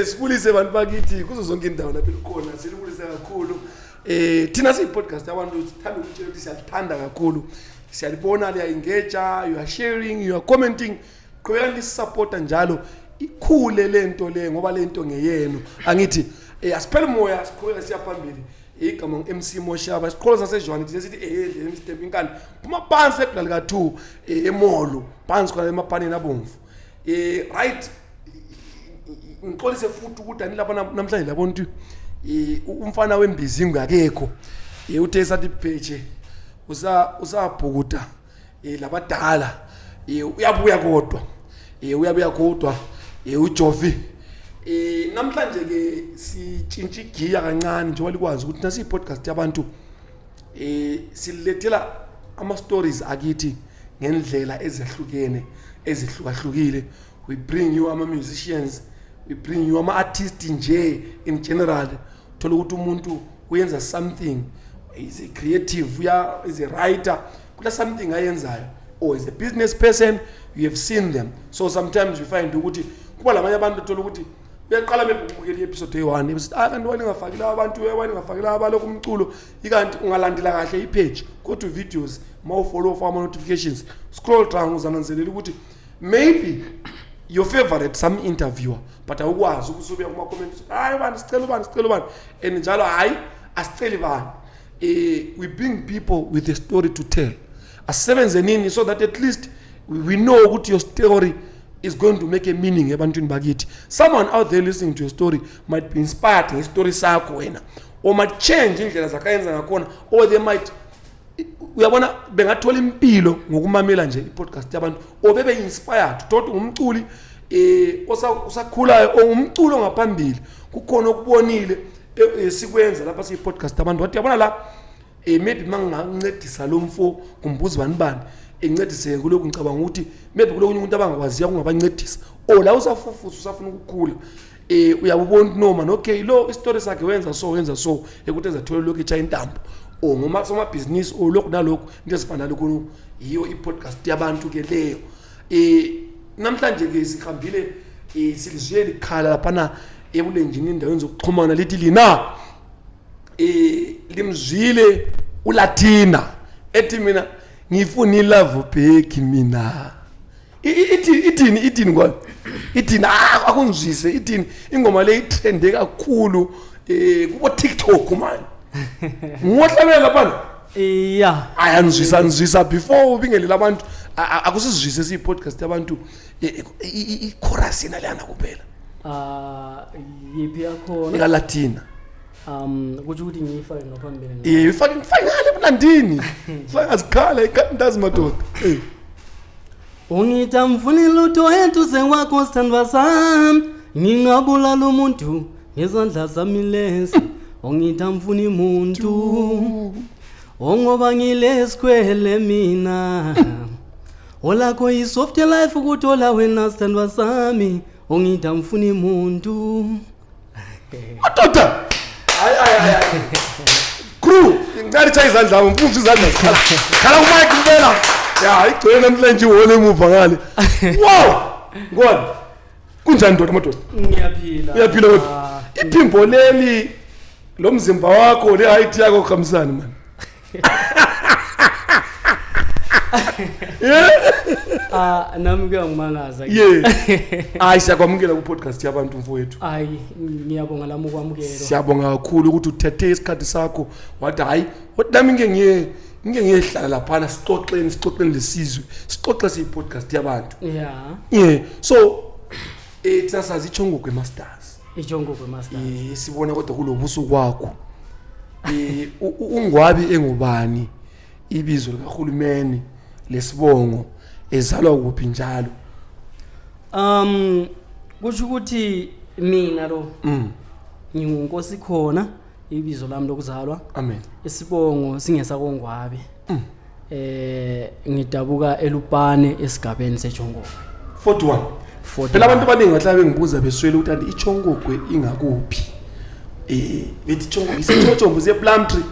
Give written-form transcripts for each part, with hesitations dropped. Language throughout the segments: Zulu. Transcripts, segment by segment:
Sibulise bantu bakithi kuzo zonke indawo lapho likhona, silibulise kakhulu. Thina siyi podcast abantu sithanda ukutshela ukuthi siyalithanda kakhulu. Siyalibona liya engage, you are sharing, you are commenting. Qhubekani nisupporta njalo ikhule lento le ngoba lento ngeyenu. Angithi asiphele moya, siqhubeke siya phambili. Igama ngu-MC Moshaba, isiqholo saseJohane thina sithi endleleni sitempe inkani. Phuma phansi egula lika 2 emolo, phansi khona emaphaneni abomvu. Right, ngixolise futhi ukuthi anilapha namhlanje labona ukuthi umfana wembizingo akekho. Uthe sathi phetshe usabhukuda labadala, uyabuya kodwa, uyabuya kodwa uJovi. Namhlanje ke sitshintsha igiya kancane njengoba likwazi ukuthi nasi podcast yabantu silethela ama stories akithi ngendlela ezehlukene ezihlukahlukile. We bring you ama musicians, we bring you ama artists nje in general. Thola ukuthi umuntu uyenza something, is a creative, uya is a writer, kula something ayenzayo, or is a business person, you have seen them. So sometimes you find ukuthi kuba labanye abantu thola ukuthi uyaqala maybe ukubukela i-episode eyi-1 episode, ah, kanti wani ngafaki laba abantu, wani ngafaki laba balokhu umculo. Ikanti ungalandela kahle i-page, go to videos, ma ufollow for ama-notifications, scroll down, uzananzelela ukuthi maybe your favorite some interviewer, but awukwazi ukusubuya kuma-comments, hayi bani sicela ubani, sicela ubani, and njalo hayi asiceli bani. We bring people with a story to tell. Asisebenze nini so that at least we know ukuthi your story is going to make a meaning ebantwini bakithi. Someone out there listening to your story might be inspired ngestory sakho wena, or might change indlela zakhe ayenza ngakhona, or they might, uyabona, bengathola impilo ngokumamela nje i-podcast yabantu, or bebe inspired. Thothi ngumculi osakhulayo or ngumculo ngaphambili, kukhona okubonile sikwenza lapha siyi-podcast abantu, wathi yabona la, maybe mangingancedisa lo mfo kumbuzi bani bani, encedise kulokhu, ngicabanga ukuthi maybe kulokunye umuntu abangakwaziyo kungabancedisa, or la usafufusa usafuna ukukhula, uyabubona ukuthi no man, okay, lo isitori sakhe wenza so, wenza so, ekuthi ezathole lokhu etsha intambo, or ngoma somabhizinisi, or lokhu nalokhu, into ezifana nalokhu. Yiyo i-podcast yabantu ke leyo. Namhlanje ke sihambile, silizwe likhala laphana ebulenjini endaweni zokuxhumana, lithi lina limzwile uLatina ethi mina ngifuna ilove back mina. Ithi ithini, ithini ngwane, ithini? Akungizwise ithini ingoma le itrende kakhulu kubo TikTok man, ngohlabela lapha. Yeah. Ayanizwisa, nizwisa before ubingelela abantu, akusizwise siyi podcast yabantu i-chorus yena leyana kuphela. Yiphi yakhona? Eka Latina. Kuthi ukuthi ngiyifake ngaphambili. Ifake, ngifake ngale ebunandini, fake ngazikhala ikantazi madoda. Ungithi angifuni lutho eduze kwakho sithandwa sami, ngingabulala umuntu ngezandla zami lezi. Ungithi angifuni muntu ongoba ngilesikhwele mina, olakho i-soft life ukuthola wena sithandwa sami. Ungithi angifuni muntu. Madoda, hayi hayi hayi, crew, ngicela itshaye izandla, ngifuna izandla zikhala khala kumike impela. Ya, igcwele namhlanje ihole emuva ngale. Wow, ngone kunjani ndoda, madoda? Ngiyaphila. Uyaphila kodwa? Iphimbo leli lo mzimba wakho, le height yakho kuhambisani man? Ah, nami kuyangimangaza ke. Yeah, hayi, siyakwamukela ku-podcast yabantu mfowethu. Hayi, ngiyabonga lami ukwamukelwa. Siyabonga kakhulu ukuthi uthethe isikhathi sakho wathi hayi, wathi nami ngike ngiyehlala laphana, sixoxeni, sixoxeni lesizwe, sixoxe siyi-podcast yabantu. Yeah, so thina sazi iTshongogwe Masters. ITshongogwe Masters. Sibona kodwa kulobuso kwakho, uNgwabi engubani ibizo likahulumeni, lesibongo, ezalwa kuphi njalo? Kusho ukuthi mina lo ngingunkosi khona ibizo lami lokuzalwa. Amen. Isibongo singesakongwabe. Ngidabuka eLupane esigabeni seTshongogwe. 41. 41. Phela abantu abaningi bahlala bengibuza beswele ukuthi anti iTshongogwe ingakuphi, bethi iTshongogwe iseTshotshombo, isePlumtree,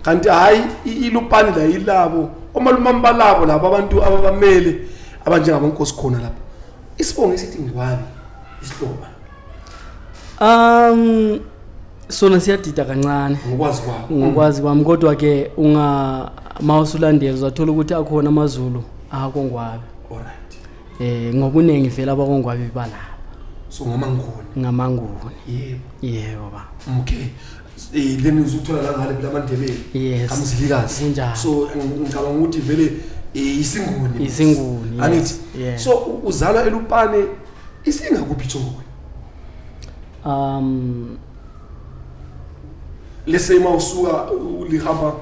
kanti hayi, iLupane la yilabo omalumami balabo labo abantu ababamele abanjengabonkosi khona lapha. Isibongo esithi Ngwabi. Isihloba. Sona siyadida kancane. Ngokwazi kwakho. Ngokwazi kwami, kodwa ke unga mawusulandela uzathola ukuthi akhona amaZulu akoNgwabe. Alright. Ngobuningi vele abakoNgwabe balapha. So ngamaNguni. NgamaNguni. Yebo. Yebo ba. Okay. Leni uzothola la ngale phela amaNdebele. Yes. Kamzilikazi. Kunjalo. So ngicabanga ukuthi vele isiNguni. Isinguni. Angithi. Yeah. So uzalwa eLupane, isingakuphi Tshokwe? Lese mawusuka ulihamba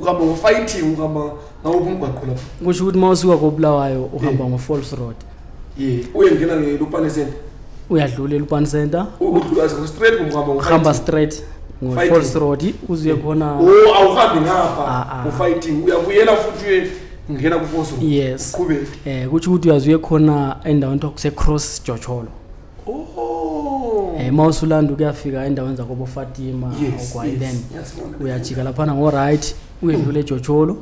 uhamba ngo-fighting, uhamba ngawuphi umgwaqo lapho? Kusho ukuthi mawusuka koBulawayo uhamba ngo-Falls Road. Yeah, uyengena ngeLupane Center. Uyadlula eLupane Center. Udlula straight kumbe uhamba Uhamba ngo-fighting? Straight ngo-Falls Road uzuye khona. Oh, awuhambi ngapha Ah, ah. ngo-fighting, uyabuyela futhi uye ngena ku-Falls Road. Yes. Uqhubeke. Kusho ukuthi uyazuye khona endaweni kuthiwa kuse-Cross Jotsholo. Oh. Mawusulanda kuyafika endaweni zakobo Fatima Ogwayi, then Ngiyasibona. Uyajika laphana ngo-right uyedlula eJotsholo.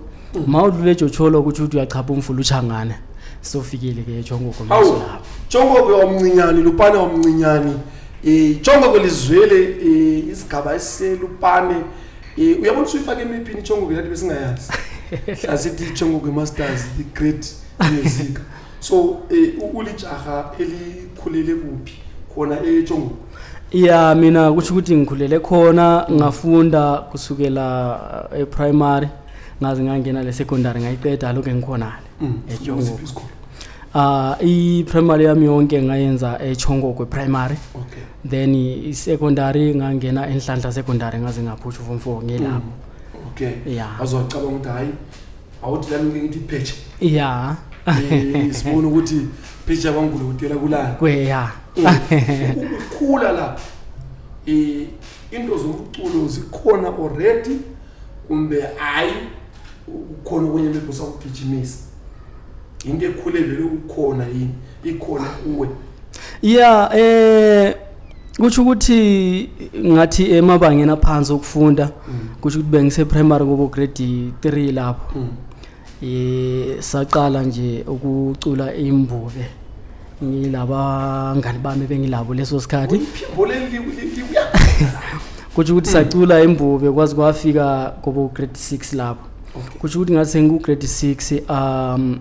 Mawudlula eJotsholo kusho ukuthi uyachapha umfula uChangane. Sofikile ke eJongoko Hawu, lapho. Tshongoko wamncinyane, Lupane wamncinyane. Tshongoko lizwele isigaba esiseLupane. Uyabona usuyifaka emiphini iTshongoko yathi besingayazi. Asithi Tshongoko Masters, the great music. So ulijaha elikhulele kuphi khona eTshongoko? Ya, mina kusho ukuthi ngikhulele khona, ngafunda kusukela e-primary ngaze ngangena le secondary, ngayiqeda lokho ngikhona le eTshongoko. Kusiphi isikolo? Ah, i-primary yami yonke ngayenza eChongoko primary. Then i-secondary ngangena eNhlanhla Secondary, ngaze ngaphusha form 4 ngilapho. Yeah. Azocabanga ukuthi hayi, awuthi lami ngike ngithi phetshe. Sibona ukuthi phetshe abangulutela kulana. Kwe ya. Ukukhula lapha. Into zomculo zikhona already kumbe hayi, ukhona okunye maybe usakugijimisa? Into ekhule vele ukhona yini? Ikhona kuwe? Yeah, kusho ukuthi ngathi emabangeni aphansi okufunda, kusho ukuthi bengise primary kubo grade 3 lapho. Saqala nje ukucula imbube ngilabangani bami bengilabo leso sikhathi. Iphimbo leli libuya. Kusho ukuthi sacula imbube kwaze kwafika kubo grade 6 lapho. Kusho ukuthi ngathi sengiku grade 6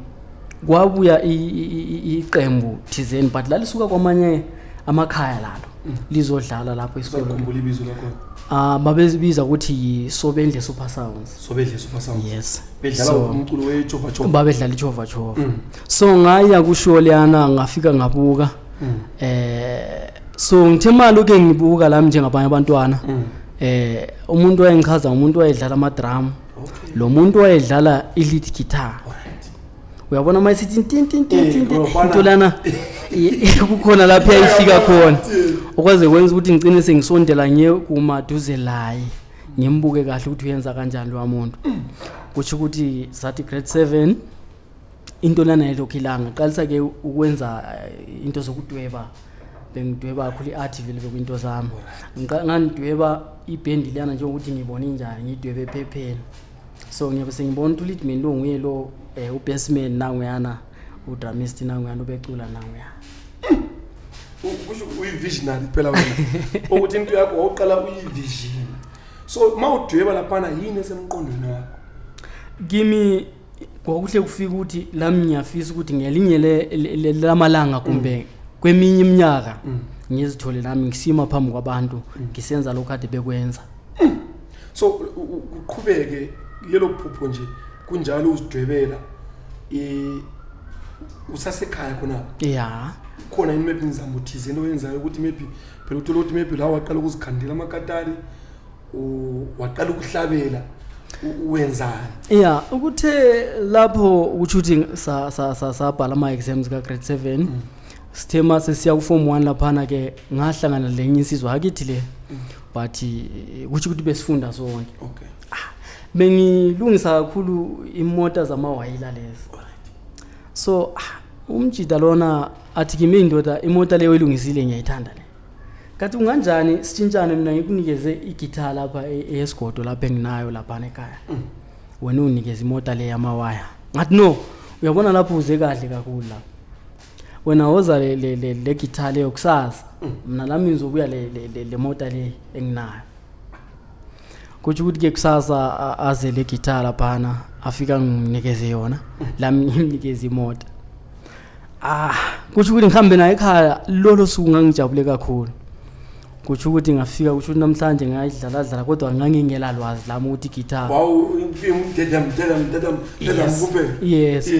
kwabuya iqembu thizeni, but lalisuka kwamanye amakhaya lalo lizodlala lapho esikolweni. Usakhumbula ibizo lakhona? Ah, babezibiza ukuthi yiSobendle Super Sounds. Sobendle Super Sounds. Yes. Bedlala So, umculo wechova chova. Babedlala ichova chova. So ngaya kusho leyana, ngafika ngabuka. So ngithe mali ke ngibuka lami njengabanye abantwana. Umuntu wayengichaza umuntu wayedlala ama drum. Lo muntu wayedlala i lead guitar. Uyabona mayisithi tin tin tin tin tin, Uyabona. into lana kukhona lapho yayifika khona. Okwaze kwenza ukuthi ngicine sengisondela ngiye kumaduze laye. Ngimbuke kahle ukuthi uyenza kanjani lo muntu. Kuthi ukuthi sathi grade 7 into lana yelokhu ilanga qalisa ke ukwenza into zokudweba. Bengidweba kakhulu i-art vele bekuyinto zami. Ngangidweba ibhendi lana njengokuthi ngibone injani, ngidwebe ephepheni. So ngiyabe sengibona ukuthi uleadman lo nguye lo, ubassman nanguyana, udrumist nanguyana, ubecula nanguyana. Kusho uyi-visionary phela wena, ukuthi into yakho wawuqala uyi-vision. So mawudweba laphana yini esemqondweni wakho? Kimi kwakuhle kufika ukuthi lami ngiyafisa ukuthi ngelinye lamalanga kumbe kweminye iminyaka ngizithole nami ngisima phambi kwabantu ngisenza lokho kade bekwenza. So uqhubeke lelo phupho nje kunjalo uzidwebela, usasekhaya khona? Yeah. Khona yini maybe imizamo thizeni oyenzayo ukuthi maybe phela uthola ukuthi maybe la waqala ukuzikhandela amakatari, waqala ukuhlabela, wenzani? Yeah, ukuthe lapho ukuthi uthi sabhala ama exams ka grade 7, sithe mase siya ku form 1 laphana ke ngahlangana lenye insizwa akithi le, but kusho ukuthi besifunda sonke. Bengilungisa kakhulu imota zamawayila lezi. So umjida lona athi kimi, indoda, imota leyo ilungisile ngiyayithanda le. Kathi unganjani sitshintshane, mina ngikunikeze igitara lapha eyesigodo lapha enginayo lapha ekhaya. Wena unikeze imota le yamawaya. Ngathi no, uyabona lapho uze kahle kakhulu lapha. Wena woza le guitar leyo kusasa, mina lami ngizobuya le mota le enginayo. Kutsho ukuthi ke kusasa aze le guitar laphana, afika ngimnikeze yona, lami ngimnikeze imota. Ah, kutsho ukuthi ngihambe naye ekhaya. Lolo suku ngangijabule kakhulu. Kutsho ukuthi ngafika, kusho ukuthi namhlanje ngayidlala dlala, kodwa ngangingela lwazi lami ukuthi guitar Wawu, dedam dedam dedam dedam kuphela. Yes.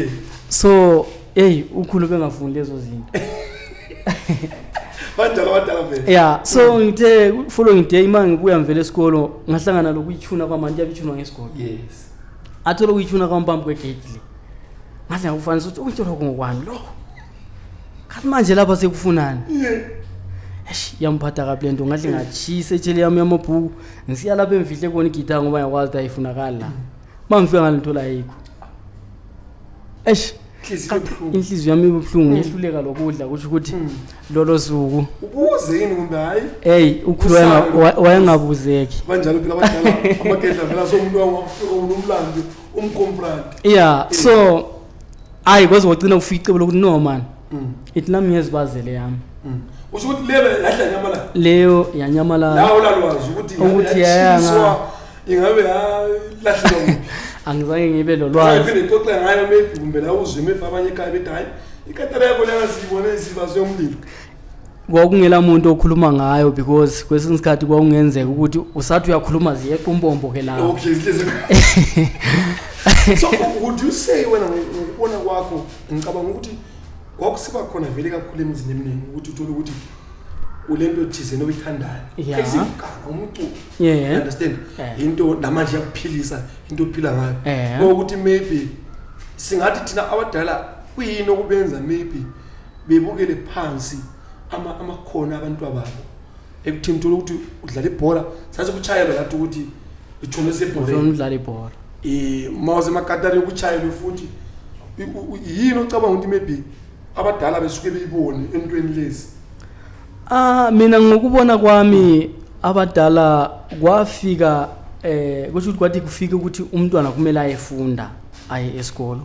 So hey, ukhulu bengafuni lezo zinto. Banjalo abadala vele. Yeah, so ngithe following day uma ngibuya ngivele esikolo, ngahlangana lokuyithuna kwamanti yabithunwa ngesikolo. Athola ukuyithuna kwami phambi kwegate le. Ngahle ngakufanisa ukuthi ukuthe lokho ngokwami lokho, kathi manje lapha sekufunani? Eish, yamphatha kabi lento. Ngahle ngachisa etshele yami yamabhuku, ngisiya lapho engifihle khona igitara, ngoba ngiyakwazi ukuthi ayifunakali la. Uma ngifika ngale nthola ayikho. Eish. Inhliziyo ibuhlungu. Inhliziyo yami ibuhlungu, ngehluleka lokudla. Kusho ukuthi lolo suku Ubuze yini kumbe hayi? Hey, ukhulu Usale. Wayengabuzeki. Banjalo phela abadala, amagedla vela, somuntu wafika unomlando umconfront. Yeah, so hayi, kwaze kwagcina kufika icebo lokuthi no man, ithi nami ngiyezibazele yami. Usho ukuthi leyo yadla nyamalala? Leyo yanyamalala. La ulalwazi ukuthi Ukuthi yatshiswa, ingabe yalahlelwa kuphi? Angizange ngibe lolwazi. Phinde xoxe ngayo maybe, kumbe la uzwe maybe abanye ekhaya bethi hayi, ikatara yakho lena siyibone sibazwe umlilo. Kwakungela muntu okhuluma ngayo, because kwesinye isikhathi kwakungenzeka ukuthi usathi uyakhuluma ziyeqa umbombo ke lapho. Okay, sihlezi. So would you say wena, ngokubona kwakho, ngicabanga ukuthi kwakusiba khona vele kakhulu emizini eminingi ukuthi uthole ukuthi ulento thizeni oyithandayo, ezingana umculo, you understand, into namanje yakuphilisa, into ophila ngayo, ukuthi maybe singathi thina abadala kuyini okubenza maybe bebukele phansi amakhono abantu ababo ekuthini uthola ukuthi udlala ibhola, sathi kuchayelwa lathi ukuthi ithome sebholeni. Ufuna udlala ibhola. Uma usemakatari kuchayelwe futhi. Yini ocabanga ukuthi maybe abadala besuke beyibone entweni lezi? Ah, mina ngokubona kwami, abadala kwafika kusho ukuthi kwathi kufika ukuthi umntwana kumele ayefunda, aye esikolo.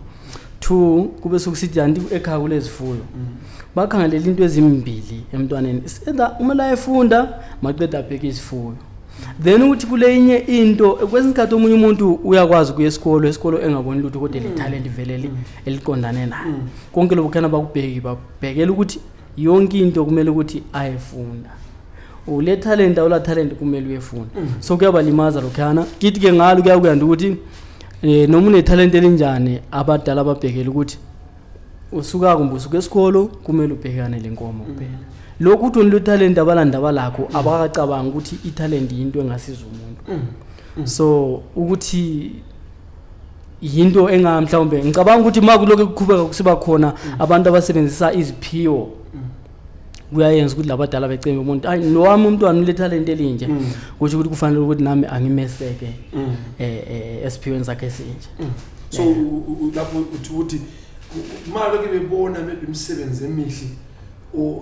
Two, kube sokusithi anti ekhaya kulezifuyo. Bakhangelela into ezimbili emntwaneni. It's either kumele ayefunda, maqeda abheke izifuyo. Then ukuthi kuleyinye into, kwesinye isikhathi omunye umuntu uyakwazi ukuya esikolo engaboni lutho, kodwa le talent vele eliqondane naye. Konke lokho khana bakubheki, bakubhekela ukuthi yonke into kumele ukuthi ayefunda. Ule talent, awula talent, kumele uyefunda. So kuyabalimaza lokhuyana. Kithi ke ngalo kuyakuyanda ukuthi noma une talent elinjani, abadala babhekela ukuthi usuka kumbe usuka esikolo, kumele ubhekane le nkomo kuphela. Lokhu uthi wena talent, abalandaba lakho, abakacabanga ukuthi italent yinto engasiza umuntu. So ukuthi yinto enga mhlawumbe ngicabanga ukuthi uma kulokhu kuqhubeka kusiba khona abantu abasebenzisa iziphiwo, kuyayenza ukuthi labadala becembe umuntu, ayi, nowami umntwana ule talent elinje, kusho ukuthi kufanele ukuthi nami angimeseke esiphiweni sakhe esinje. So lapho uthi ukuthi uma lokhu bebona maybe imisebenzi emihle or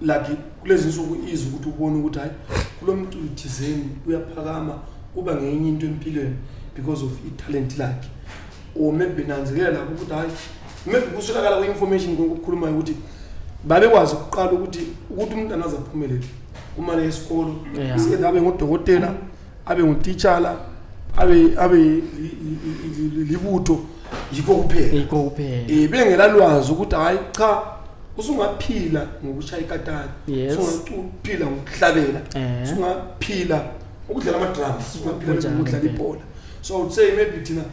like kulezi nsuku izwe, ukuthi ubone ukuthi hayi, kulo mculo thizeni uyaphakama, uba ngenye into empilweni because of italent lakhe, or maybe nanzelela lapho ukuthi hayi, maybe kuswelakala kwe-information kokukhulumayo ukuthi babekwazi ukuqala ukuthi umntana aze aphumelele kumane esikolo, either abe ngudokotela, abe ngutitshala, abe libutho, yikho kuphela. Yikho kuphela. Bengelalwazi ukuthi hayi cha, usungaphila ngokushaya ikatari, usungaphila ngokuhlabela, usungaphila ukudlala ama-drums, usungaphila Kunjalo ngokudlala impela. ibhola. So I would say maybe thina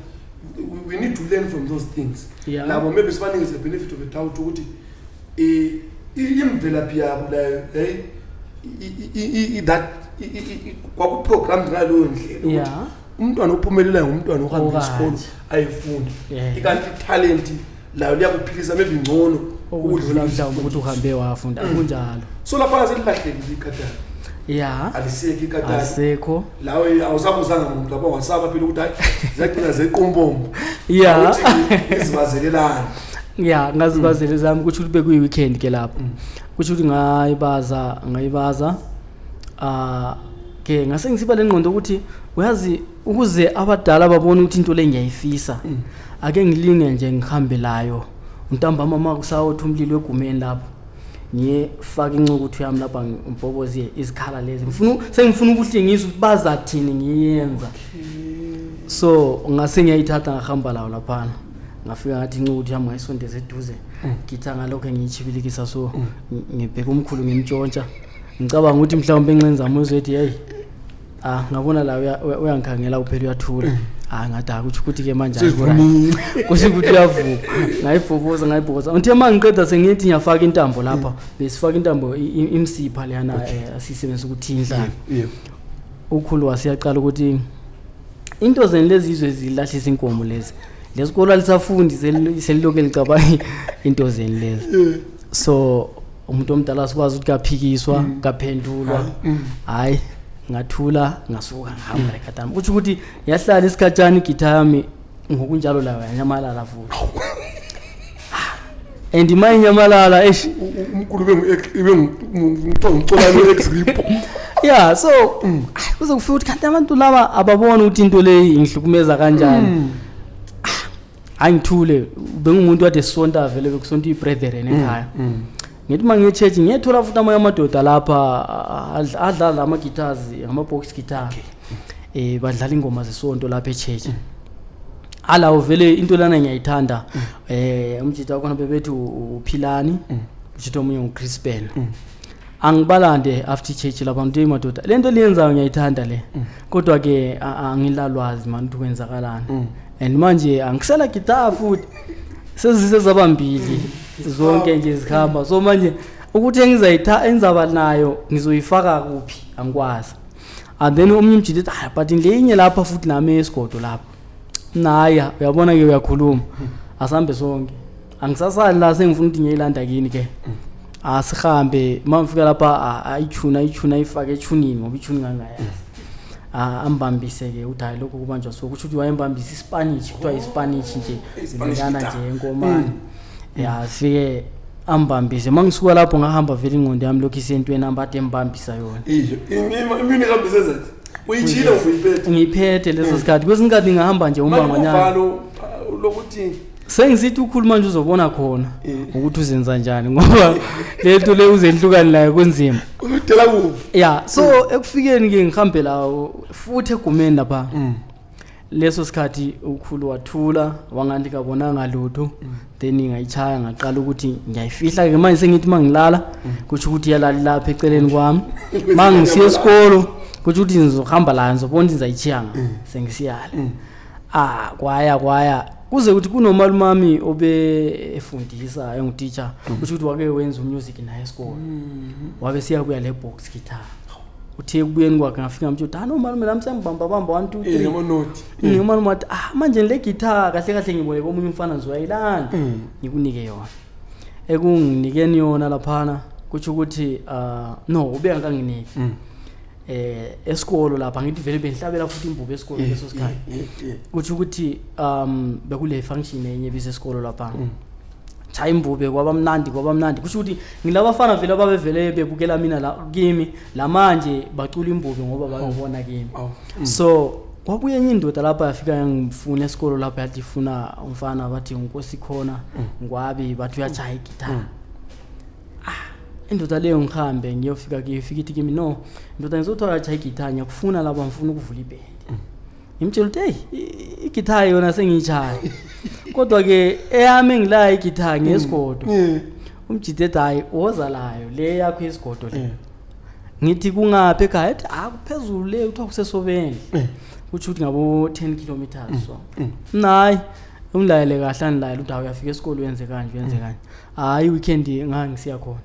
we need to learn from those things. Labo maybe sibanikeze the benefit of the doubt ukuthi imvelaphi yabo layo hey that kwakuprogrammed ngaleyo ndlela ukuthi umntwana ophumelelayo ngumntwana ohamba Okanje. isikolo ayefunda, ikanti italenti layo liyakuphilisa maybe ngcono ukudlula ukudlula mhlawumbe ukuthi uhambe wafunda, kunjalo. So laphana selilahlekile ikatari. Alisekho ikatari. Alisekho. Lawe awusabuzanga muntu lapha, wasaba phela ukuthi hayi, ziyagcina zequmbombo ukuthi izibazelelani. Ya, ngazibazele zami. Kusho ukuthi bekuyi-weekend ke lapho. Kusho ukuthi ngayibaza ah ke, ngase ngisiba le ngqondo ukuthi uyazi, ukuze abadala babone ukuthi into le ngiyayifisa, ake ngilinge nje ngihambe layo. Ntambama uma kusawotha umlilo egumeni lapho, ngiyefaka incukuthu yami lapha, ngibhoboze izikhala lezi, ngifuna sengifuna ukuhle ngizwe ukuthi bazathini ngiyenza. So ngase ngiyayithatha, ngahamba lawo laphana, ngafika ngathi incukuthu yami ngayisondeza eduze, githa ngalokho ngiyichibilikisa. So ngibheka umkhulu, ngimtshontsha, ngicabanga ukuthi mhlawumbe engxenye zami uzothi hey. Ah, ngabona la uyangikhangela kuphela, uyathula. Ah, ngathi ah, kusho ukuthi-ke manje hayi, Sesivumile. Kusho ukuthi uyavuka. Ngayibhoboza, ngayibhoboza, ngithe uma ngiqeda sengithi ngiyafaka intambo lapha, besifaka intambo imsipha leyana, asiyisebenzisa ukuthi inhlanga. Ukhulu wasiyaqala ukuthi into zeni lezizwe zilahlisa inkomo lezi, lesikolo alisafundi, selilokhu licabanga into zeni lezi. So umuntu omdala sikwazi ukuthi kaphikiswa, kaphendulwa. Hayi, ngathula, ngasuka, ngahamba lekhatami. Kusho ukuthi yahlala isikhatshana igitha yami ngokunjalo layo yanyamalala futhi, and ima inyamalala, eish. Umkhulu bengu-ngixolani ex repo. Yeah, so kuze kufika ukuthi kanti abantu laba ababona ukuthi into leyi ingihlukumeza kanjani. Hayi, ngithule. Bengumuntu kade sisonta vele, bekusonta i-brethren ekhaya. Ngithi uma ngiye church ngiyethola futhi amanye amadoda lapha adlala ama-guitars, ama-box guitar, badlala ingoma zesonto lapha e-church. Alawo vele into lana ngiyayithanda. Umjita wakhona bebethi uPhilani, umjita omunye nguCrispen. Angibalande after church lapha, ngithi madoda, le nto liyenzayo ngiyayithanda le, kodwa ke angilalwazi mani ukuthi kwenzakalani, and manje angisela guitar futhi, sezisezabambili zonke nje zikhamba. So manje ukuthi engizayitha engizaba nayo ngizoyifaka kuphi, angikwazi. And then omunye umjita ethi hayi, but leyinye lapha futhi nami esigodo lapha naya, uyabona ke, uyakhuluma, asambe sonke. Angisasali la, sengifuna ukuthi ngiyilanda kini ke. Asihambe. Uma ngifika lapha, ayithuna, ayithuna, ayifake ethunini ngoba ithuni ngangayazi. Ambambise ke uthi hayi, lokhu kubanjwa. So kusho ukuthi wayembambisa ispanish, kuthiwa ispanish nje. Ispanish leyana guitar. Nje enkomane ya, sifike ambambise. Uma ngisuka lapho ngahamba vele ingqondo yami lokhu isentweni ambade embambisa yona. Iyo imini ihambise zenze uyitshile, uyiphethe. Ngiyiphethe leso sikhathi. Kwesinye isikhathi ngingahamba nje manje umangonyana. Uvalo lokuthi Sengisithi ukhuluma nje uzobona khona ukuthi uzenza njani, ngoba le nto le uzehlukani layo, kunzima. Uzudela kuphi? Ya, so ekufikeni ke ngihambe lawo futhi egumeni lapha, leso sikhathi ukhulu wathula wangathi kabonanga lutho. Then ngayitshaya, ngaqala ukuthi ngiyayifihla ke manje. Sengithi uma ngilala kusho ukuthi iyalala lapha eceleni kwami, ma ngisiya esikolo kusho ukuthi ngizohamba la, ngizobona ukuthi ngizayitshiya nga sengisiyale. Ah, kwaya kwaya kuze ukuthi kunomalumami obe efundisa, engutitsha, kusho ukuthi wake wenza umusic naye esikolo, wabe siyabuya le box guitar. Uthe ekubuyeni kwakhe ngafika ngamtsho ukuthi, ah no malume, nami sengibamba bamba 1 2 3. Amanoti. Umalume wathi, ah, manje le guitar kahle kahle ngiboleke omunye umfana, ngizoyilanda ngikunike yona. Ekunginikeni yona laphana kutsho ukuthi no, ube anganginiki esikolo lapha. Ngithi vele bengihlabela futhi imbube esikolo leso sikhathi. Kutsho ukuthi bekule function enye ebise esikolo lapha, chaya imbube, kwaba mnandi, kwaba mnandi. Kusho ukuthi ngilabafana vele ababevele bebukela mina la kimi lamanje bacula imbube ngoba babebona kimi. Awu. So kwabuye enye indoda lapha, yafika yangifuna esikolo lapha, yathi ifuna umfana bathi nkosi khona ngwabi, bathi uyachaya igitara. Ah, indoda leyo ngihambe ngiyofika kuyo, ifika ithi kimi, no ndoda, ngizothiwa uyachaya igitara, ngiyakufuna lapha, ngifuna ukuvula ibhendi. Ngimtshela ukuthi hey, igitara yona sengiyitshaya, kodwa ke eyami engilayo igitara ngesigodo. Umjide ethi hayi, woza layo le yakho yesigodo le. Ngithi kungaphi ekhaya? Ethi ah, kuphezulu le, kuthiwa kusesobeni, kutsho ukuthi ngabo 10 kilometers. So hayi, ungilayele kahle, angilayele ukuthi hawu, uyafika esikole uyenze kanje, uyenze kanje. Hayi, weekend ngangisiya khona,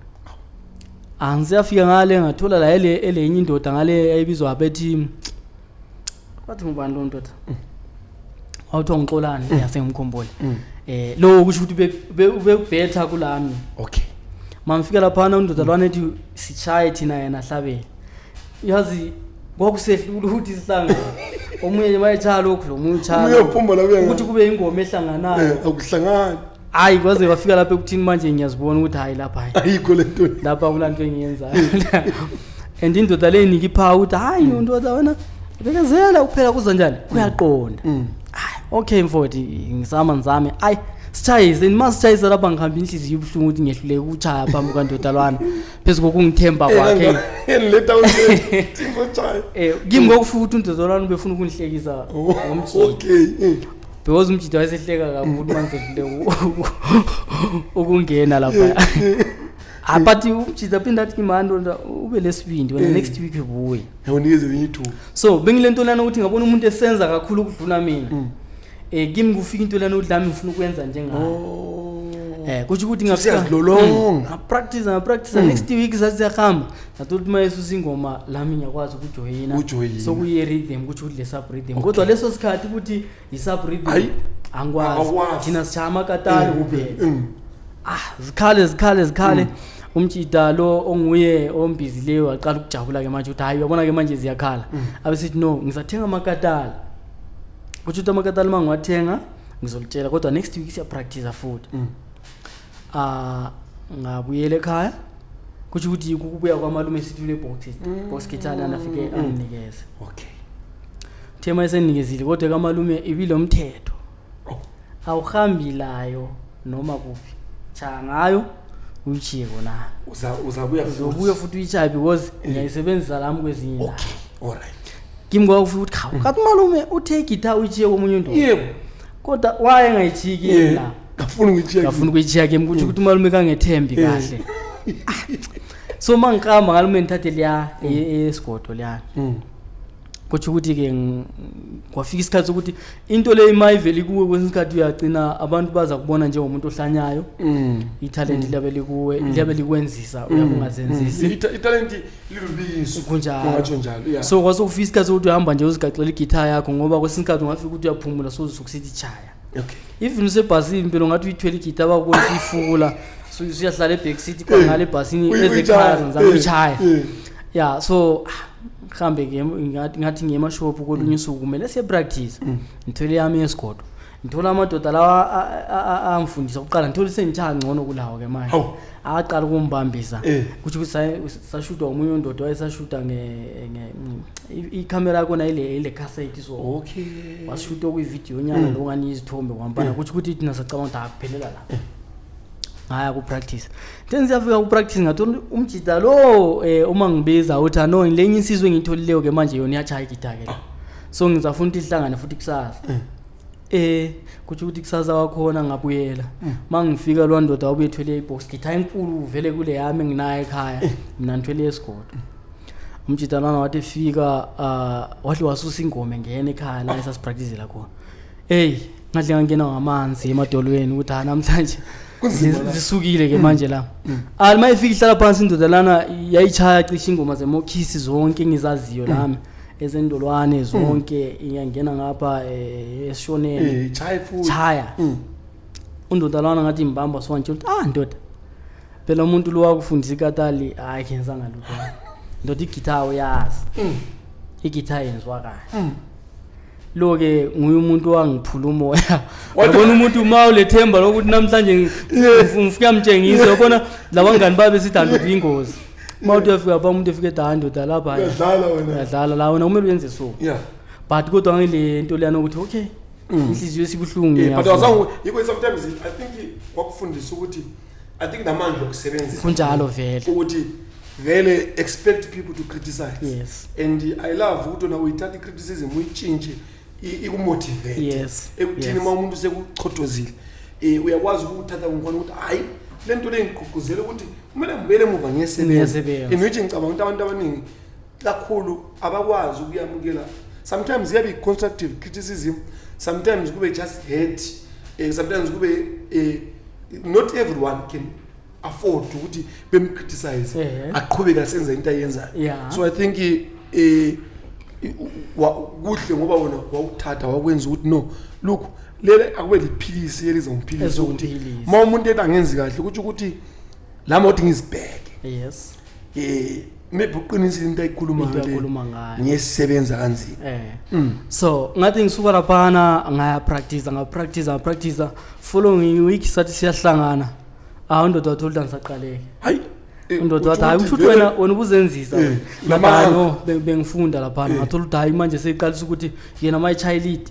angisiyafika ngale, ngathola la ele elenye indoda ngale ayibizwa bethi, bathi ngubani lo ndoda, wawuthiwa ngixolani, yasengimkhumbule. Lo kusho ukuthi ubekubhetha kulami. Mangifika laphana, undoda lwana ethi sichaye thina, yena ahlabele. Yazi kwakusehlula ukuthi sihlangane, omunye mayetshaya lokhu, lo munye uchaya Omunye uyaphuma la, uya ukuthi kube ingoma ehlanganayo. Akuhlangani. Hayi, kwaze kwafika lapha ekuthini manje ngiyazibona ukuthi hayi, lapha hayi. Ayikho le nto. Lapha kulanto engiyenzayo, and indoda le inika iphawu ukuthi hayi ndoda, wena bekezela kuphela, kuza njani, kuyaqonda. Hayi, okay mfowethu, ngizama, ngizame. Ayi, Sitshayise, and uma sitshayisa lapha ngihamba inhliziyo ibuhlungu ukuthi ngehluleke ukuchaya phambi kukandodalwana phezu kokungithemba kwakhe. Engiletha uthingotshaya. Kimi kwakufika ukuthi undodalwana ubefuna ukungihlekisa ngomjida. Okay. Because umjida wayesehleka kakhulu uma ngisehluleke ukungena lapha. Ah, but umjida phinde athi kimi, ndoda, ube lesibindi wena, next week ubuye. Unikeze elinye ithuba. So bengile nto lana ukuthi ngabona umuntu esenza kakhulu ukudlula mina, kimi kufika into lana ukuthi lami ngifuna ukwenza njengaye. Kusho ukuthi ngafika Siyazilolonga. Ngapractice, ngapractice, next week sasiyahamba, ngathola ukuthi mayesusa ingoma lami ngiyakwazi ukujoyina. Ukujoyina. Sokuyi rhythm, kusho ukuthi le sub rhythm, kodwa leso sikhathi ukuthi i-sub rhythm Hayi. angikwazi. Awukwazi. Thina sishaya amakatali kuphela. Ah, zikhale, zikhale, zikhale. Umtshida lo onguye ombizileyo waqala ukujabula ke manje ukuthi hayi, uyabona ke manje ziyakhala. Abesithi no, ngizathenga amakatali, kusho ukuthi amakatali uma ngiwathenga ngizolitshela, kodwa next week siyapractice futhi. Ah, ngabuyela ekhaya, kusho ukuthi ukubuya kwamalume sithi ule box guitar lana, afike anginikeze. Thema esenikezile, kodwa kamalume ibilomthetho. Awuhambi layo noma kuphi, chaya ngayo uyishiye kona. Uzabuya futhi. Uzobuya futhi uyitshaye because ngiyayisebenzisa lami kwezinye indawo. Okay. All right. Kimi kwakufika ukuthi khawu, kathi umalume uthe igitha uyitshiye komunye undoda, kodwa waye engayitshiyi kimi la. Ngafuna ukuyitshiya. Ngafuna ukuyitshiya kimi, kusho ukuthi umalume kangethembi kahle. Ah, so uma ngihamba ngalume ngithathe liya esigodo liyana, kusho ukuthi-ke kwafika isikhathi sokuthi into le ima ivele kuwe, kwesinye isikhathi uyagcina abantu baza kubona njengomuntu ohlanyayo. Ithalente liyabe likuwe, liyabe likwenzisa, uyabe ungazenzisi. Italenti lilubizo. Kunjalo. Ungatsho njalo. Yeah. So kwasokufika isikhathi sokuthi uhamba nje uzigaxela igitha yakho, ngoba kwesinye isikhathi ungafika ukuthi uyaphumula, sozusukusithi chaya. Even usebhasini impilo ngathi uyithwele igitha, bakubona usuyifukula, usuyahlala e-back seat kwangale ebhasini. Uyichaya. Ezekhaya ngizama ukuyishaya. Yeah, so ngihambe ke, ngathi ngiye emashophu kolunye usuku, kumele siye practice. Ngithwele yami yesigodo, ngithola amadoda lawa angifundisa kuqala, ngithola sengitshaya ngcono kulawo ke manje. Hawu. Aqala ukumbambisa. Kusho ukuthi sashutwa omunye undoda wayesashuta ikhamera yakona ile cassette, so washuta okuyividiyo nyana lo ngani izithombe kwampana. Kusho ukuthi thina sacabanga ukuthi akuphelela la, ngaya ku-practice. Then siyafika ku-practice, ngathola umjida lo, uma ngibiza uthi ano lenye insizwe engiyitholileyo ke manje, yona iyachaya igitha ke la, so ngizafuna ukuthi ihlangane futhi kusasa. Kutsho ukuthi kusasa wakhona ngabuyela, uma ngifika lwa ndoda wabuye ethwele i-box guitar enkulu vele kule yami enginayo ekhaya, mina ngithwele esigodo. Umjida lwana wathi efika, wahle wasusa ingoma, engena ekhaya la esasipracticela khona. Eyi, ngahle ngangena ngamanzi emadolweni ukuthi ha, namhlanje Kunzima la. zisukile ke manje la. Ah, uma ifika ihlala phansi indoda lana, yayichaya cishe ingoma zemokhisi zonke engizaziyo lami, ezendolwane zonke, iyangena ngapha esishoneni. Chaye futhi. Chaya. Undoda lwana ngathi imbamba, so wangitshela ukuthi ah, ndoda, phela umuntu lo wakufundisa ikatali, hayi, kenzanga lutho ndoda, igitha uyazi, igitha yenziwa kahle. Lo ke nguye umuntu owangiphula umoya. Yabona umuntu uma ulethemba lokuthi namhlanje ngifika mtshengisa, yabona labangani babe sithi andoda ingozi, uma uthi uyafika pha, umuntu efika ethi hayi ndoda lapha, hayi, Uyadlala wena. Uyadlala la wena, kumele uyenze so. But kodwa ngile nto leyana ukuthi okay, inhliziyo esibuhlungu, Yeah, but ngiyavuma. awuzange yikho sometimes I think kwakufundisa ukuthi I think namandla okusebenzisa. Kunjalo vele. Ukuthi vele expect people to criticize. And I love ukuthi wena uyithatha i-criticism uyitshintshe ikumotivate. Ekuthini uma umuntu sekuchothozile, uyakwazi ukuthatha ngikhona ukuthi hayi, le nto le ngigqugquzela ukuthi kumele ngibuyele emuva ngiyesebenza. Ngiyesebenza. In which ngicabanga ukuthi abantu abaningi kakhulu abakwazi ukuyamukela. Sometimes iyabe i-constructive criticism, sometimes kube just hate, sometimes kube not everyone can afford ukuthi bemcriticize, aqhubeke asenze into ayenzayo. So I think kuhle ngoba wena wawuthatha wakwenza ukuthi no, look, lele akube liphilisi elizongiphilisa ukuthi Ezongiphilisa. uma umuntu ethi angenzi kahle, kutsho ukuthi lami othi ngizibheke, maybe uqinisile into ayikhulumayo Into le, akhuluma ngayo. ngiyesebenza kanzima. So ngathi ngisuka laphana ngaya practice, ngapractice, ngapractice. Following week sathi siyahlangana, ah, undoda wathi ukuthi angisaqaleki. Hayi, Undoda wathi hayi, utsho kusho ukuthi wena ubuzenzisa. Eh, Ngathi, namanga. "Hayi, no, bengifunda laphana." Ngathola ukuthi hayi, manje seyiqalisa ukuthi yena uma echaya lead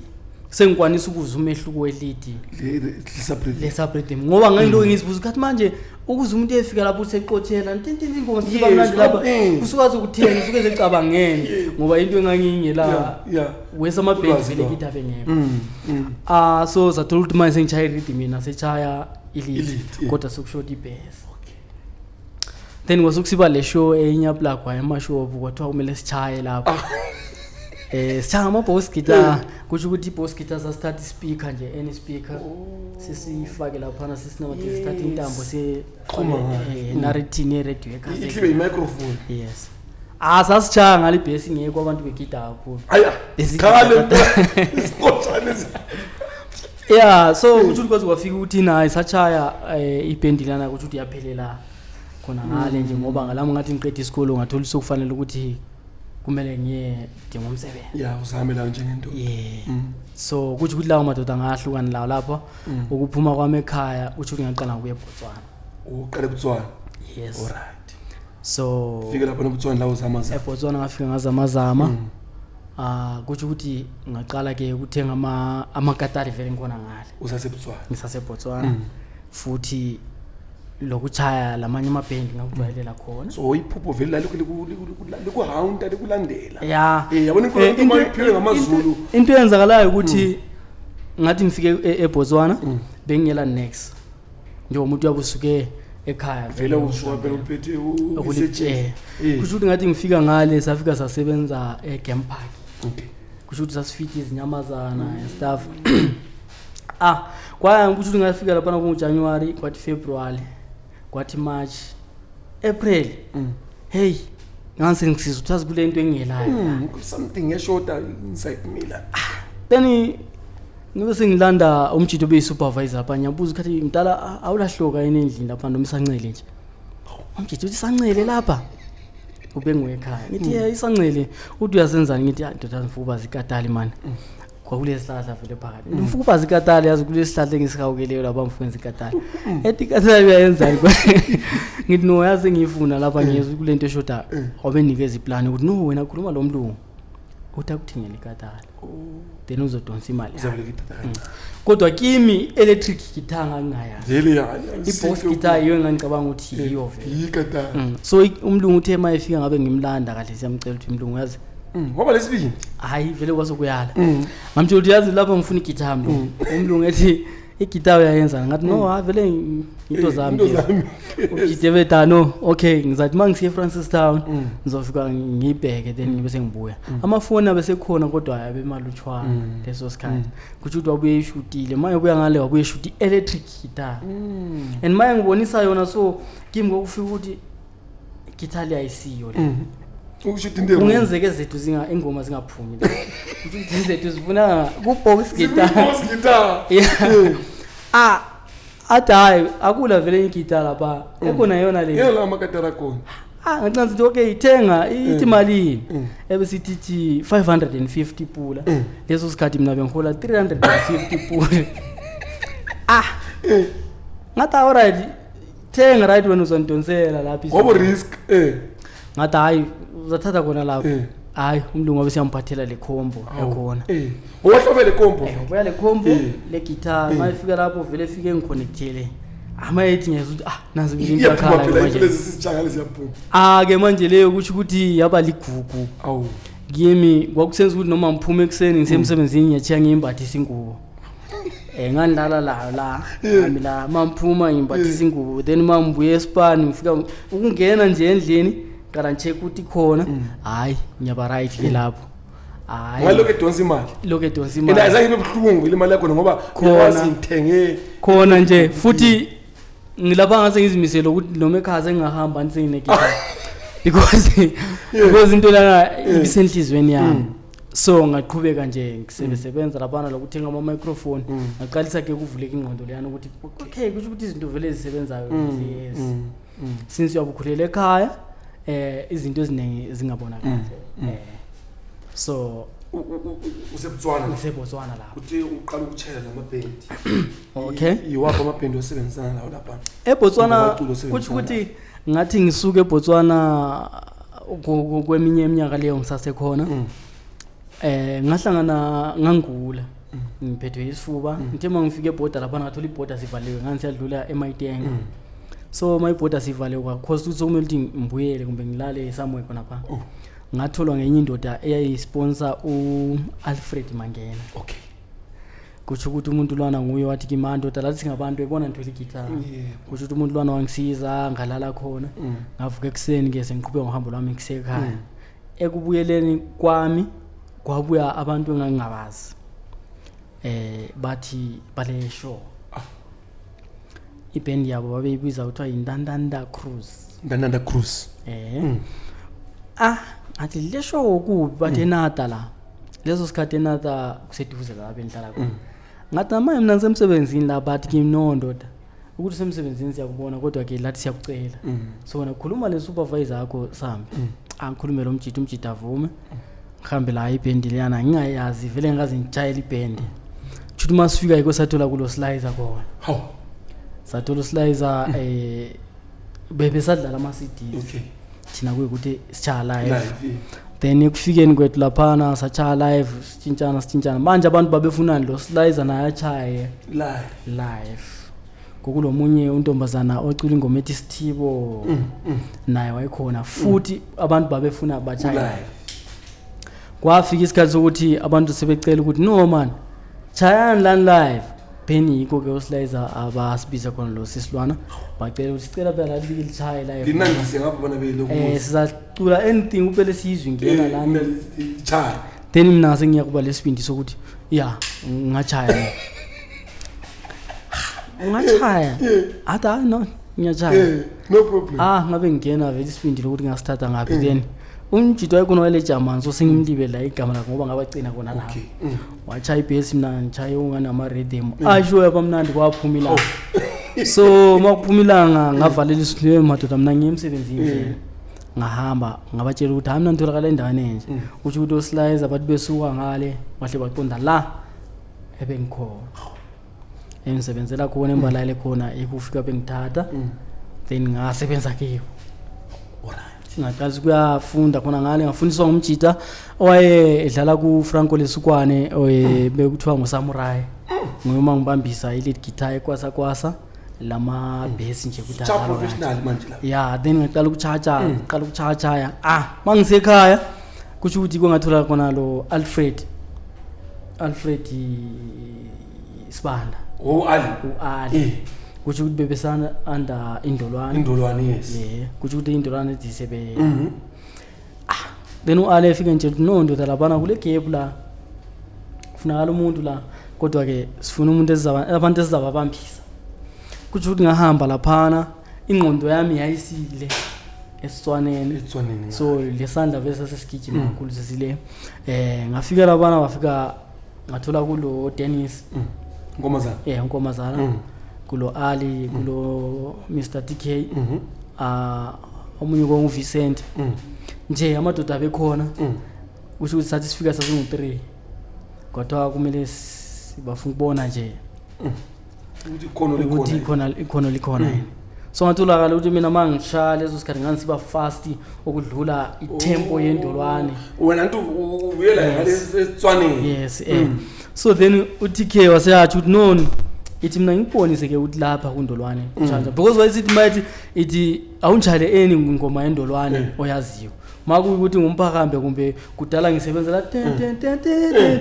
Sengikwanisa ukuzwa umehluko we-lead Le-sub-rhythm. Le-sub-rhythm, ngoba ngangilokhu ngizibuza ukuthi manje ukuze umuntu efika lapho useqothela ntintinti ingoma siba mnandi lapha, usukaze ukutheni, usuke secabangeni, ngoba into engangingela wesa amabhendi Ulwazi vele lwakho. kithi abengekho. Ah, so sathola ukuthi manje sengishaya i-rhythm, yena sechaya i-lead, I-lead, yeah. kodwa sekushoda i-bass. Then kwasekusiba le show enyaplagwa emashophu, kwathiwa kumele sichaye lapho, sishaya ama-bass guitar. Kusho ukuthi i-bass guitar sasithatha i-speaker nje, any speaker, sisifake laphana, sisinamathele, sithathe intambo. Xhuma ngayo. Narithini ye-radio. Ihlibe i-microphone. Yes, ah, sasishaya ngale i-bass ingekho, abantu begida kakhulu. Aya. Besigida. Khale isiqotshane. Yeah, so kusho ukuthi kwaze kwafika ukuthi naye sachaya ibhendi lana, kusho ukuthi yaphelela khona ngale nje, ngoba ngalami ngathi ngiqeda isikolo ngathola sokufanele ukuthi kumele ngiye dinga umsebenzi. Ya, uzame la njengendoda. Yeah, so kusho ukuthi lawo madoda ngahlukani lawo lapho. Ukuphuma kwami ekhaya kusho ukuthi ngaqala ngokuya eBotswana. Uqale eBotswana. Yes. Alright. So fike lapha noBotswana la uzama zama. eBotswana ngafika ngazamazama. Ah, kusho ukuthi ngaqala ke ukuthenga amakatari vele ngikhona ngale. UsaseBotswana. NgisaseBotswana, futhi lokuchaya lamanye amabhendi ngakujwayelela khona. So iphupho vele la likuhawunta, likulandela. Ya. Yabona inkolo into uma iphiwe ngamaZulu. Into eyenzakalayo ukuthi ngathi ngifike eBotswana bengingela nex, njengomuntu uyabe usuke ekhaya. Vele usuka phela uphethe isetsheni. Kusho ukuthi ngathi ngifika ngale, safika sasebenza e-game park. Kusho ukuthi sasifitha izinyamazana and stuff. Ah, kwaya kusho ukuthi ngafika laphana kunguJanuary, kwathi February, kwathi March, April, hey, ngase ngisiza ukuthi azi kule nto engiyelayo. Something eshoda inside me la. Then ngibe sengilanda umjito obeyi-supervisor lapha, ngiyabuza ukuthi mdala, awulahloka yini endlini lapha noma isancele nje? Umjito uthi isancele lapha ubengiwekhaya. Ngithi ye isancele, uthi uyasenzani? Ngithi ya ndoda, ngifuna ukubaza ikatali mani. Kwakulesi sihlahla vele phakathi, ngifuna ukubaza ikatali, yazi kulesi sihlahla engisihawukeleyo lapha, ngifuna ukwenza ikatali. Ethi ikatali uyayenzani? Ngithi no, yazi ngiyifuna lapha, ngiyezwa kule nto eshodayo. Wabenikeza iplani ukuthi no, wena khuluma lo mlungu uthi akuthingele ikatali, then uzodonsa imali yakho. Uzavele kithatha kancane. Kodwa kimi electric guitar ngangingayazi. Vele ya. I-bass guitar yiyo engangicabanga ukuthi yiyo vele. Yikatali. So umlungu uthe uma efika ngabe ngimlanda kahle, siyamcela ukuthi mlungu yazi. Ngoba lesibindi. Hayi vele kwasokuyala, ngamtshela ukuthi yazi lapha ngifuna igitha mlungu. Umlungu ethi igitha uyayenza? Ngathi no, ha vele into zami Into lezi. zami. Ujide bethi no, okay, ngizathi uma ngisiye eFrancistown ngizofika ngiyibheke, then ngibe sengibuya. Amafoni abesekhona kodwa abemalutshwana leso sikhathi. Kusho ukuthi wabuye eshutile, uma ebuya ngale wabuye eshuta i-electric guitar, and uma engibonisa yona, so kimi kwakufika ukuthi igitha le ayisiyo le. Ukusho ukuthi into Kungenzeka ezethu ingoma zingaphumi la. Kusho ukuthi ezethu zifuna ku-box guitar. Bass guitar. Yeah. Ah, athi hayi akula vele igitha lapha ekhona yona le. Yela amakatara khona. Ah, ngacina sithi okay, ithenga ithi malini? Ebesithi ithi 550 pula. Leso sikhathi mina bengihola 350 pula. Ah, ngathi alright, thenga, right, wena uzondonsela lapha izinto. Ngoba risk Ngathi hayi, uzathatha khona lapho. Hayi, umlungu wabe siyamphathela le combo yakhona. Owahlobele combo. Ubuya le combo le guitar, mayifika lapho vele fike ngiconnectele, ama ethi ngiyezwa ukuthi ah, nazi into Iyaphuma yakhala phela into manje. lezi sisijangale ziyaphuma. Ah ke manje leyo kusho ukuthi yaba ligugu kimi. Kwakusenza ukuthi noma ngiphume ekuseni ngisemsebenzini, ngiyachiya ngiyimbathisa ingubo, ngandlala layo la nami la, mamphuma ngimbathisa ingubo, then mambuye esipani ngifika ukungena nje endlini qala ngicheck ukuthi ikhona. Hayi, ngiyaba right ke lapho, hayi. Ngalokho edonsa imali. Lokho edonsa And imali. azange ibe buhlungu ile mali yakho ngoba Khona. uyawazi ngithenge. Khona nje futhi ngilapha ngase ngizimisele ukuthi noma ekhaya sengingahamba ngisenginegitha, because into lana ibisenhlizweni yami. So ngaqhubeka nje ngisebenza laphana lokuthenga ama-microphone, ngaqalisa ke kuvuleka ingqondo leyana ukuthi okay, kusho ukuthi izinto vele ezisebenzayo lezi, since uyabukhulela ekhaya, izinto eziningi zingabonakali. So UseBotswana la. NgiseBotswana lapho. Uthi uqala ukuchela lamabhendi. Iwaphi amabhendi osebenzisana nawo lapha? EBotswana. Abaculo osebenzisana. Kutsho ukuthi ngathi ngisuke eBotswana kweminye iminyaka leyo ngisasekhona, ngahlangana ngangula. Ngiphethwe isifuba. Ngithe uma ngifika ebhoda laphana, ngathola ibhoda sivaliwe, ngangisiyadlula emayitenga. So uma ibhoda sivaliwe, kwakhosa ukuthi sokumele ukuthi ngibuyele kumbe ngilale somewhere khonapha. Ngatholwa ngenye indoda eyayisponsor, u-Alfred Mangena. Kusho ukuthi umuntu lwana nguye wathi kimi, "Ah, ndoda, lathi singabantu ebona ngithwele igitara." Kusho ukuthi umuntu lwana wangisiza, ngalala khona. Ngavuka ekuseni-ke, sengiqhubeka ngohambo lwami kusekhaya. Ekubuyeleni kwami kwabuya abantu engangingabazi, bathi bale show. Iband yabo babeyibiza kuthiwa yintantanta Cruise. Ndananda Cruise. Ah, ngathi le show kubi. Bathi enata la, leso sikhathi enata kuseduze la bendihlala khona. Ngathi manje mina ngisemsebenzini la. Bathi kimi, "No ndoda, ukuthi usemsebenzini siyakubona, kodwa ke lathi siyakucela." So wena khuluma le supervisor yakho sambe. Angikhulume lo mjidi, umjidi avume, ngihambe la ibhendi leyana ngingayazi vele, ngikaze ngitshayele ibhendi. Shuthi uma sifika yikho sathola kulo slicer khona. Hawu. Sathola uslicer, bebesadlala ama-CDs. Thina kuyikuthi sitshaya live. Live, yeah. Then ekufikeni kwethu laphana satshaya live, sitshintshana sitshintshana. Manje abantu babefunani lo slicer naye atshaye live. Live. Kokulomunye untombazana ocula ingoma ethi Sithibo, naye wayekhona futhi. Abantu babefuna batshaye live. Live. Kwafika isikhathi sokuthi abantu sebecela ukuthi, "No man, chayani lani live." Then yikho-ke uslicer abasibiza khona lo sisilwana, bacela ukuthi sicela phela lathi like lichaye live. Linandise ngapha bona beloku. Sizacula anything upele siyizwe ingena lani. Chaya. Then mina sengiyakuba lesibindi sokuthi ya, ngingachaya mina. Ungachaya? Athi, "Hayi no, ngiyachaya." No problem. Ah, ngabe ngingena vele isibindi lokuthi ngasithatha ngaphi. Then umjito wayekhona wayelejamani, so sengimlibela igama lakhe ngoba ngabagcina khona lapho. Wachaya ibhesi, mina ngichaye unganama-rhythm asho yabamnandi. Kwaphuma ilanga, so uma kuphuma ilanga ngavalela isibindi, madoda, mina ngiye emsebenzini vele. Ngahamba ngabatshela ukuthi hayi, mina ngitholakala endaweni enje. Kusho ukuthi oslicer abantu besuka ngale bahle baqonda la ebengikhona, engisebenzela khona, embalayele khona, ikufika bengithatha. Then ngasebenza kiyo. Ngaqalisa ukuyafunda khona ngale, ngafundiswa ngumjita owaye edlala ku-Franco Lesukwane, bekuthiwa nguSamurai. Nguye uma ngibambisa i-lead guitar ekwasa kwasa lama-bass nje ukuthi Cha, adlalwa kanje. Professional manje la. Ya, then ngaqala ukutshatsha, qala ukutshatshaya. Ah, mangisekhaya kusho ukuthi kwangathola khona lo Alfred Sibanda. Oh, Ali. U-Ali. Kusho ukuthi bebesana under Indolwane. Indolwane, yes. Yeah, kusho ukuthi Indolwane zisebe. Ah, then u-Ali efike nje ukuthi, "No ndoda, laphana kule gap la, kufunakala umuntu la, kodwa ke sifuna umuntu esizaba abantu esizababambisa." Kusho ukuthi ngahamba laphana, ingqondo yami yayisile esitswaneni. Etswaneni. So lesandla vese sesigijima kakhulu sesile. Ngafika labana, wafika ngathola kulo Dennis. Nkomazana. Nkomazana. Kulo Ali, kulo Mr DK. Ah, omunye kongu Vincent. Nje amadoda abekhona. Kusho ukuthi sathi sifika sasingu 3, kodwa kumele bafuna ukubona nje ukuthi ikhono ukuthi likhona. Ikhona, ikhono likhona yini. So ngatholakala ukuthi mina uma ngishaya leso sikhathi ngangisiba fast okudlula itempo yendolwane. Wena nto ubuyela ngale esitswaneni. Yes. So then uTK waseyatsho ukuthi, "No, ithi mina ngikubonise ke ukuthi lapha kundolwane njalo," because wayesithi mayethi ithi awunjale eni ngoma yendolwane oyaziyo, makuyikuthi ngumphakambe kumbe kudala ngisebenzela ten ten ten ten ten.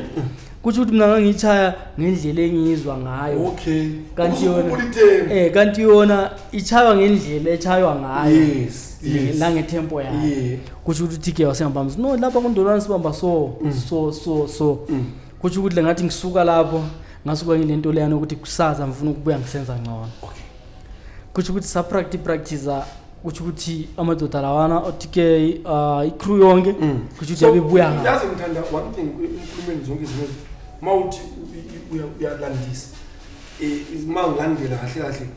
Kusho ukuthi mina ngangiyitshaya ngendlela engiyizwa ngayo. Kanti yona Usukhuphula itempo. Kanti yona ichaywa ngendlela echaywa ngayo nangetempo yayo. Kusho ukuthi uTK wasengibamba, no, lapha kundolwane sibamba so so so so. Kusho ukuthi le ngathi ngisuka lapho, ngasuka ngilento leyana ukuthi kusasa ngifuna ukubuya ngisenza ngcono. Kusho ukuthi sa-practice practice, kusho ukuthi amadoda lawana oTK, i-crew yonke, kusho ukuthi yabebuya ngayo. Yazi ngithanda one thing enkulumeni zonke izinto, uma uthi uyalandisa, uma ngilandela kahle kahle,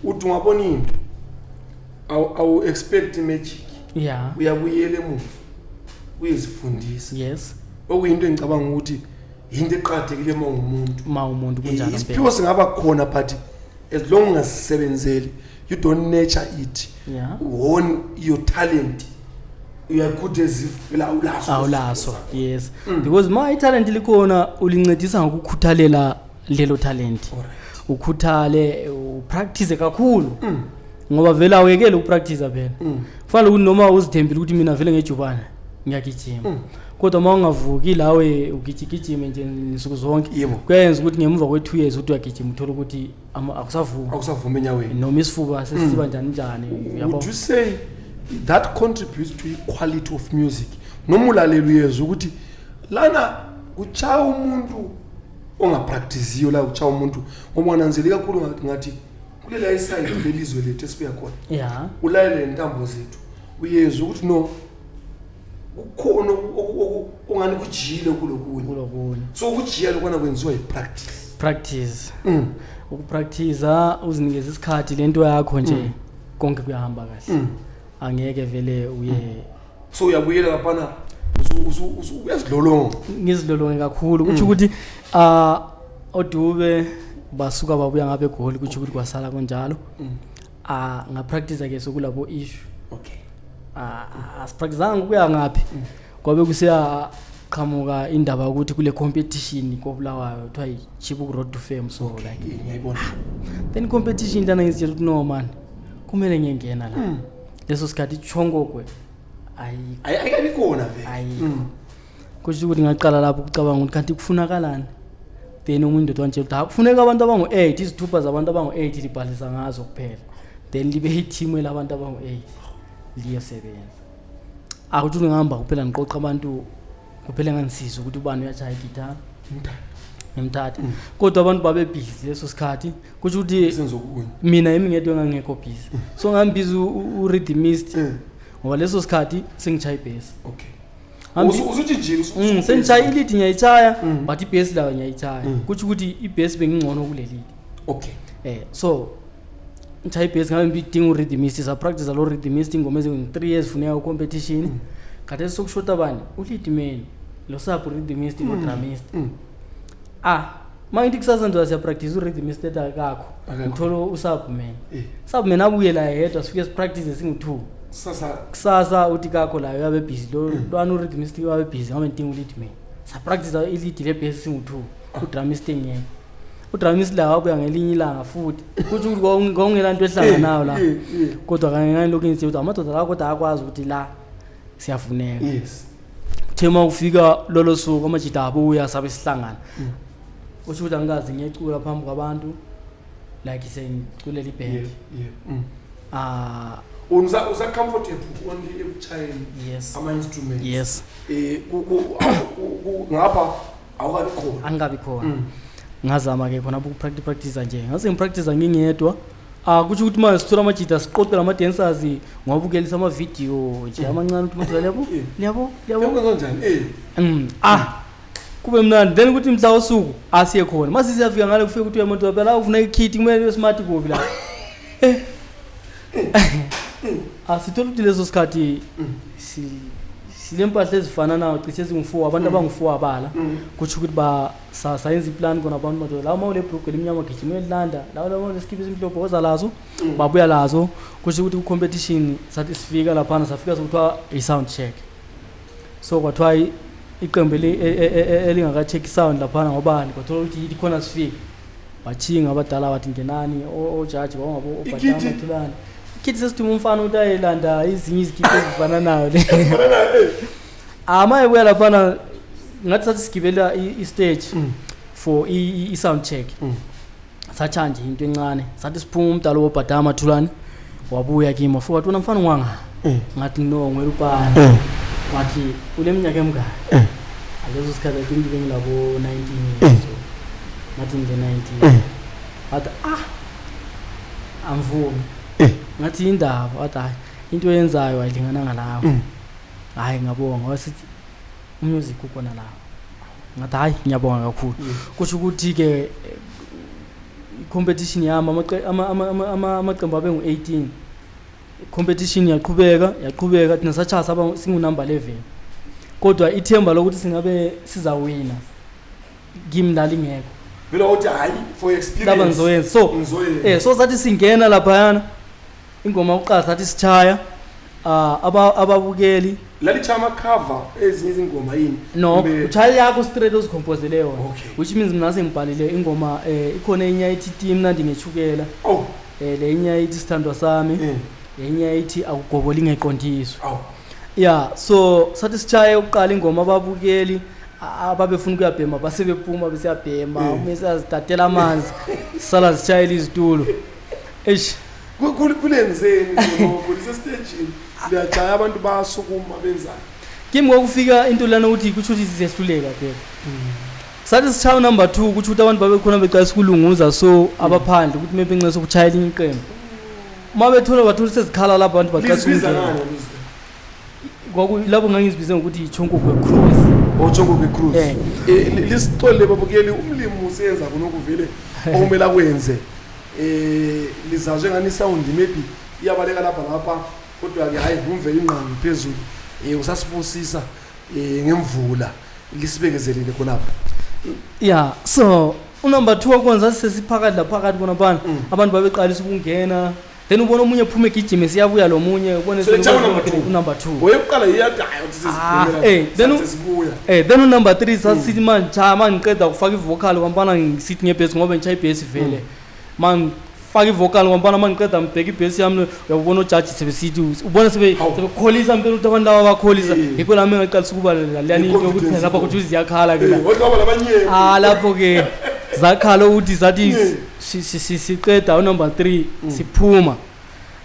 uthi ungabona into awu expect magic. Uyabuyela emuva uyezifundisa. Okuyinto engicabanga ukuthi yinto eqakathekile uma ungumuntu. Ma umuntu kunjalo. Isiphiwo singaba khona, but as long ungasisebenzeli, you don't nurture it, hone your talent. You are good as if vele awulaso. Awulaso, yes, because ma italent likhona, ulincedisa ngokukhuthalela lelo talent. Ukhuthale, upractice kakhulu, ngoba vele awuyekele ukupractice phela. Kufana lokuthi noma uzithembile ukuthi mina vele ngejubane ngiyagijima, kodwa uma ungavuki lawe ugijigijime nje nsuku zonke, kuyayenza ukuthi ngemuva kwe-2 years ukuthi uyagijima, uthole ukuthi akusavumi. Akusavumi enyaweni. Noma isifuba sesiba njani njani, uyabo. Would you say that contributes to i-quality of music, noma ulaleli uyezwa ukuthi lana kuchaya umuntu ongapractiziyo, la kuchaya umuntu? Ngoba ungananzeli kakhulu, ngathi kulela isayidi lelizwe lethu esibuya khona, ulalele ntambo zethu, uyezwa ukuthi no, kukhona ongani kujiyile kulokunye. Kulokunye. So ukujiya lokwana kwenziwa yi-practice. Practice, ukupractice, uzinikeza isikhathi lento yakho nje, konke kuyahamba kahle. Angeke vele uye. So uyabuyela laphana, uyazilolonga. Ngizilolonge kakhulu, kutsho ukuthi ah, odube basuka babuya ngapha eGoli, kutsho ukuthi kwasala kunjalo. Ah, ngapractice ke sokulabo issue. Ah, asipracticanga kuya ngaphi, kwabe kusiya qhamuka indaba yokuthi kule competition koBulawayo kuthiwa yi-Chibuku Road to Fame, so like Ngiyayibona. Then competition lana ngizitshela ukuthi no man, kumele ngiyengena la. Leso sikhathi ichongokwe ayikho. Ayikabi khona vele. Ayikho. Kusho ukuthi ngaqala lapho ukucabanga ukuthi kanti kufunakalani. Then omunye indoda wantshela ukuthi, "Ha, kufuneka abantu abangu-8, izithupha zabantu abangu-8 libhalisa ngazo kuphela, then libe ithimu elabantu abangu-8 liyosebenza." Akuthi ngihamba kuphela ngiqoqa abantu kuphela, engangisizwa ukuthi ubani uyatshaya igitara. Mthatha. Ngimthatha, kodwa abantu babe busy leso sikhathi, kusho ukuthi Senza okunye. Mina yimi ngedwa engangekho busy, so ngambiza urhythmist, ngoba leso sikhathi sengitshaya ibhesi. Usutshintshile. Sengitshaya ilead, ngiyayitshaya, but ibhesi layo ngiyayitshaya. Kutsho ukuthi ibhesi bengingcono kule lead. So ngitshaya ibhesi, ngabe ngidinga urhythmist, sapractice lo rhythmist ingoma ezingu-3 years funeka competition. Khathesi sokushota bani? Ulead man lo sub rhythmist no drumist. Ah, ma ngithi kusasa ndoda siyapractice, urhythmist ethi akakho. Akekho. Ngithole usub man. Sub man abuye la yedwa, sifike sipractice singu-two. Sasa. Kusasa uthi kakho layo, uyabe busy lo lwana urhythmist, uyabe busy. Ngabe ngidinga ulead man, sapractice ilead lebhesi singu-two, udrumist engekho. Udrumist la wabuya ngelinye ilanga futhi, kutsho ukuthi kwakungela nto ehlanganayo la. Kodwa kanye ngangilokhu ngizitshela ukuthi amadoda la kodwa ayakwazi ukuthi la siyafuneka. Kuthe uma kufika lolo suku, amajida abuya, sabe sihlangana. Kusho ukuthi angikaze ngiyecula phambi kwabantu, like sengiculela iband. Ah. Usa comfortable only ekuchayeni Yes. ama instruments? Yes. Ngapha awukabi khona? Angikabi khona. Ngazama ke khona ukupractice, practice nje, ngase ngipractice ngingedwa. Ah, kusho ukuthi manje sithola amajida, siqoqe lama dancers, ngiwabukelisa ama-video nje amancane ukuthi madoda, liyabo, liyabo, liyabo. Yakwenza njani? Ah, kube mnandi. Then kuthi mhla wosuku asiye khona, mase siyafika ngale, kufike ukuthi uyamuntu phela ufuna ikit, kumele ibe smart kuphi la. Asithola ukuthi leso sikhathi silempahla ezifananayo cishe ezingu-four, abantu abangu-four abala. Kutsho ukuthi ba sayenza iplan khona, abantu madoda lawo, uma ulebhrugu elimnyama gijima uyelilanda lawo, lawo lesikipha esimhlophe woza lazo. Babuya lazo. Kusho ukuthi ku-competition sathi sifika laphana, safika sokuthiwa i-sound check, so kwathiwa iqembu elingaka-check i-sound laphana ngobani. Kwathola ukuthi yithi khona sifike, bachinga abadala bathi ngenani, ojaji kwakungabo. Ikiti? Obhadamathulane ikhithi, sesithuma umfana ukuthi ayelanda ezinye izikipa ezifananayo le. Ama ebuya laphana, ngathi sathi sigibela i-stage for i-sound check, satshaya nje into encane, sathi siphuma, umdala wobhadama thulane wabuya kimi, wafika wathi, "Wena mfana ungwanga?" Ngathi, "No, ngwela upana." Wathi, "Ule minyaka emingaki?" Aleso sikhathi I think bengilabo 19 years old. Ngathi, "Ngile 19." Wathi, "Ah, angivumi." Ngathi, "Indaba?" Wathi, "Hayi, into oyenzayo ayilingananga lawe." Hhayi, ngabonga. Wasithi umusic ukhona lawo. Ngathi, "Hhayi, ngiyabonga kakhulu." Kusho ukuthi-ke i-competition yami, amaqembu abe ngu-18, competition yaqhubeka, yaqhubeka, thina satshaya saba singu-number 11, kodwa ithemba lokuthi singabe sizawina kimi lalingekho. Vele uthi hayi, for experience. Laba ngizoyenza so. Ngizoyenza. So sathi singena laphayana, ingoma yokuqala sathi sitshaya, Ababukeli Lalitshaya ama-cover ezinye izingoma yini? No. Utshaya yakho straight, ozikhompozele yona. Which means mina sengibhalile ingoma, ikhona enye ayithi ti mnandi ngechukela. Le enye ayithi sithandwa sami. Enye ayithi akugoboli ngeqondiswa. Yeah, so sathi sitshaye ukuqala ingoma, ababukeli ababefuna ukuyabhema basebephuma besiyabhema. Uma siyazitatela amanzi, sala zitshayela izitulo, eish. Kulenzeni lokho lisestejini, liyajaya, abantu bayasukuma, benzani? Kimi kwakufika into lana ukuthi kusho ukuthi sisehluleka phela. Sathi sitshaya number 2, kusho ukuthi abantu babekhona beqalisa ukulunguza, so abaphandle ukuthi maybe nxese ukuchaya elinye iqembu, uma bethola bathola sezikhala lapho, abantu baqalisa Lizibiza ukungena. ngani lizwe? Lapho ngangizibize ngokuthi yichonkogwe cruise. Ochongo cruise. Eh. Lisixolele babukeli, umlimi useyenza khonokhu vele okumele akwenze. Lizazwe ngani sound maybe iyabaleka lapha lapha, kodwa ke hayi, ngumvela ingqangi phezulu, usasibusisa ngemvula, lisibekezelile khonapha. Yeah, so unumber 2 wakwenza sesiphakathi laphakathi khonaphana. Abantu babeqalisa ukungena, then ubona omunye ephuma egijime, siyabuya lo munye ubone. So, etshaye unumber 2? Unumber 2. Oyokuqala iyade hayi uthi Ah, then sesibuya. Then unumber 3 sasithi manje cha, mangiqeda ukufaka ivocal kwampana, ngisithi ngebhesi ngoba ngitshaya ibhesi vele. Mangifaka ivocal kwampana, mangiqeda ngibheka ibhesi yami, uyabona ojaji sebesithi, ubona Hawu. sebekholisa mpela ukuthi abantu laba bakholisa. Yikho lami engaqalisa ukuba leyani into yokuthi I-confidence lapha kuthi ziyakhala ke la. Kodwa labanye. Ah, lapho ke zakhala ukuthi sathi siqeda unumber 3, siphuma,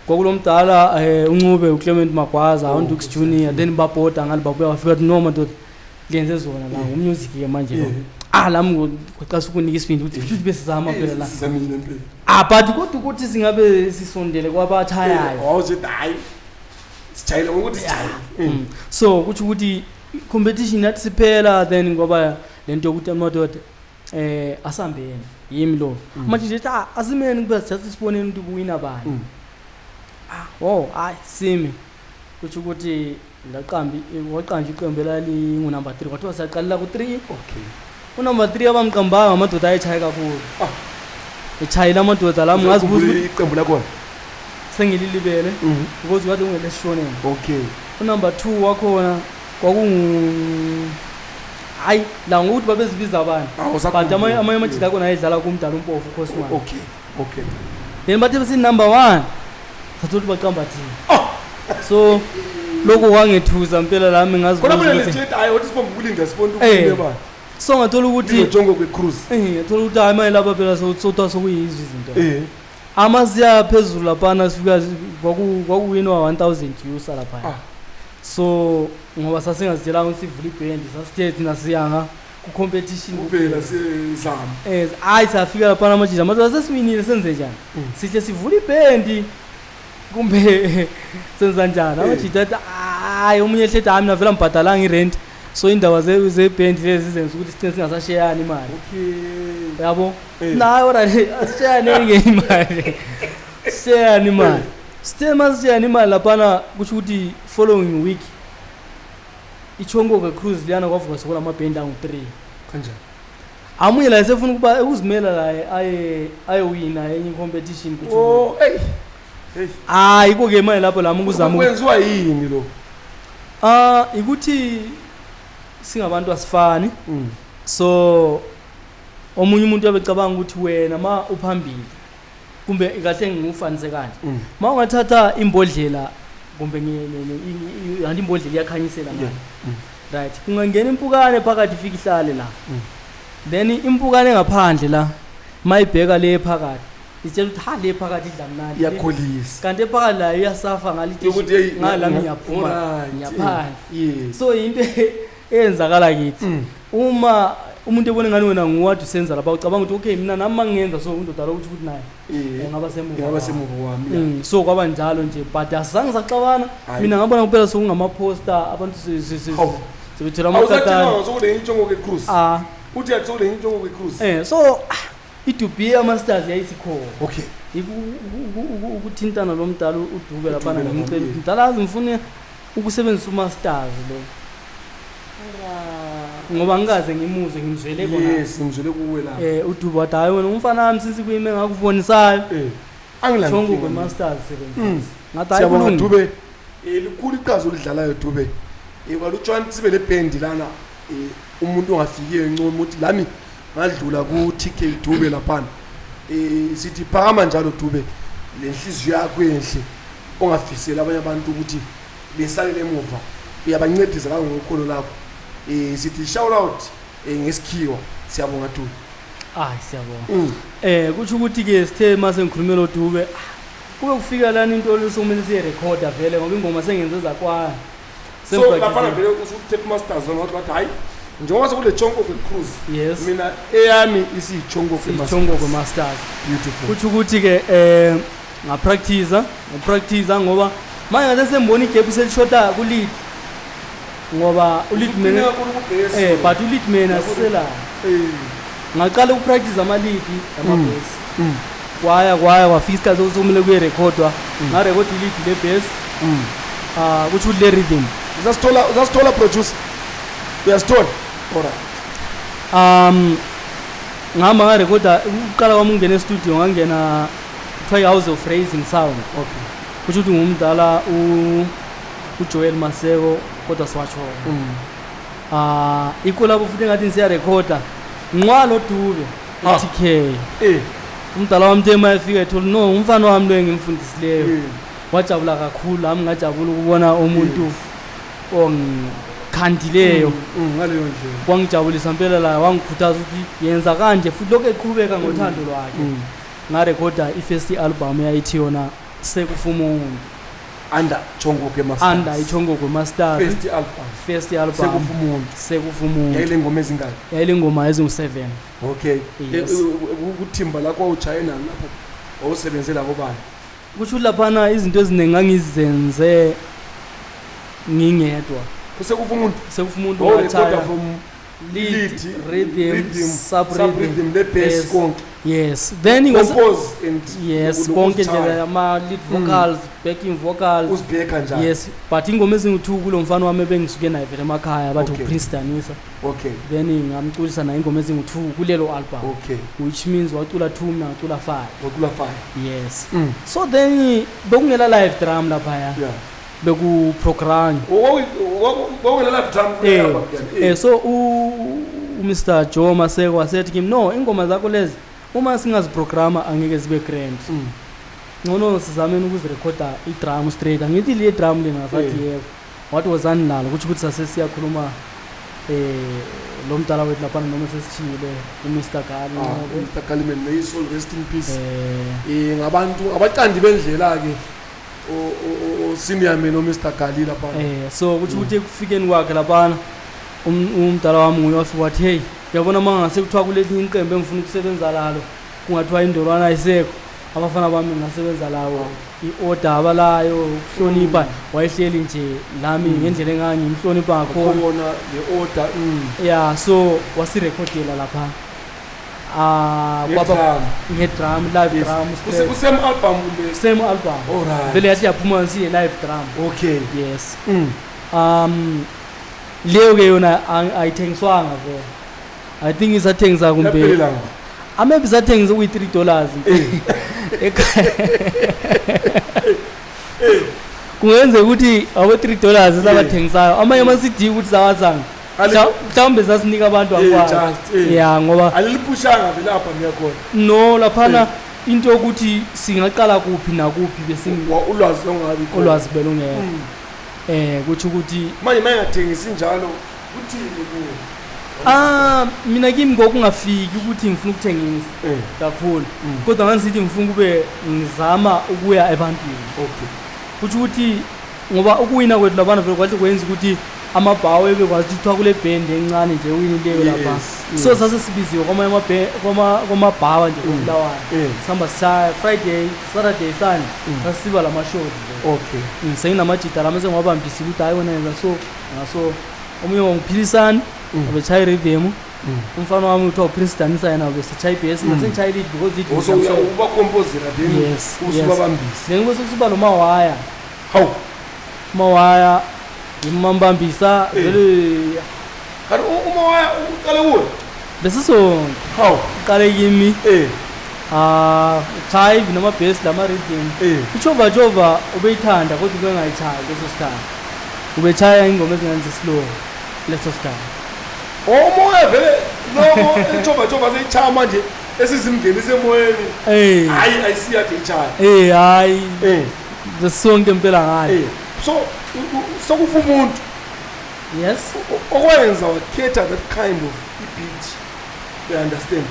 kwakulo mdala uNcube, uClement Magwaza, uNdux Junior, then babhoda ngalo, babuya bafika bathi, "No madoda, lenze zona la umusic ke manje lo." Ah, lami kwaqasa ukunika isibindi ukuthi futhi besizama phela la. Sizamile impela. Ah, but kodwa ukuthi singabe sisondele kwabathayayo. Wawuzithi hayi, sijayile ngokuthi sijayile. So kuthi ukuthi competition yathi siphela, then ngoba lento yokuthi amadoda asambeni yimi lo manje nje ah, asimeni kube sithatha siboneni ukuthi kuwina bani. Ah, oh hayi, simi kuthi ukuthi laqambi waqanja iqembu elalingu number 3, kwathiwa siyaqalela ku 3. Unumber 3 abamqambayo amadoda ayetshaye kakhulu. Echayela amadoda lami, ngazibuza ukuthi Iqembu lakhona. Sengililibele because kade ungelesishoneni. Unumber 2 wakhona kwakungu, hayi la ngokuthi babezibiza abani, but amanye amajita akhona ayedlala kumdala umpofu uCosman. okay okay Then bathe besithi number 1, sathola ukuthi baqamba thina. So lokho kwangethusa mpela lami, Khona ngazibuza phela ukuthi lesitshela hayi wathi sibomba ukulinda sibona ukuthi ba So ngathola ukuthi Jongo kwe-cruise. Ngathola ukuthi hayi manje lapha phela sothiwa sokuyizwa izinto. Amasiya phezulu laphana, sifika kwakuwinwa 1000 user laphana. So ngoba sasingazitshelanga ukuthi sivule ibhendi, sasithe thina siyanga ku-competition kuphela, sizama. Hayi, safika laphana, amajija amadoda, sesiwinile, senze njani? Sihle sivule ibhendi kumbe senza njani? Amajija athi hayi, omunye ehlethi, hayi mina vele angibhadalanga irent, so indaba zebhendi lezi zizenza ukuthi sigcine singasasheyani imali. Yabo. Nayo alright, asisheyane-ke imali, sisheyane imali. Sithe masisheyane imali laphana, kusho ukuthi following week ichongoke cruise liyana kwavuka sekulamabhendi angu-3. Kanjani? Amunye la esefuna ukuba ukuzimela la aye ayowina enye competition, kuthi Oh, hey hey. Hayi, iko-ke manje lapho lami ukuzama Kwenziwa yini lo? Ah, ikuthi singabantu asifani. So omunye umuntu uyabecabanga ukuthi wena ma uphambili, kumbe kahle ngiwufanise kanje, ma ungathatha imbodlela kumbe kanti imbodlela iyakhanyisela ngale. Right, kungangena impukane phakathi, ifike ihlale la. Then impukane ngaphandle la mayibheka le phakathi, itshela ukuthi ha, le phakathi idla mnandi. Iyakholisa. Kanti ephakathi la iyasafa ngale. Yokuthi hey, ngala ngiyaphuma ngiyaphandle. So into eyenzakala kithi, uma umuntu ebona ngani wena nguwadi usenza lapha, ucabanga ukuthi okay, mina nami mangingenza so, undoda lo ukuthi naye engaba semuva Ingaba kwami. semuva kwami, yeah. So kwaba njalo nje, but asizange saxabana. Hhayi. Mina ngabona kuphela sokungamaposta abantu Hawu. sebethwele amakatani. Awusatshela sokule intsongo ke-cruise. Ah. Uthi yathi sokule intsongo ke-cruise. So iDubia Masters yayisikhona. Ukuthintana lo mdala uDube laphana, uDube ngimcela lapha, ukuthi mdala azi ngifune ukusebenzisa uMasters lo ngoba ngikaze ngimuzwe, ngimzwele khona. Yes, ngizwele kuwe la. UDube wathi, "Hayi wena umfana wami, since kuyime ngakubonisayo Angilankinga. Chongo kwe-Masters sebenzisa." Ngathi hayi, Siyabonga kulungile. Dube. Likhulu iqhaza olidlalayo Dube. Kwalutshwana sibe le band lana, umuntu ongafikiyo encoma ukuthi lami ngadlula ku TK Dube laphana. Sithi phakama njalo Dube, lenhliziyo yakho enhle ongafisela abanye abantu ukuthi besalele emuva, uyabancedisa kangokholo lakho. Sithi shout out ngesikhiwa. Siyabonga Dube. Hayi, siyabonga. Kusho ukuthi ke sithe mase ngikhulume lo Dube, kube kufika lana into olusokumele siyerekhoda vele, ngoba ingoma sengenze zakwana. So laphana vele usu-tape masters lona, wathi wathi hayi, njengoba sekule Chongoke Cruise, mina eyami isiyiChongoke. Ichongoko Masters. Beautiful. Kutsho ukuthi ke ngapractice ngoba manje ngathi sembona igap selishota ku lead, ngoba u-lead man but u-lead man asisela. Ngaqala ukupractice ama lead, ama bass. Kwaya kwaya kwafika isikhathi sokuthi kumele kuyerekhodwa. Ngarekhoda i-lead le bass, ah, kutsho ukuthi le rhythm. Uzasithola, uzasithola producer, uyasithola, alright. Ngihamba ngarekhoda. Ukuqala kwami ukungena e-studio, ngangena kuthiwa i-House of Raising Sound. Kusho ukuthi ngumdala uJoel Maseko, kodwa siwatshona. Ah, ikho lapho futhi engathi ngisiyarekhoda nqwalo Dube. TK. Umdala wami tema efika ethola, no, umfana wami lo engimfundisileyo. Wajabula kakhulu, nami ngajabula ukubona umuntu ongikhandileyo. Ngaleyo ndlela. Kwangijabulisa impela la, wangikhuthaza ukuthi yenza kanje, futhi lokho eqhubeka ngothando lwakhe. Ngarekhoda i-first album, yayithi yona Sekufa Umuntu. Under Chongoke Masters. Under iChongoko Masters. First album. First album. Sekufa Umuntu. Sekufa Umuntu. Yayile ngoma ezingaki? Yayile ngoma ezingu-7. Okay. Yes. Kuthimba lakho wawuchaye nani lapho, wawusebenze labo bani? Kusho ukuthi laphana izinto eziningi ngangizenze ngingedwa. Kusekufa Umuntu. Sekufa Umuntu. Wawurekhoda Ngatshaya from lead, lead, rhythm, rhythm, sub sub rhythm, le bass, Yes. konke. Yes, then Compose and yes, konke nje, ama lead vocals, backing vocals. Uzibheka njalo. Yes, but ingoma ezingu-2 kulo mfana wami ebengisuke naye vele emakhaya, bathi uPrince Danisa. Then ngamculisa naye ingoma ezingu-2 kulelo album, which means wacula 2, mina ngacula 5. Wacula 5. Yes. So then bekungela live drum laphaya, bekuprogram. Wawungela live drum kule album yani? So uMr Joe Maseko wasethi kimi, no, ingoma zakho lezi uma singaziprograma angeke zibe grand, ngcono sizameni ukuzirekhoda i-drum straight. Angithi le drum le, ngasathi yebo. Wathi wozani nalo. Kusho ukuthi sase siyakhuluma lo mdala wethu laphana, noma sesishiyile, uMr Gali. Ah, Mr Galiman, may his soul rest in peace. Eh. Ngabantu abacandi bendlela ke, o senior man, o Mr Gali lapha. So kusho ukuthi ekufikeni kwakhe laphana, umdala wami nguye wafika wathi, hey, uyabona, uma ngase kuthiwa kulelinye iqembu engifuna ukusebenza lalo, kungathiwa indolwana ayisekho, abafana bami ngingasebenza lawo, i-order abalayo, ukuhlonipha. Wayehleli nje lami ngendlela engangimhlonipha ngakhona. Khona le order. Yeah, so wasirekhodela lapha, ah, kwaba Nge-drum. Nge-drum, live drum straight. Kusame album kumbe? Same album. Vele yathi yaphuma siye live drum. Yes. Leyo ke yona ayithengiswanga vele. I think isathengisa kumbe Yaphelela ngo. Maybe isathengisa kuyi-$3. Kungenzeka ukuthi abo-$3 esabathengisayo amanye ama-CD ukuthi sawazanga, mhlawumbe sasinika abantu akwazi. Just. Ya, ngoba Aliliphushanga vele album yakhona. No, laphana into yokuthi singaqala kuphi nakuphi Ulwazi longabi khona. Ulwazi belungekho. Kutsho ukuthi Manje mayingathengisi njalo, kuthini kuwe? Ah, mina kimi ngokungafiki ukuthi ngifuna ukuthengisa kakhulu, kodwa ngangisithi ngifuna kube ngizama ukuya ebantwini. Kutsho ukuthi ngoba ukuwina kwethu labana vele kwathi kwenza ukuthi amabhawo ebekwazi ukuthi kuthiwa kule bhendi encane nje ewinileyo lapha. So sase sibiziwe kwamanye kwamabhawa nje koBulawayo. Sihamba sishaya Friday, Saturday, Sunday, sasisiba lama-shows nje. Senginamajida lami sengiwabambisile ukuthi hayi, wena yenza so ngaso. Omunye wangiphilisani, abetshaya i-rhythm. Umfana wami kuthiwa uPrince Danisa, yena besechaya i-bass, mina sengitshaya i-lead because lead Also ubakompozela then Yes. usubabambisa. Then kube sekusiba nomawaya. Hawu. Umawaya ngimambambisa vele. Kanti uma waya uqale kuwe? Besisonke. Hawu. Uqale kimi. Ah, cha, even ama-bass lama-rhythm. Uchova chova ubeyithanda, kodwa ubengayitshayi leso sikhathi, ubechaya ingoma ezingenza slow leso sikhathi. Omoya vele loko ichova chova seyichaya manje esizimngenise emoyeni. Hayi, ayisiyade ichaya. Hayi, sonke impela ngale. So sokufa umuntu. Yes. Okwenza wakhetha that kind of i-beat, you understand,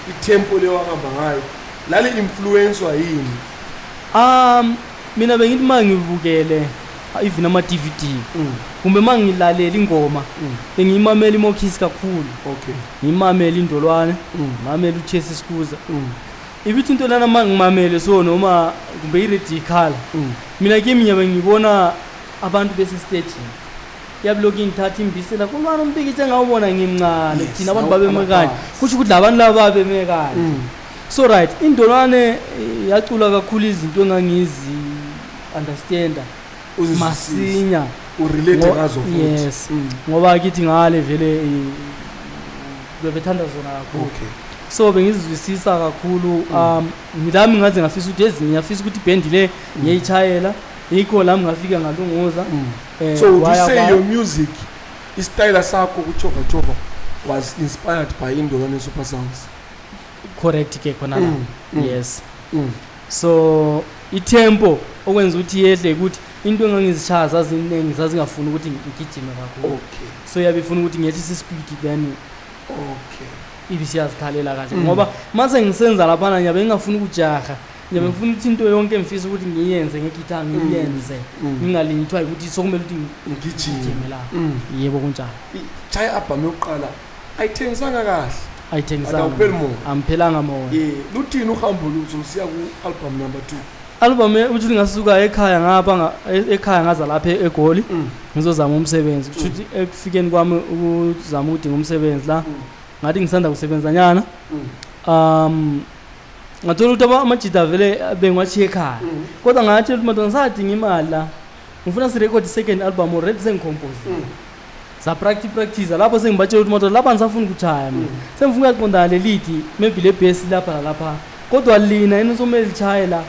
i-tempo leyo ahamba ngayo lali influencewa yini? Mina bengithi uma ngibukele even ama-DVD kumbe uma ngilalela ingoma, bengiyimamela iMokisi kakhulu, ngiyimamela indolwane, ngimamela uChesi Skuza. Ibithi into lana uma ngimamele so noma kumbe i-radio ikhala, mina kimi ngiyabe ngibona abantu besestagini, yabe lokhu ingithatha imbisela kulwana umpikitsha engawubona ngimncane. Thina abantu babeme kanje. Amapasi. Kusho ukuthi labantu laba babeme kanje. So right, indolwane yacula kakhulu izinto engangizi understanda Uzizwisise. Masinya. Urelate ngazo futhi. Yes. Ngoba kithi ngale vele bebethanda zona kakhulu. So bengizizwisisa kakhulu. Lami ngaze ngafisa ukuthi ezinye, ngiyafisa ukuthi ibhendi le ngiyayitshayela, yikho lami ngafika ngalunguza. So would you say waya. your music, isitayela sakho kuchova chova, was inspired by Indolwane Super Sounds? Correct ke khona la. Yes. So itempo okwenza ukuthi yehle ukuthi into engangizishaya zaziningi, zazingafuni ukuthi ngigijime kakhulu. So yabe ifuna ukuthi ngehlise ispeed, then ibisiyazikhalela kahle, ngoba mase ngisenza laphana ngiyabe ngingafuni ukujaha, ngiyabe ngifuna ukuthi into yonke engifisa ukuthi ngiyenze ngegitha ngiyenze, ngingalindi kuthiwa ukuthi sokumele ukuthi ngigijime ngigijime la. Yebo, kunjalo. Chaya album yokuqala ayithengisanga kahle. Ayithengisanga. Awupheli moya. Amphelanga moya. Luthini uhambo lutho lusiya ku-album number 2? Album uthi ngasuka ekhaya ngapha ekhaya ngaza lapha eGoli ngizozama umsebenzi. Kusho ukuthi ekufikeni kwami ukuzama ukudinga umsebenzi la, ngathi ngisanda kusebenza nyana, ngathola ukuthi amajida vele bengiwachiye ekhaya, kodwa ngatshela ukuthi madoda, ngisadinga imali la, ngifuna sirekhode i-second album, already sengicomposile. Sa-practice practice lapho, sengibatshela ukuthi madoda, lapha angisafuni ukuchaya mina, sengifuna ukuyaqondana le lead, maybe le bass lapha nalapha, kodwa lina yini somele lichaye la.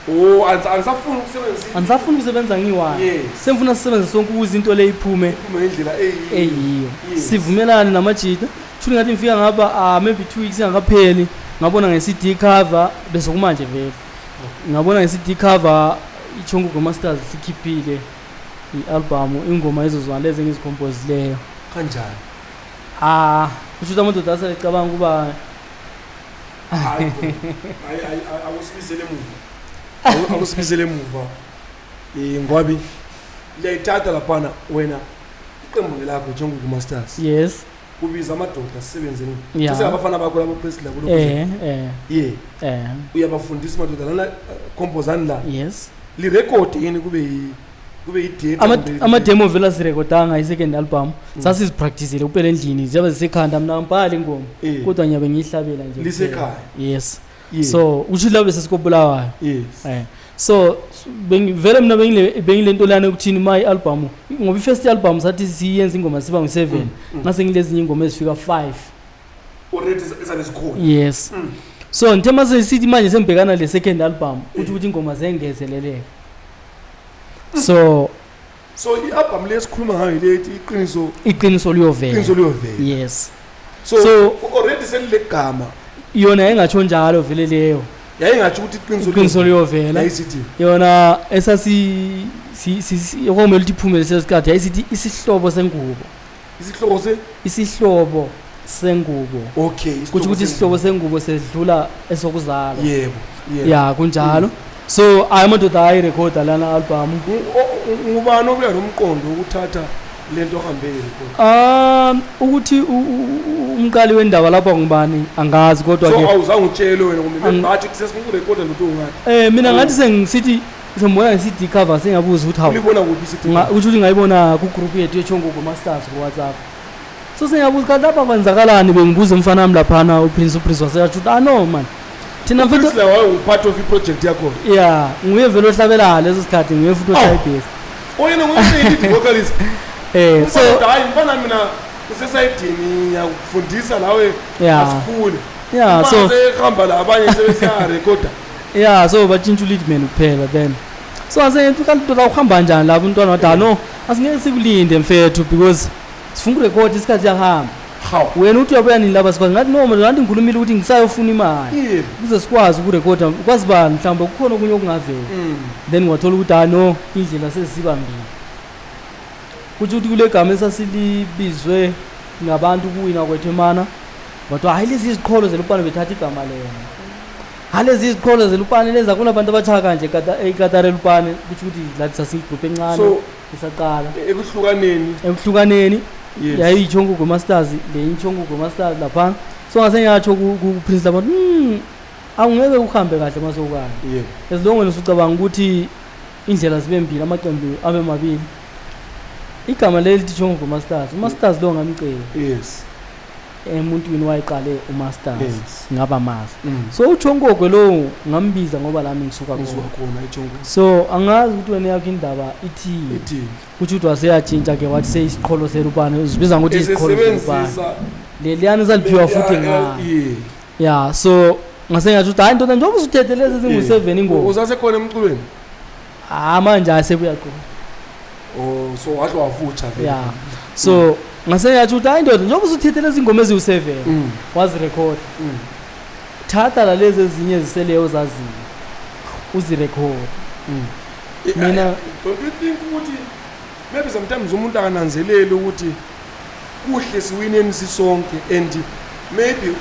Oh, angisafuni ukusebenzisa. Angisafuni ukusebenza ngiyi-one. Sengifuna sisebenze sonke ukuze into le iphume iphume ngendlela eyiyo. Eyiyo. Yes. Sivumelane namajida. Shuthi ngathi ngifika ngapha, maybe 2 weeks ingakapheli, ngabona nge-CD cover, bese kumanje vele ngabona nge-CD cover iChongugo Masters sikhiphile i-album, ingoma ezozwana lezi engizikhompozileyo. Kanjani? Ah, kusho ukuthi amadoda asecabanga ukuba Hayi bo. Hayi, hayi, akusibizele emuva. Akusibizele emuva. Ngwabi liyayithatha laphana wena iqembu lakho Njengoku Masters. Yes. Kubiza amadoda sisebenzeni. Yeah. Sesingabafana bakho labo Presley labo. Eh eh Yeah. eh Uyabafundisa madoda lana, composani la. Yes. Li record yini kube i date? Ama-demo vele asirekodanga i-second album, sasizipracticele kuphela endlini, ziyabe zisekhanda, mina ngibhala ingoma, kodwa ngiyabe ngiyihlabela nje. Lisekhaya. Yes. Yeah. So usho lapho sesikobulawayo. Yes. So vele mina bengile nto lana ukuthini ma i-album, ngoba i-first album sathi siyenza ingoma siba ngu-7, ngase ngilezinye ingoma ezifika 5. Already ezabe zikhona. Yes. So ngithe mase sithi manje sengibhekana le second album, kuthi ukuthi ingoma zengezeleleka, so So i-album lesikhuluma ngayo lethi iqiniso iqiniso liyovela. Iqiniso liyovela. Yes. So, So already selilegama. Yona engatsho njalo vele leyo. Yayingatsho ukuthi iqiniso iqiniso liyovela. Yayisithi Yona esasi okumele ukuthi iphume leso sikhathi yayisithi isihlobo sengubo. Isihloko se Isihlobo sengubo. Okay. Kutsho ukuthi isihlobo sengubo sedlula esokuzalwa. Yebo. Ya, kunjalo. So ayi, amadoda ayirekhoda lana album. Ngubani obuya nomqondo wokuthatha lento ohambe record? Ukuthi umqali wendaba lapha ngubani angazi, kodwa So ke awuzange utshele wena kumbe bathi sesifuna ukurekhoda lento ungathi? Mina ngathi sengisithi sengibona nge-CD cover, sengabuza ukuthi hawu. Ulibona kuphi isithi? Kusho ukuthi ngayibona ku-group yethu yeChongugo Masters ku-WhatsApp, so sengiyabuza kanti lapha kwenzakalani, bengibuza umfana wami laphana uPrince, uPrince waseyasho ukuthi ah no man, thina mfethu. Prince waye part of i-project yakho? Ya, nguye vele ohlabelayo leso sikhathi, nguye futhi oshaya ibhesi. Oyena nguye lead vocalist. So so hayi mfana, mina usesayidini, ngiyakufundisa lawe. Yeah. Asikhule. Yeah, so sehamba la abanye sebesiyarekhoda. Yeah, so batshintsha uleadman kuphela then. So asengithi kanti ndoda uhamba kanjani lapho umntwana wathi, "Ah, no, asingeke sikulinde mfethu because sifuna ukurekhoda, isikhathi siyahamba." Hawu. Wena uthi uyabuya nini lapha sikwazi? Ngathi no, mina ngathi ngikhulumile ukuthi ngisayofuna imali ukuze sikwazi ukurekhoda, kwazi bani mhlawumbe kukhona okunye okungavela. Then wathola ukuthi ah no, indlela sesiba mbili. Kutsho ukuthi kule gama esasilibizwe ngabantu kuwina kwethu emana, bathiwa hayi lezi iziqholo zelupane, bethatha igama lena, hayi lezi iziqholo zelupane lezi, akunabantu abatshaya kanje ekatara elupane. Kutsho ukuthi lathi sasiyigroup encane So isaqala. Ekuhlukaneni. Ekuhlukaneni. YayiyiTshongogwe Masters le, iTshongogwe Masters laphana. So ngase ngiyatsho ku-prince lapha, awungeke uhambe kahle masokanye as long wena usucabanga ukuthi indlela zibe mbili, amaqembu abe mabili. Igama leli lithi Tshongogwe Masters, uMasters lo ngamcela emuntwini wayeqale uMasters, ngaba mazi. So uTshongogwe lo ngambiza ngoba lami ngisuka ngisuka khona. Khona iTshongo. So angazi ukuthi wena yakho indaba ithini. Ithini? Kutsho ukuthi waseyatshintsha ke, wathi seyisiqholo selupane, uzibiza ngokuthi isiqholo selupane. Esesebenzisa leliyana saliphiwa futhi ngayo. Ya, so ngase ngiyatsho ukuthi hayi ndoda, njengoba usuthethe lezi ezingu-seven ingoma. Usasekhona emculweni? Ah, manje asebuya qoba. Oh, so wahle wavutsha vele. Ya, so ngase ngiyatsho ukuthi hayi ndoda, njengoba usuthethe lezi ngoma eziwu-seven wazirekhoda, thatha lalezi ezinye eziseleyo ozaziyo uzirekhode. Don't you think ukuthi maybe sometimes umuntu akananzeleli ukuthi kuhle siwineni sisonke, and maybe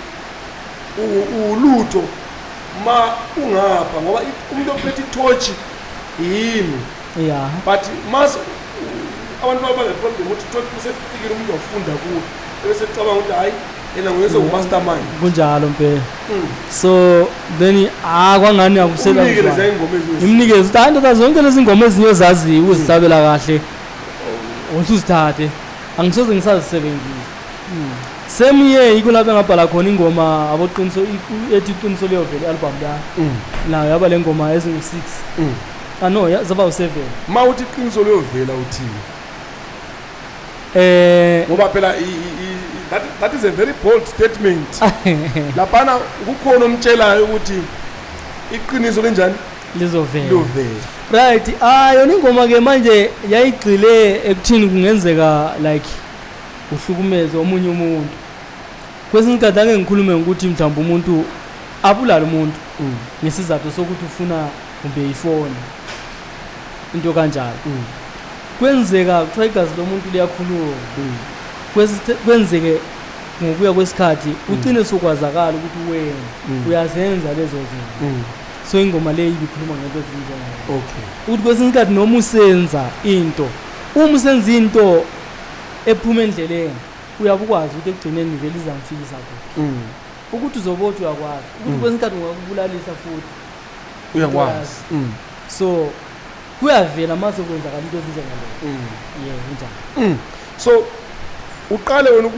ulutho ma ungapha ngoba umuntu ophethe ithochi yimi, but mas abantu baba ne-problem ukuthi thothi usefikile umuntu wafunda kuwe, ebese cabanga ukuthi hhayi yena nguye sewumastermind. Kunjalo mpela. So then ah kwangani akusela. Umnike leza ingoma ezinye. Imnikeze ukuthi hayi ndoda, zonke lezi ngoma ezinye ozaziyo uzihlabela kahle, uthi uzithathe, angisoze ngisazisebenzisa. Same year yikho lapho engabhala khona ingoma aboqiniso ethi Iqiniso Liyovela, i-album la. Nayo yaba le ngoma ezingu-six. Ah no, zaba u-seven. Ma uthi iqiniso liyovela, uthini? Ngoba phela that is a very bold statement laphana. Kukhona omtshelayo ukuthi iqiniso linjani? Lizovela. Liyovela. Right, ah yona ingoma ke manje yayigxile ekuthini kungenzeka like uhlukumeze omunye umuntu. Kwesinye isikhathi ake ngikhulume ngokuthi mhlawumbe umuntu abulale umuntu ngesizathu sokuthi ufuna kumbe ifoni, into kanjalo. Kwenzeka kuthiwa igazi lomuntu liyakhuluma. Kwenzeke ngokuya kwesikhathi ugcine sokwazakala ukuthi wena uyazenza lezo zinto. So ingoma leyi ibikhuluma ngento ezinjengayo ukuthi kwesinye isikhathi noma usenza into, uma usenza into ephuma endleleni, uyabe ukwazi ukuthi ekugcineni vele izamfikisa kuphi, ukuthi uzobotshwa, uyakwazi ukuthi kwesinye isikhathi ungakubulalisa futhi. Uyakwazi. So kuyavela mase kwenzakala into ezinjengaleyo. Yebo, kunjalo. So uqale wena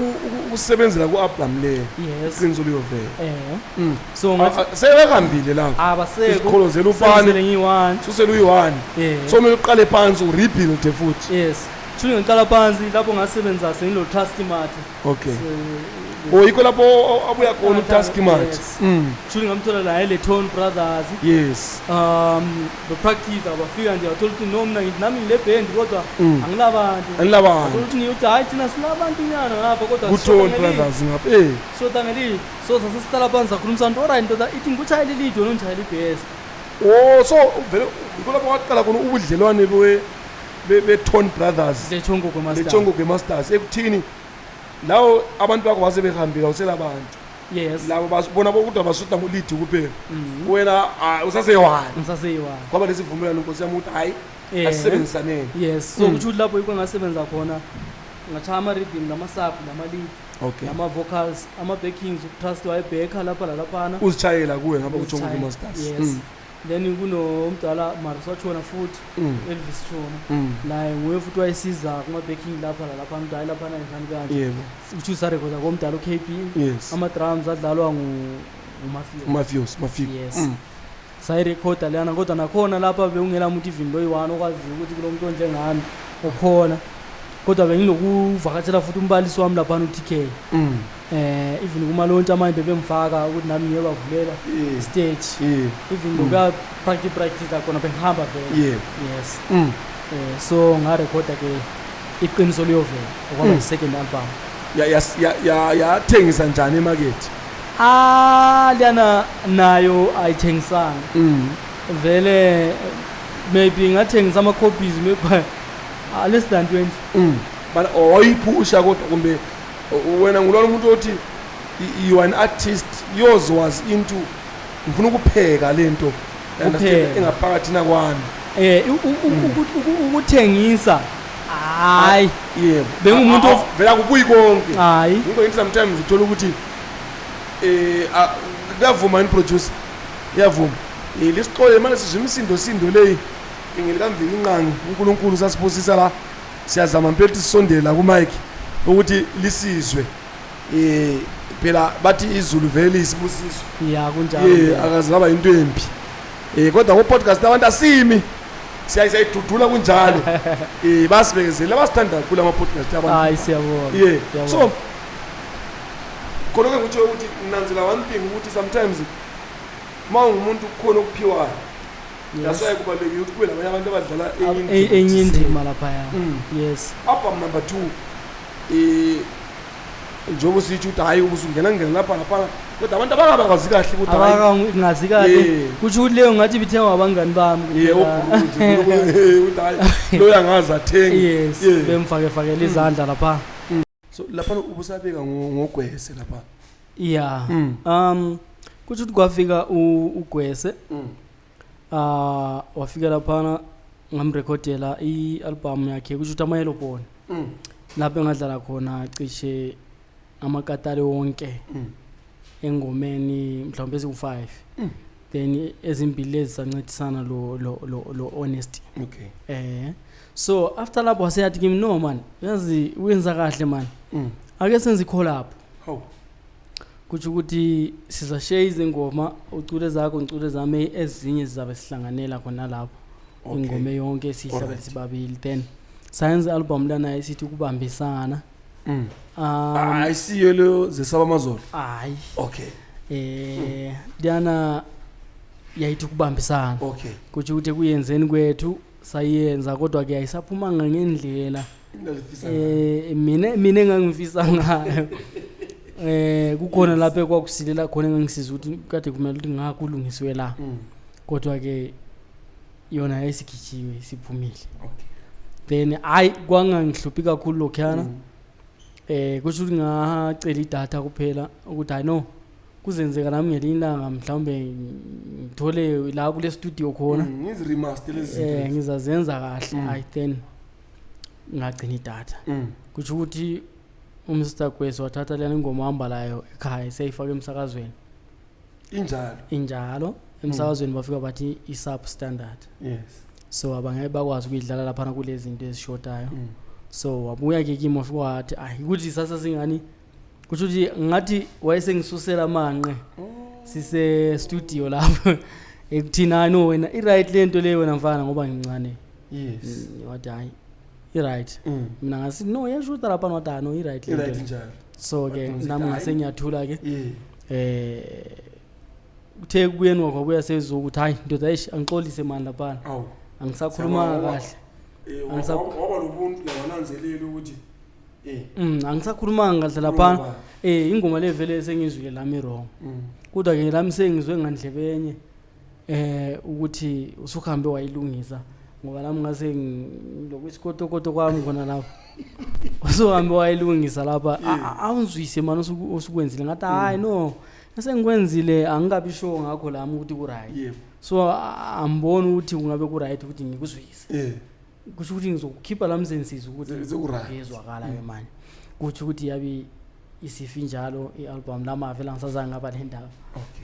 ukusebenzela ku-album leyo, Iqiniso Liyovela. So ngathi Ah, ah, sebehambile lapho abaseko. Isiqholo zelupane. Sengizele ngiyi-one. Susele uyi-one. So kumele uqale phansi urebuild futhi. Yes, shuthi ngiqala phansi lapho ngasebenza sengilo Trust Mathe. Okay, o yikho lapho abuya khona uTask Mart. Yes. Shuthi ngamthola la ele Tone Brothers. The practice abafika nje wathola ukuthi no, mina ngithi nami ngile band kodwa angilabantu. Anilabantu. Wathola ukuthi ngiyothi hayi, thina silabantu nyana ngapha kodwa ku-Tone sishoda ngelithi. Brothers ngapha Sishoda ngelithi. So sasesihlala phansi sakhulumisana ukuthi alright ndoda, ithi ngikutshayele ilidi, wena ungitshayele ibhesi. Oh, so vele yikho lapho waqala khona ubudlelwane be-Tone Brothers leTshongogwe Master. LeTshongogwe Masters, ekuthini lawo abantu bakho base behambile, awuselabantu. Labo bona kodwa bashoda ngolidi kuphela, wena ah, usaseyi-one. Ngisaseyi-one. Kwaba lesivumelwano, nkosi yami, ukuthi hhayi, asisebenzisaneni. Yes, so kusho ukuthi lapho yikho ngasebenza khona, ngachaya ama-rhythm nama-sub nama-lead nama-vocals, ama-backings, uTrust wayebhekha lapha lalaphana. Uzitshayela kuwe ngapha Uzitshayela, kuTshongogwe Masters. Yes. Then kunomdala mariswatshona futhi, Elvis Tshona, naye nguye futhi wayesiza kuma-backing lapha lalaphana, ukuthi hayi laphana njani kanje. Uthi usarekhoda komdala u-KB. Ama-drums adlalwa nguMafia. Mafios Mafiko. Yes. Sayirekhoda leyana, kodwa nakhona lapha bewungela muntu even loyi-one okwaziyo ukuthi kulo muntu onjengami okhona. Kodwa benginokuvakatshela futhi umbalisi wami laphana u-TK. Even kuma-launch amanye bebengifaka ukuthi nami ngiyobavulela stage. Even ngokuya practice practice khona bengihamba vele. Yes. So ngarekhoda ke iqiniso liyovela okwaba i-second album. Yathengisa njani emakethe? Ah, liyana nayo ayithengisanga. Vele maybe ngathengisa ama-copies maybe less than 20. But owayiphusha kodwa kumbe wena ngulona umuntu othi you are an artist, yours was into ngifuna ukupheka lento, understand? Ukupheka. Engaphakathi nakwami. Ukuthengisa hayi. Yebo. Bengumuntu Vele akubuyi konke. Hayi. Ngikho ngithi sometimes uthola ukuthi kuyavuma in producer, iyavuma lisixole manje sizwe imisindo sindo leyi ingelikamviki inqangi. UNkulunkulu sasibusisa la, siyazama impela ukuthi sisondele la ku-mic ukuthi lisizwe. Phela bathi izulu vele liyisibusiso. Ya, kunjalo. Akaze laba into embi, kodwa ku podcast abantu asimi, siyayidudula kunjalo. Basibekezele abasithanda kakhulu ama podcast abantu. Hayi, siyabonga. Siyabonga. So khona ke ngitsho ukuthi nginanzela one thing, ukuthi sometimes uma ungumuntu kukhona okuphiwayo. That's why kubalulekile ukuthi kube labanye abantu abadlala enye indima enye thizeni. Indima laphaya. Yes. Album number 2, njengoba usitsho ukuthi hayi ubusungena ngena lapha lapha, kodwa abantu abangabakwazi kahle ukuthi hayi Abakangazi kahle. Kusho ukuthi leyo ngathi ibithengwa abangani bami kuphela. Obhuru nje ukuthi hayi lo yangazi athenge. Yes. Bemfake fakela izandla lapha. So lapha ubusabeka ngogwese lapha? Yeah. Kusho ukuthi kwafika uGwese. Ah, wafika laphana, ngamrekhodela i-album yakhe, kusho ukuthi ama-Yellow Bone, lapho engadlala khona cishe amakatali wonke engomeni mhlawumbe eziwu-5, then ezimbili lezi sancedisana lo Honesty. So after lapho waseyathi kimi, "No man, yazi uyenza kahle man, ake senze i-collab." Hawu. Kutsho ukuthi sizashiya izingoma, ucule zakho, ngicule zami, ezinye sizabe sihlanganela khona lapho. Ingoma yonke siyihlabele sibabili, then sayenza i-album lana esithi ukubambisana. Ayisiyo leyo zesaba amazolo? Hayi. Okay. Liyana yayithi ukubambisana. Kutsho ukuthi ekuyenzeni kwethu sayenza, kodwa ke ayisaphumanga ngendlela Nalifisa. Mina engangifisa ngayo. Kukhona lapho ekwakusilela khona, engangisiza ukuthi kade kumele ukuthi ngakulungisiwe la, kodwa ke yona yayisigitshiwe, isiphumile. Then hayi, kwangangihluphi kakhulu lokhuyana. Kusho ukuthi ngacela idatha kuphela ukuthi hayi no, kuzenzeka nami ngelinye ilanga mhlawumbe ngithole la kule studio khona. Ngiziremaster lezi zinto lezi. Ngizazenza kahle. Hayi, then ngagcina idatha. Kusho ukuthi uMr Gwesi wathatha lena ingoma, hamba layo ekhaya, seyifaka emsakazweni. Injalo? Injalo. Emsakazweni bafika bathi i-sub standard. So abangeke bakwazi ukuyidlala laphana kulezi zinto ezishotayo. So wabuya ke kimi, wafika wathi ayi ukuthi sasa singani, kusho ukuthi ngathi wayesengisusela amanqe sise studio lapho ekuthini, "Hayi no, wena i-right lento leyo wena mfana," ngoba ngincane. Wathi hayi, i-right. Mina ngasithi no, iyashuta lapha, wathi hayi no, i-right lento I-right le. Njalo. So ke Wadonsa nami hayi. ngase ngiyathula ke. Kuthe ekubuyeni kwakho wabuya sezokuthi hayi ndoda, eish, angixolise mani laphana. Awu. Angisakhulumanga Siyabonga. kahle. Waba lobuntu la, wananzelela ukuthi Angisakhulumanga kahle laphana. Ngoba- Ingoma le vele sengizwile lami wrong, kodwa ke lami sengizwe ngandlebe enye ukuthi usuhambe wayilungisa, ngoba lami ngase lokuisikotokoto kwami khona lapho, usuhambe wayilungisa lapha. Awungizwise mani osukwenzile. Ngathi hayi no, esengikwenzile angikabi sure ngakho lami ukuthi ku-right. So angiboni ukuthi kungabe ku-right ukuthi ngikuzwise. Kusho ukuthi ngizokukhipha la mzenzisi ukuthi Seku-right. Kuyezwakala-ke manje, kutsho ukuthi yabe isifi njalo i-album lami, avele angisazange ngaba le ndaba.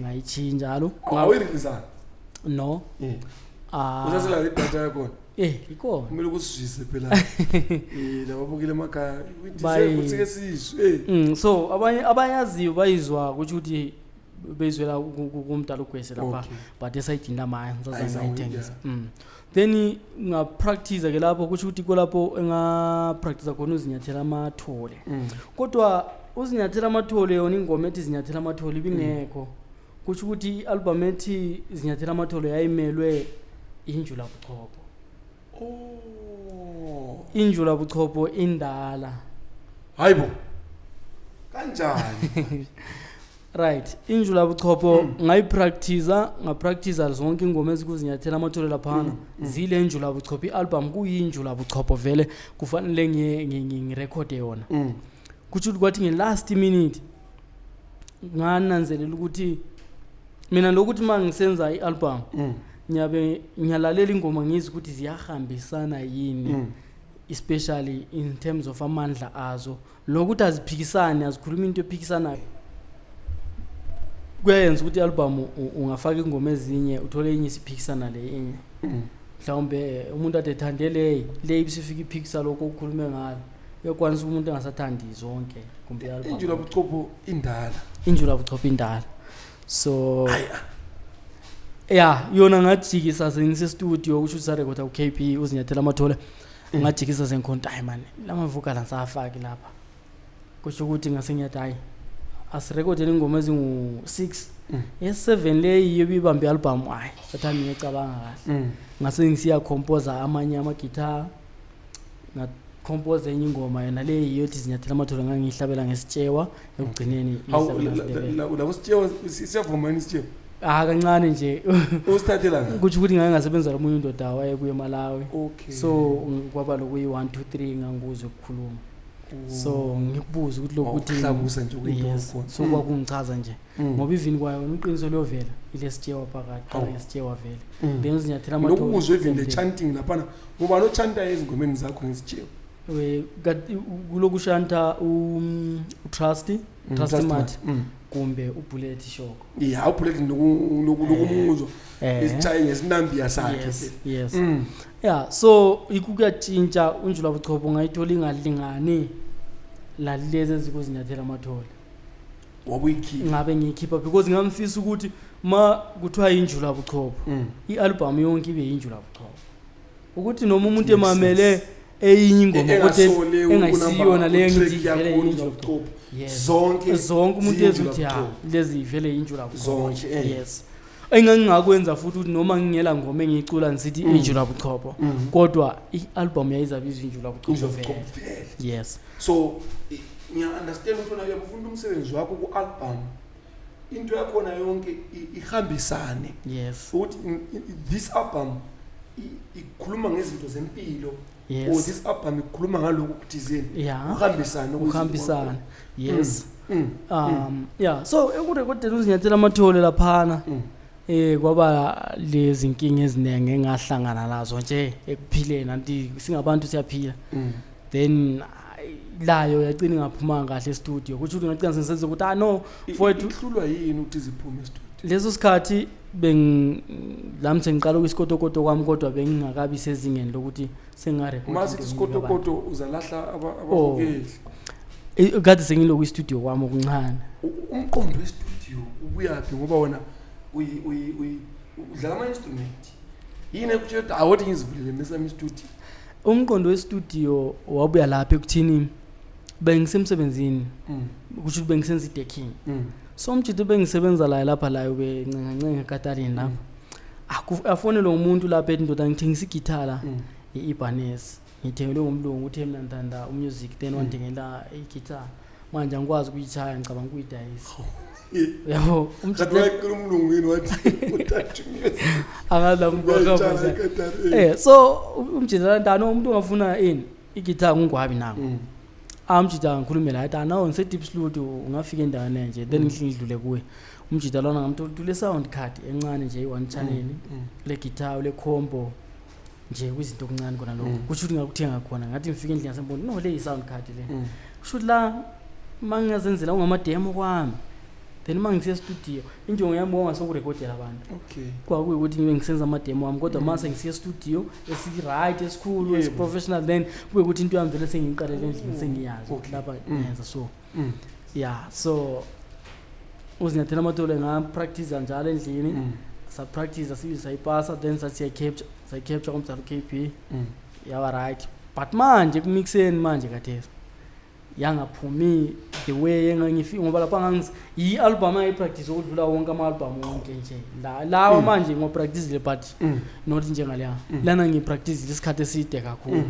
Ngayitshiya njalo. Awuyireleasanga? No. Ah, Usasela idatha yakhona? Ikhona. Kumele ukusizwise phela lababukile emakhaya Bayi- ukuthi ke sizwe. So abanye abayaziyo bayizwa, kusho ukuthi Beyizwela kumdala uGwese lapha, but esayidini lami ngisaze Ayizange, ngayithengisa. Then ngapractice ke lapho, kusho ukuthi kulapho engapractice khona uzinyathela amathole. Kodwa uzinyathela amathole yona, ingoma ethi zinyathela amathole ibingekho. Kusho ukuthi i-album ethi zinyathela amathole yayimelwe injula buchopho. Oh. Injula buchopho indala. Hayibo. Kanjani? Right, injula buchopho ngayipractice, ngapractice zonke ingoma ezikuzinyathela amathole laphana. Zile njula buchopho, i-album kuyinjula buchopho vele, kufanele ngirekhode yona. Kutsho ukuthi kwathi nge-last minute ngananzelela ukuthi mina lokuthi uma ngisenza i-album ngiyabe ngiyalalela ingoma, ngizwe ukuthi ziyahambisana yini, especially in terms of amandla azo, lokuthi aziphikisani, azikhuluma into ephikisanayo. Kuyayenza ukuthi i-album ungafaka ingoma ezinye, uthole enye isiphikisana le enye. Mhlawumbe umuntu ade ethande leyi, le ibisifika iphikisa lokho okukhulume ngalo. Uyakwanisa umuntu engasathandi zonke kumbe i-album. Injula buchopho indala. Injula buchopho indala, so ya, yona ngajikisa sengisestudio, kusho ukuthi sarekhoda u-KB uzinyathela amathole. Ngajikisa sengikhonta, hayi mani, lama-vocal angisawafaki lapha. Kusho ukuthi ngase ngiyathi, hayi, asirekhodeni ingoma ezingu-six, esi-seven leyi yiyo ibibambe i-album. Hayi, sathami ngiyacabanga kahle. Ngase ngisiya-composa amanye amagitha, ngacomposa enye ingoma, yona le yiyo ethi zinyathela amathole. Ngangiyihlabela ngesitshewa ekugcineni, Hawu, ngiyihlabela ngesiNdebele. La kusitshewa, siyavuma yini isitshewa? Ah, kancane nje. Usithathela ngaphi? Kutsho ukuthi ngake ngasebenza lomunye undoda wayekuye eMalawi. So kwaba lokuyi-one, two, three, ngangikuzwe ukukhuluma, so ngikubuze ukuthi lokuthi Wakuhlabusa nje kuyinto Yes. yakhona. So kwakungichaza nje, ngoba even kwayo iqiniso liyovela ilesitshewa phakathi, qala Awu. ngesitshewa vele, then uzinyathela amathole. Lokuzwe even the Same thing. chanting laphana, ngoba nochanta ezingomeni zakho ngesitshewa? Kuloku shanta uTrusty, Trusty Mat, kumbe uBullet Shoko. Ya, uBullet lokumuzwa isitshaye ngesinambiya sakhe. Yes. Yeah, so ikukuyatshintsha unjula buchopho, ngayithola ingalingani lalezi ezikuzinyathela amathole. Wabuyikhipha? Ngabe ngiyikhipha because ngamfisa ukuthi ma kuthiwa injula buchopho, i-album yonke ibe yinjula buchopho, ukuthi noma umuntu Makes emamele sense. eyinye ingoma kodwa Engasole engasiyona leyo, ku-track ngithi yakho vele injula yinjula buchopho. buchopho. Yes. Zonke Zonke umuntu ziyinjula ezwe ukuthi ya, buchopho. lezi vele yinjula buchopho. Zonke, eh. Yes, engangingakwenza futhi ukuthi noma ngingela ngoma engiyicula ngisithi injula buchopho, kodwa i-album yayizabizwa injula buchopho Injula vele. buchopho vele. Yes. So ngiya-understand ukuthi wena uyabufuna umsebenzi wakho ku-album, into yakhona yonke ihambisane, ukuthi this album ikhuluma ngezinto zempilo or this album ikhuluma ngalokhu kuthizeni, uhambisane kwezinto. Ukuhambisana, yes. Yeah, so ekurekhodeni uzinyathela amathole laphana, kwaba lezi nkinga eziningi engahlangana nazo nje ekuphileni, anti singabantu siyaphila. Then ay, layo yagcina ingaphumanga kahle e-studio, kusho ukuthi ngagcina sengisenza ukuthi, ah no, mfowethu. Ihlulwa yini ukuthi ziphume e-studio? Leso sikhathi beng lami sengiqala ukwisikotokoto kwami, kodwa bengingakabi sezingeni lokuthi sengarekhoda. Uma sithi isikotokoto uzalahla Oh. ababukeli. Kade sengiloku i-studio kwami okuncane. Umqondo we-studio ubuyaphi, ngoba wena udlala ama-instrument? Yini ekutshela ukuthi awothi ngizivulele mesami i-studio? Umqondo we-studio wabuya lapha ekuthini bengisemsebenzini, kusho ukuthi bengisenza i-decking. So umjito bengisebenza laye lapha, laye ubencengancenga ekatalini lapha. Afonelwe ngumuntu lapha ethi, ndoda, ngithengisa igitara la, i-Ibanez, ngithengelwe ngumlungu, uthe mina ngithanda umusic, then wangithengela igitara, manje angikwazi ukuyitshaya, ngicabanga ukuyidayisa, yabo. Kanti Umjito wayecela umlungu yini wathi uthatha umusic? Angazi lapho Uyayitshala kwahamba. ikatari, eh. So umjito lantana, umuntu ongafuna ini igitara ngungwabi nango. Amjita ngikhulume la, athi nawo ngise-Diepsloot, ungafika endaweni enje, then ngihle ngidlule kuye umjita lona, ngamthola ukuthi ule sound card encane nje, i-one channel, le guitar, le combo nje, kwizinto okuncane khona lokho. Kusho ukuthi ngakuthenga khona, ngathi ngifika endlini ngasembona, no, le yi-sound card le. Kusho ukuthi la uma ngingazenzela ungamademo kwami, then uma ngisiya studio, injongo yami kwangasokurekhodela abantu, kwakuyikuthi ngibe ngisenza amademo wami, kodwa mase ngisiya studio esi-right, esikhulu, esi-professional, then kube ukuthi into yami vele sengiyiqalele endlini, sengiyazi ukuthi lapha ngiyenza so. Yeah, so Uzinyathela Amathole ngapractice njalo endlini. Sapractice sibi sayipasa, then sathi siyayicapture, sayicapture komdala u-KB. Yaba right, but manje ekumixeni manje kathesi yangaphumi the way engangifika, ngoba lapha yi-album engayipractice okudlula wonke ama-album wonke nje la lawa. Manje ngiwapracticile, but not njengaleya. Lana ngiyipracticile isikhathi eside kakhulu.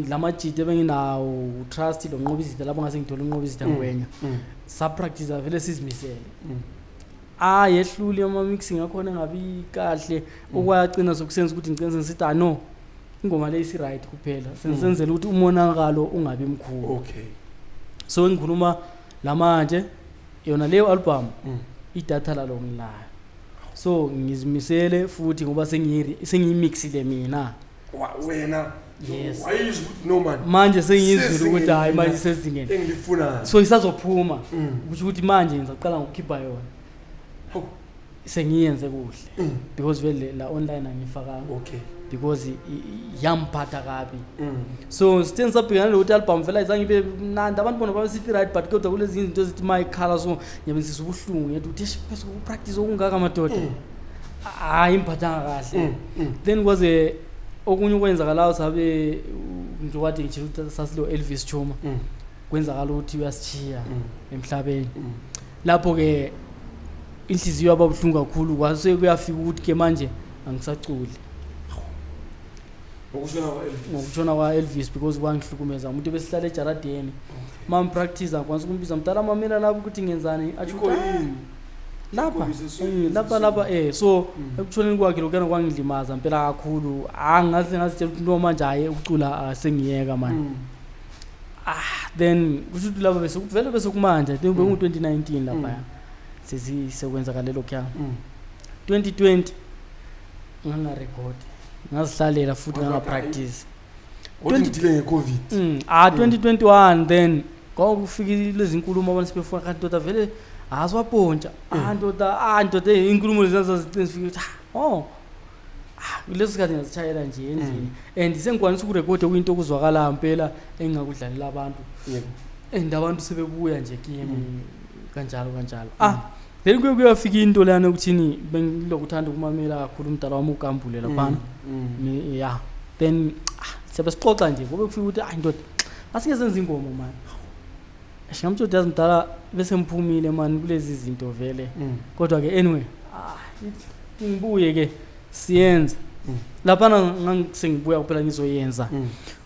Lamajita ebenginawo, Trust lo Nqoba Izitha, lapho ngase ngithola uNqoba Izitha Ngwenya. Sapractice vele sizimisele. Ah, yehlule ama-mixing akhona engabi kahle, okwagcina sokusenza ukuthi ngigcine sengisithi, ah no, ingoma le isi-right kuphela, senzela ukuthi umonakalo ungabi mkhulu. So ngikhuluma lamanje, yona leyo album, idatha lalo ngilayo, so ngizimisele futhi ngoba sengiyimixile mina. Wena Yes. wayizwa ukuthi no man, manje sengiyizwile ukuthi hayi, manje Sezingeni sezingeni engilifunayo. So isazophuma. Kusho ukuthi manje ngizaqala ngokukhipha yona. Hawu. Sengiyenze kuhle because vele la online angifakanga because yamphatha kabi. So sithe ngisabhekana nokuthi album vele ayizange ibe mnandi, abantu bona babesithi right, but kodwa kulezinye izinto ezithi ma ikhala, so ngiyabe ngisizwa ubuhlungu, ngiyathi ukuthi eish, bese kupractice okungaka madoda. Hayi, imphathanga kahle. Then kwaze okunye okwenzakalayo, sabe nje kade ngitshela ukuthi sasilo Elvis Chuma. Kwenzakala ukuthi uyasishiya emhlabeni. Lapho-ke inhliziyo yaba buhlungu kakhulu, kwase kuyafika ukuthi ke manje angisaculi. Ngokushona kwa-Elvis. Ngokutshona kwa-Elvis, because kwangihlukumeza, umuntu besihlala ejaradeni, ma ngipractice ngikwanisa ukumbiza, mdala, mamela lapho ukuthi ngenzani, atsho Yikho ukuthi, "Ah, yini? lapha Yikho lapha lapha so ekutshoneni kwakhe lokhuyana kwangilimaza mpela kakhulu. Ah, ngaze ngazitshela ukuthi no, manje hhayi, ukucula, ah, sengiyeka manje. Ah, then kusho ukuthi lapha bese vele bese kumanje, I think bekungu-2019 laphaya sekwenzakale lokhuyana. 2020 ngangarekhodi, ngazihlalela futhi, ngangapractice. Wathi ngidile nge-COVID. Ah, 2021 then kwakufika lezi nkulumo, abantu sebefuna kanti ndoda vele asiwapontsha. Ah ndoda, ah ndoda, inkulumo lezi zazigcina zifika ukuthi ah, oh ah, kuleso sikhathi ngazitshayela nje endlini and sengikwanisa ukurekhoda kuyinto okuzwakalayo mpela engingakudlalela abantu and abantu sebebuya nje kimi kanjalo kanjalo. Ah, then kuye kuyafika into leyana ukuthini, bengilokuthanda ukumamela kakhulu umdala wami uGambule laphana. Ya, then ah, siyabe sixoxa nje, kube kufika ukuthi hayi ndoda, asike senze ingoma mani. Ngamtsho ukuthi yazi mdala, bese ngiphumile mani kulezi zinto vele. Kodwa-ke anyway, ah, ngibuye ke siyenza. Laphana ngangisengibuya kuphela ngizoyenza.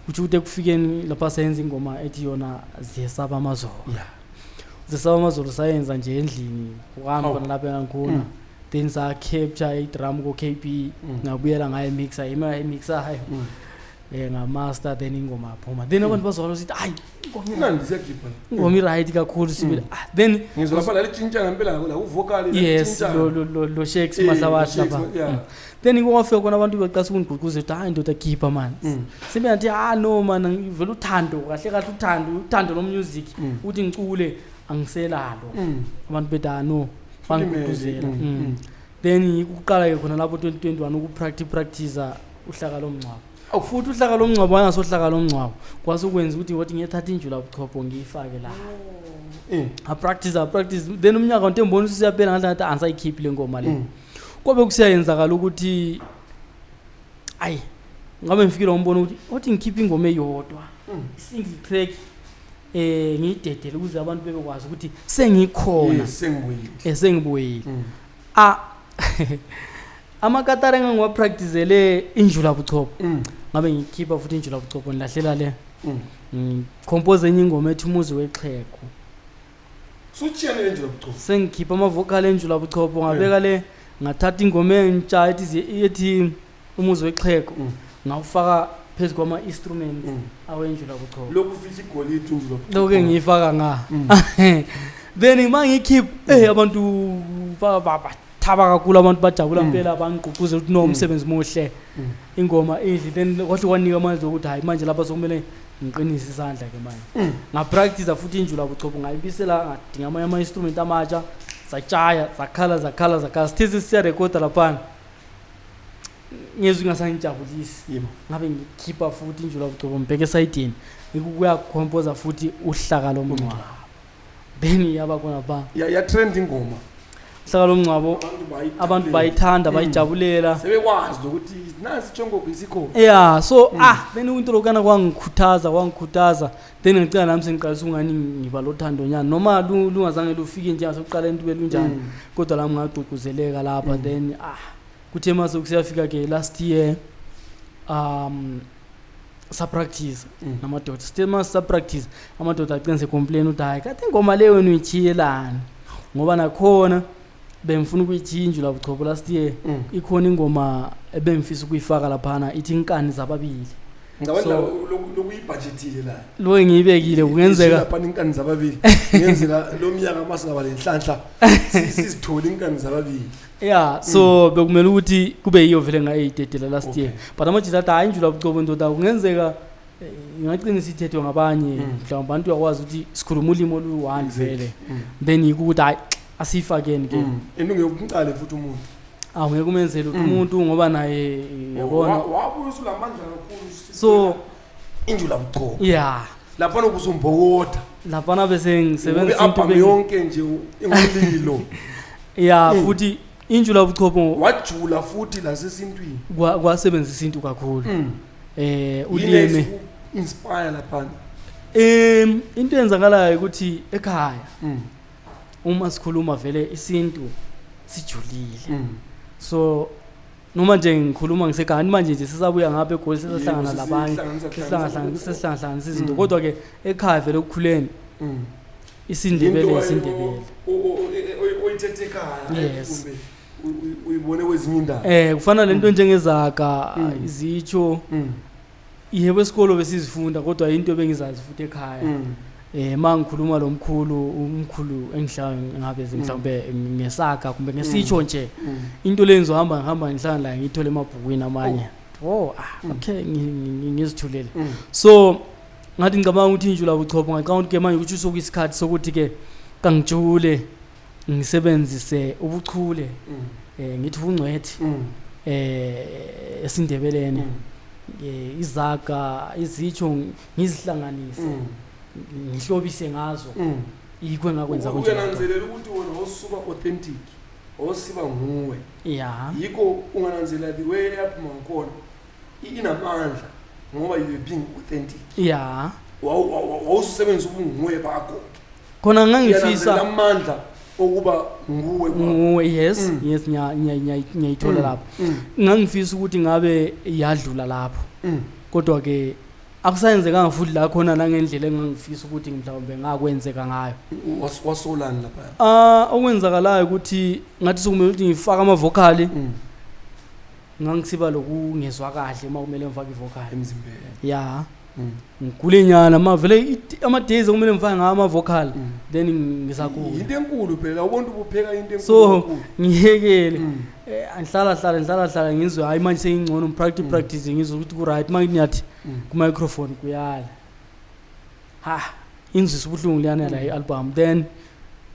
Kutsho ukuthi ekufikeni lapha sayenza ingoma ethi yona Ziyesaba Amazolo. Ziyesaba Amazolo sayenza nje endlini kwami khona lapha engangikhona. Then sa-capture i-drum ko-KB. Ngabuyela ngayimixa, yimi ayimixayo. Ngamaster, then ingoma yaphuma, then abantu bazwakala ukuthi hayi, ingoma Imnandi, siyakhipha. Ingoma i-right kakhulu sibili. Ah, then Ngizwa lapha lalitshintsha ngempela la ku-vocal. Yes, lo Shakes Mahlabathi lapha. Then kwafika khona abantu beqasa ukungigqugquzela ukuthi hayi ndoda, khipha mani. Sibe ngathi ah no man, vele uthando kahle kahle, uthando lo music ukuthi ngicule angiselalo. Abantu bethi ah no, bangigqugquzela. Then ukuqala ke khona lapho 2021 ukupractice practice uhlaka lomngcwabo. Awu. Futhi uhlaka lomngcwabo wangasohlaka lomngcwabo kwase ukwenza ukuthi ngothi ngiyethatha injula buchopho ngiyifake la. Apractice apractice, then umnyaka nto engibona ukuthi usiyaphela, ngathi angisayikhiphi le ngoma le. Kwabe kusiyayenzakala ukuthi ayi, ngabe ngifikile ngibona ukuthi othi ngikhiphe ingoma eyodwa, single track, ngiyidedele ukuze abantu bebekwazi ukuthi sengikhona. Yes, sengibuyile. Sengibuyile. Ah, amakatara engangiwapracticele injula buchopho, ngabe ngikhipha futhi injula buchopho, ngilahlela le. Ngicompose enye ingoma ethi Umuzi Wexhego. Sutshiyane nje lobuchopho. Sengikhipha amavocal enjula buchopho, ngabeka le, ngathatha ingoma entsha ethi Umuzi Wexhego, ngawufaka phezu kwama-instruments awenjula buchopho. Lokhu ufihla igolide nje lobuchopho. Lokho engiyifaka nga, then ma ngiyikhipha, abantu bathaba kakhulu, abantu bajabula mpela, bangigqugquzela ukuthi no, umsebenzi muhle, ingoma inhle. Then kwahle kwanika amandla okuthi hayi, manje lapha sokumele ngiqinise isandla ke manje. Ngapractice futhi injula buchopho, ngayibisela, ngadinga amanye ama-instrument amatsha, satshaya, zakhala zakhala zakhala. Sithe sesiyarekhoda laphana, ngezwe ingasangijabulisi. Ngabe ngikhipha futhi injula buchopho, ngibheke esayidini, kuyakhompoza futhi uhlaka lomngcwabo. Then yaba khona pha. Ya trend ingoma. Hlaka lomngcwabo abantu bayithanda, bayijabulela. Sebekwazi ukuthi nansi ichongogo isikhona. Yeah, so then into lokana kwangikhuthaza then ngicela nami sengiqalisa ungani ngiba lothando nyana noma lungazange lufike nje asekuqala into belunjani, kodwa lami ngagqugquzeleka lapha. Then kuthe mase kusiyafika ke last year, sa-practice namadoda. Sithe mase sa-practice, amadoda agcine se-complain ukuthi hayi, kade ingoma leyo wena uyijiyelani, ngoba nakhona bengifuna ukuyitshintsha la buchopho last year. Ikhona ingoma ebengifisa ukuyifaka laphana, ithi Inkani Zababili. Ngicabanga So lokuyibudgetile la. Lo engiyibekile kungenzeka Lapha Inkani Zababili. Kungenzeka lo mnyaka masingaba lenhlanhla sizithole Inkani Zababili. Yeah, so bekumele ukuthi kube yiyo vele ngayidedela last year, but amajita athi hayi, Injula Buchopho ndoda, kungenzeka ingagcina isithethwe ngabanye. Mhlawumbe abantu uyakwazi ukuthi sikhuluma ulimi oluyi-one vele. Then yikho ukuthi hayi, asiyifakeni ke. And ungeke futhi umuntu. Awungeke umenzele ukuthi umuntu ngoba naye yabona. Wabuya usulamandla kakhulu. So Injula Buchopho. Yeah. Lapha nokuzumbokotha. Laphana bese ngisebenzisa into Into yonke nje ingumlilo. Yeah, futhi Injula Buchopho Wajula futhi lasesintwini. Kwasebenzisa isintu kakhulu. Yini Ulimi inspire lapha? Into eyenzakalayo ukuthi ekhaya uma sikhuluma vele isintu sijulile. So noma nje ngikhuluma ngisekhaya manje nje, sisabuya ngapha eGoli, sesahlangana labanye, sesihlangahlanganisa izinto, kodwa ke ekhaya vele ukukhuleni isiNdebele, isiNdebele. Oyithethe ekhaya Yes. kumbe uyibone kwezinye indawo? Kufana lento njengezaga, izitsho. Yebo, esikolo besizifunda, kodwa into bengizazi futhi ekhaya. Ma ngikhuluma lo mkhulu, umkhulu engihlala ngabe mhlawumbe ngesaga kumbe ngesitsho nje, into le ngizohamba ngihamba ngihlala la ngiyithole emabhukwini amanye. Oh, okay, ngizithulele. So ngathi ngicabanga ukuthi Injula Buchopho, ngacabanga ukuthi ke manje ukuthi sokuyisikhathi sokuthi ke kangijule ngisebenzise ubuchule, ngithi ubungcwethi esiNdebeleni, izaga, izitsho, ngizihlanganise, ngihlobise ngazo. Yikho engakwenza kunje. Uyananzelela ukuthi wena wawusuba authentic, wawusiba nguwe. Ya. Yikho ungananzelela the way yaphuma ngakhona, inamandla ngoba you were being authentic. Ya. Wawusebenzisa ubunguwe bakho. Khona Uyananzelela ngangifisa amandla okuba nguwe kwakho. Nguwe, yes. Yes, ngiyayithola lapho. Ngangifisa ukuthi ngabe yadlula lapho, kodwa ke akusayenzekanga futhi la khona nangendlela engangifisa ukuthi mhlawumbe ngakwenzeka ngayo. Wasolani lapha? Okwenzakalayo ukuthi ngathi sokumele ukuthi ngifake ama-vocal, ngangisiba lokungezwa kahle uma kumele ngifake i-vocal emzimbeni. Ya. Ngigule nyana ma vele ama-days okumele ngifake ngawo ama-vocal, then ngisagula. Into enkulu phela, ubona ubupheka into enkulu So kakhulu. ngiyekele. Ngihlala hlala ngihlala hlala, ngizwe hayi, manje sengingcono, practice practice, ngizwe ukuthi ku-right. Uma ngiyathi ku-microphone kuyala, ha, inzwisa ubuhlungu leyana la i-album. Then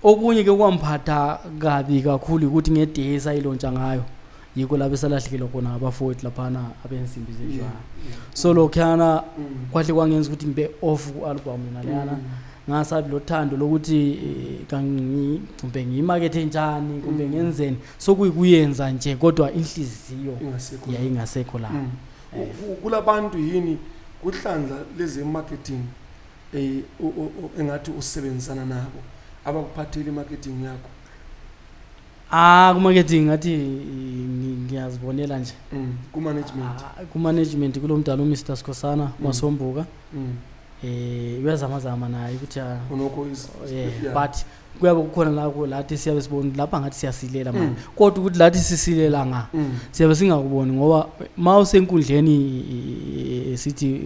okunye ke kwamphatha kabi kakhulu ukuthi nge-day esayi-launcha ngayo, yikho lapho esalahlekelwa khona abafowethu laphana abensimbi zezwana. So lokhuyana kwahle kwangenza ukuthi ngibe off ku-album yona leyana. Ngasabi lothando lokuthi kumbe ngiyimakethe njani kumbe ngenzeni, sokuyikuyenza nje, kodwa inhliziyo Ingasekho. yayingasekho la. Kulabantu yini kuhlandla lezi marketing engathi usebenzisana nabo abakuphatheli marketing yakho? Ku-marketing ngathi ngiyazibonela nje. Ku management. Ku-management kulo mdala uMr Sikhosana Masombuka. Uyazama zama naye ukuthi Khonokho is yeah, but kuyabe kukhona lapho lathi siyabe sibona ukuthi lapha ngathi siyasilela manje, kodwa ukuthi lathi sisilela nga siyabe singakuboni, ngoba ma usenkundleni sithi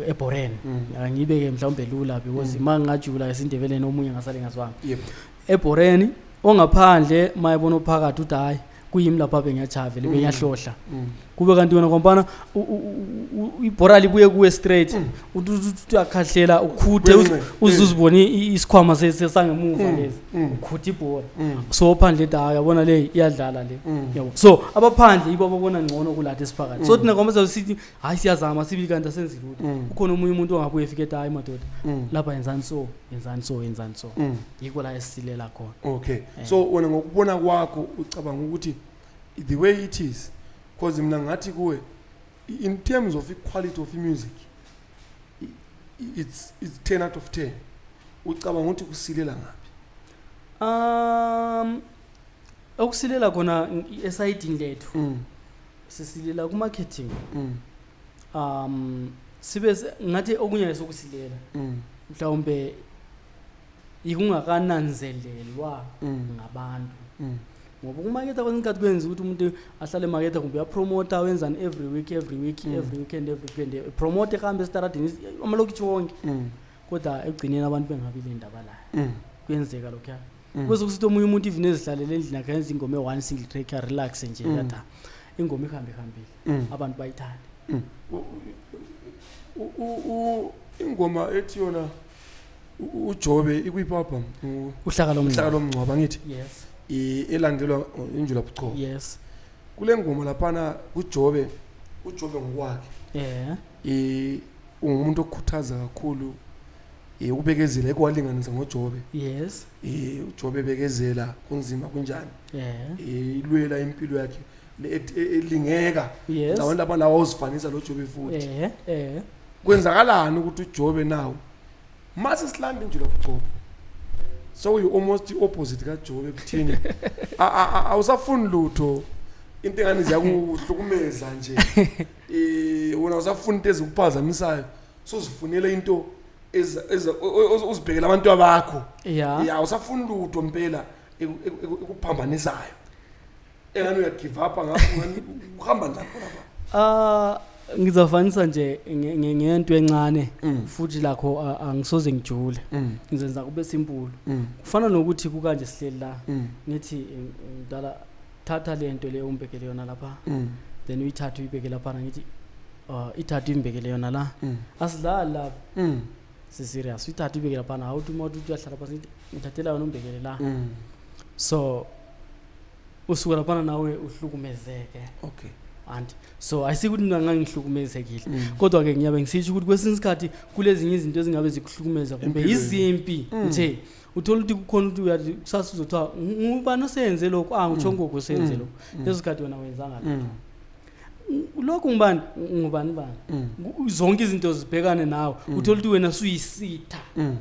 ebhoreni, angibeke mhlawumbe lula because ma ngingajula esiNdebeleni omunye ngasale ngazwanga. Ebhoreni ongaphandle mayebona ophakathi uthi hayi, kuyimi lapha bengiyachaya vele, bengiyahlohla. Kube kanti wena kwampana ibhora libuye kuwe straight, uthi uyakhahlela ukhuthe, uze uzibone isikhwama sangemuva lezi, ukhuthe ibhora. So phandle ethi hayi, yabona le iyadlala le, yabo. So abaphandle yibo ababona ngcono kulathi esiphakathi. So thina kwamasa sithi hayi, siyazama sibili, kanti asenzi lutho. Ukhona omunye umuntu ongabuye efike ethi hayi madoda, lapha yenzani so, yenzani so, yenzani so. Yikho la esisilela khona. Okay, so wena ngokubona kwakho ucabanga ukuthi the way it is, because mina ngathi kuwe in terms of quality of music it's 10 out of 10. Ucabanga ukuthi kusilela ngaphi? Okusilela khona esayidini lethu, sisilela ku-marketing. Sibe ngathi okunye sokusilela mhlawumbe ikungakananzelelwa ngabantu, ngoba ukumaketha kwesinye isikhathi kwenza ukuthi umuntu ahlale emaketha, kumbe uyapromota, wenzani every week, every week, every weekend, every weekend promote, ehambe esitaradini amalokitshi wonke, kodwa ekugcineni abantu bengabi le ndaba layo. Kuyenzeka lokhuya. Bese kusithi omunye umuntu even ezihlalele endlini akhe yenza ingoma e-one single track, relax nje, yathi ingoma ihambe ihambile, abantu bayithande. Ingoma ethi yona uJobe ikuyiphi album? Uhlaka Uhlaka lomngcwabo. Lomngcwabo, angithi? Yes. Elandelwa injula buchopho. Yes. Kule ngoma laphana kuJobe, uJobe ngokwakhe ungumuntu okhuthaza kakhulu ukubekezela, ekwalinganisa ngoJobe. uJobe bekezela kunzima kunjani, ilwela impilo yakhe elingeka. Labantu laba lawa uzifanisa lo Jobe futhi. eh eh Kwenzakalani ukuthi uJobe nawo mase silanda injula buchopho, so you almost opposite kaJobe kuthini, awusafuni lutho, into engane ziyakuhlukumeza nje, wena awusafuni into ezikuphazamisayo, sozifunela into uzibhekela abantu abakho. Ya, awusafuni lutho mpela ekuphambanisayo, engani uyagive up ngapho, ngani uhamba njani khona lapha? Ah, ngizafanisa nje ngento encane, futhi lakho angisoze ngijule, ngizenza kube simple. Kufana nokuthi kukanje sihleli la, ngithi mdala, thatha le nto le umbekele yona lapha, then uyithathe uyibeke laphana, ngithi ithathe uyimbekele yona la. Asidlali lapha, si-serious. Uyithathe uyibeke laphana, awuthi uma uthi uyahlala phasi, ngithi ngithathela yona umbekele la. So usuka laphana nawe uhlukumezeke. Anti so ayisikuthi mina ngangihlukumezekile, kodwa-ke ngiyabe ngisitsho ukuthi kwesinye isikhathi kulezinye izinto ezingabe zikuhlukumeza kumbe Empilweni. izimpi nje, uthola ukuthi kukhona ukuthi uyathi kusasa uzothiwa ngubani oseyenze lokhu, ah, nguchongogo oseyenze lokhu. Leso sikhathi wena wenzanga lokhu, ngubani ngubani bani. Zonke izinto zibhekane nawe, uthola ukuthi wena suyisitha.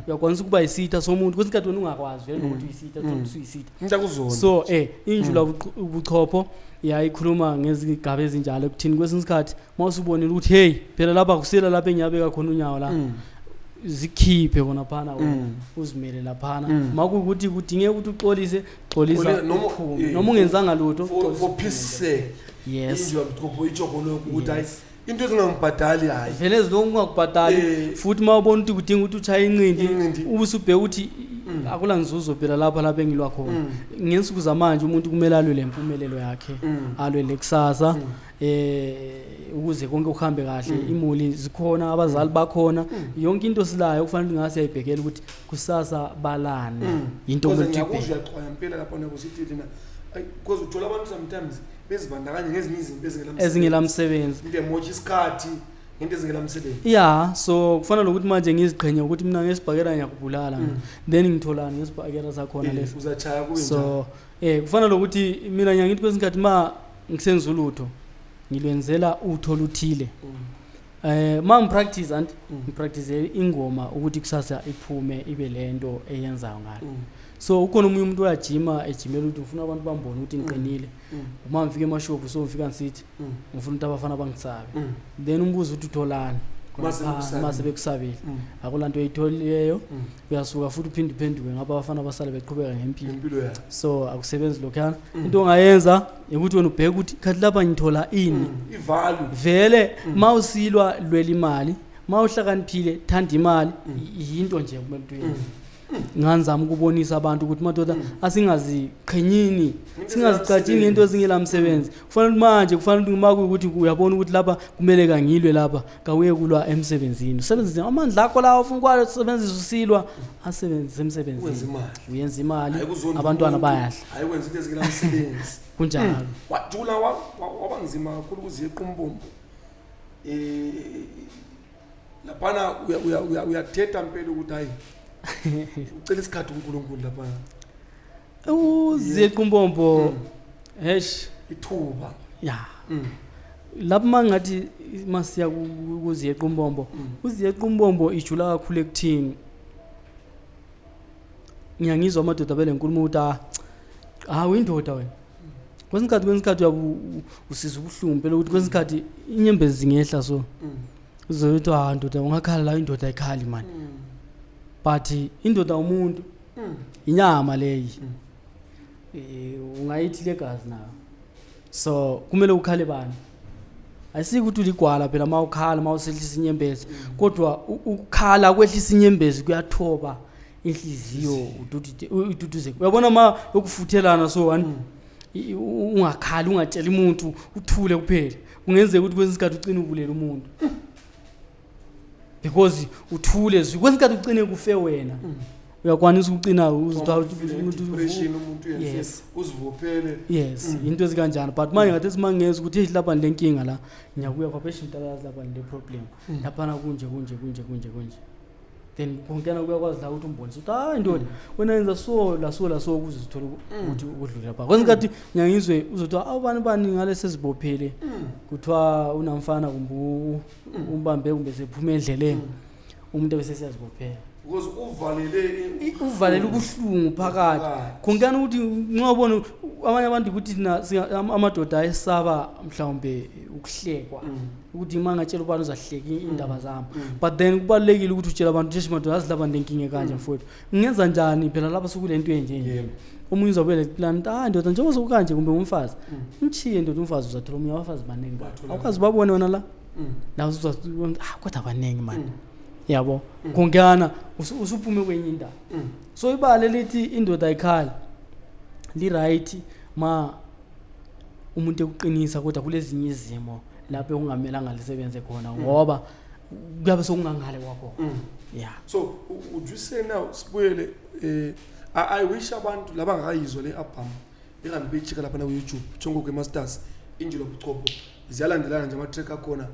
Uyakwanisa ukuba yisitha somuntu kwesinye isikhathi wena ungakwazi vele nokuthi uyisitha, uthola ukuthi usuyisitha. Into akuzona. So injula ubuchopho yayikhuluma ngezigaba ezinjalo, ekuthini kwesinye isikhathi uma usubonile ukuthi hey, phela lapha kusela lapha engiyabeka khona unyawo la, zikhiphe khona phana wena, uzimele laphana. Makuwukuthi kudingeka ukuthi uxolise, xolisa, Xolisa, uphume. Noma ungenzanga lutho, for, xolisa, for peace sake. Yes. Injula buchopho itsho khona ukuthi hayi, into ezingangibhadali hayi. Vele zilokhu ungakubhadali. Futhi uma ubona ukuthi kudinga ukuthi utshaye inqindi, Inqindi. ubusubheka ukuthi akula nzuzo phela lapha lapha engilwa khona. Ngensuku zamanje umuntu kumele alwele impumelelo yakhe, alwele kusasa, ukuze konke kuhambe kahle. Imuli zikhona, abazali bakhona, yonke into silayo, kufanele ukuthi ngase siyayibhekela ukuthi kusasa balani, into Because kumele ukuthi ngiyakuzwa, uyibheke. Uyaxwaya impela lapha nakusithi lina, because uthola abantu sometimes bezibandakanya ngezinye izinto ezingela ezingela msebenzi. Into emosha isikhathi, ngento ezingela msebenzi. Ya, so kufana nokuthi manje ngiziqhenye ukuthi mina ngesibhakela ngiyakubulala, then ngitholani ngesibhakela sakhona leso? Uzachaya kube njani? So kufana nokuthi mina ngiyangithi kwesinye isikhathi ma ngisenza ulutho, ngilwenzela utho oluthile. Ma ngipractice anti, ngipractice ingoma ukuthi kusasa iphume ibe lento eyenzayo ngayo. So ukhona omunye umuntu uyajima, ejimela ukuthi ufuna abantu bambone ukuthi ngiqinile. Uma ngifika emashophu, so ngifika ngisithi ngifuna ukuthi abafana bangisabe, then umbuzo ukuthi utholani? Mase bekusabile. Mase bekusabile, akulanto oyitholileyo. Uyasuka futhi uphinde uphenduke ngapha, abafana basale beqhubeka ngempilo. Impilo yakhe. So akusebenzi lokhuyana. Into ongayenza ukuthi wena ubheke ukuthi khathi lapha ngithola ini. I-value. Vele ma usilwa, lwela imali. Ma uhlakaniphile, thanda imali. Yinto nje kumele ukuthi uyenze. Nganzama ukubonisa abantu ukuthi madoda, asingaziqhenyini, singaziqatshini ngento ezingela msebenzi. Kufanele ukuthi manje, kufanele ukuthi uma kuyukuthi uyabona ukuthi lapha kumele kangilwe, lapha kawuye kulwa emsebenzini, usebenzise amandla akho lawa ufuna ukwasebenzisa, usilwa, asebenzise Wenza emsebenzini, imali. Uyenza imali. Hayi kuzonda Abantwana umuntu, bayadla. Hayi kwenza into ezingenamsebenzi. Kunjalo. Wajula, waba nzima kakhulu ukuziyeqa umbombo. Laphana uyathetha mpela ukuthi hayi, ucela isikhathi uNkulunkulu laphana. Uziyeqa umbombo, hesh. Ithuba. Ya. Lapho mangathi masiya kuziyeqa umbombo, uziyeqa umbombo ijula kakhulu ekuthini ngiyangizwa amadoda bele nkulumo ukuthi, ah, hawu, indoda wena. Kwesinye isikhathi uyabe usizwa ubuhlungu impela ukuthi kwesinye isikhathi inyembezi zingehla, so uzothi, ah, ndoda, ungakhala la, indoda ayikhali mani. But indoda umuntu, inyama leyi. Ungayithi legazi nayo, so kumele ukhale bani? Ayisiki ukuthi uligwala phela uma ukhala, uma usehlisa inyembezi, kodwa ukukhala kwehlisa inyembezi kuyathoba inhliziyo, ududuzeke. Uyabona ma yokufuthelana, so wani ungakhali, ungatsheli umuntu, uthule kuphela, kungenzeka ukuthi kwesinye isikhathi ucine ubulela umuntu because uthule zwi. Kwesinye isikhathi ucine kufe wena, uyakwanisa ukucina uzithola ukuthi umuntu Depression, umuntu uyenze uzibophele. Yes, into ezikanjalo. But manje ngathi simangeza ukuthi hey, lapha le nkinga la, ngiyabuya kwapha eshintalazi, lapha le problem laphana, kunje kunje kunje kunje kunje, then konkena kuyakwazi la ukuthi umbonise ukuthi, hayi ndoda, wena yenza so la so la so ukuze uthole ukuthi ukudlula lapha. Kwesinye isikhathi ngiyangizwe uzothi, awu, bani bani ngale sezibophele, kuthiwa unamfana kumbe umbambe kumbe sephuma endleleni, umuntu bese siyazibophela. Because uvalele Uvalele ubuhlungu phakathi. Phakathi. Khonkana ukuthi nxa ubona abanye abantu ukuthi thina amadoda ayesaba mhlawumbe ukuhlekwa, ukuthi uma ngatshela ubani uzahleka indaba zami. But then kubalulekile ukuthi utshele abantu ukuthi, madoda, azi lapha nenkinga kanje, mfowethu, ngingenza njani phela lapha sokule nto enje nje. Omunye uzabuya le-plan, ah, ndoda, njengoba sokukanje, kumbe umfazi, umchiye ndoda, umfazi uzathola omunye, abafazi baningi. Bathola. Awukazi babone wena la la uzathi, ah, kodwa baningi mani, yabo konkana usuphume kwenye indawo. So ibala elithi indoda ayikhali li-right ma umuntu ekuqinisa, kodwa kulezinye izimo lapho ekungamelanga lisebenze khona, ngoba kuyabe sokungangale kwakho, ya. So would you say now, sibuyele, I wish abantu laba ngakayizwa le album behambe beyi-check-a lapha ku YouTube, Chongoke Masters, Injilo Buchopho, ziyalandelana nje ama-track akhona,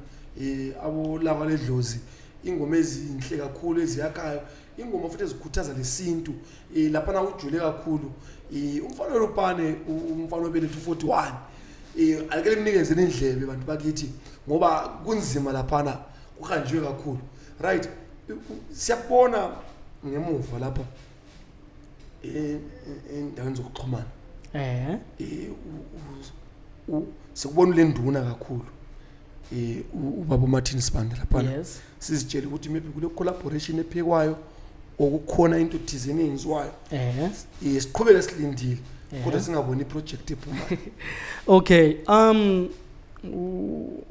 abolaka ledlozi, ingoma ezinhle kakhulu eziyakhayo, ingoma futhi ezikhuthaza lesintu. Laphana ujule kakhulu. Umfana welupane, umfana obelethu 41, ake limnikeze indlebe bantu bakithi, ngoba kunzima laphana, kuhanjiwe kakhulu, right? Siyakubona ngemuva lapha endaweni zokuxhumana. Sikubona ule nduna kakhulu, ubaba uMartin Sibande laphana. Sizitshele ukuthi maybe kule collaboration ephekwayo, okukhona into thizeni eyenziwayo. Siqhubeke silindile, kodwa singaboni iproject ephumayo. Okay,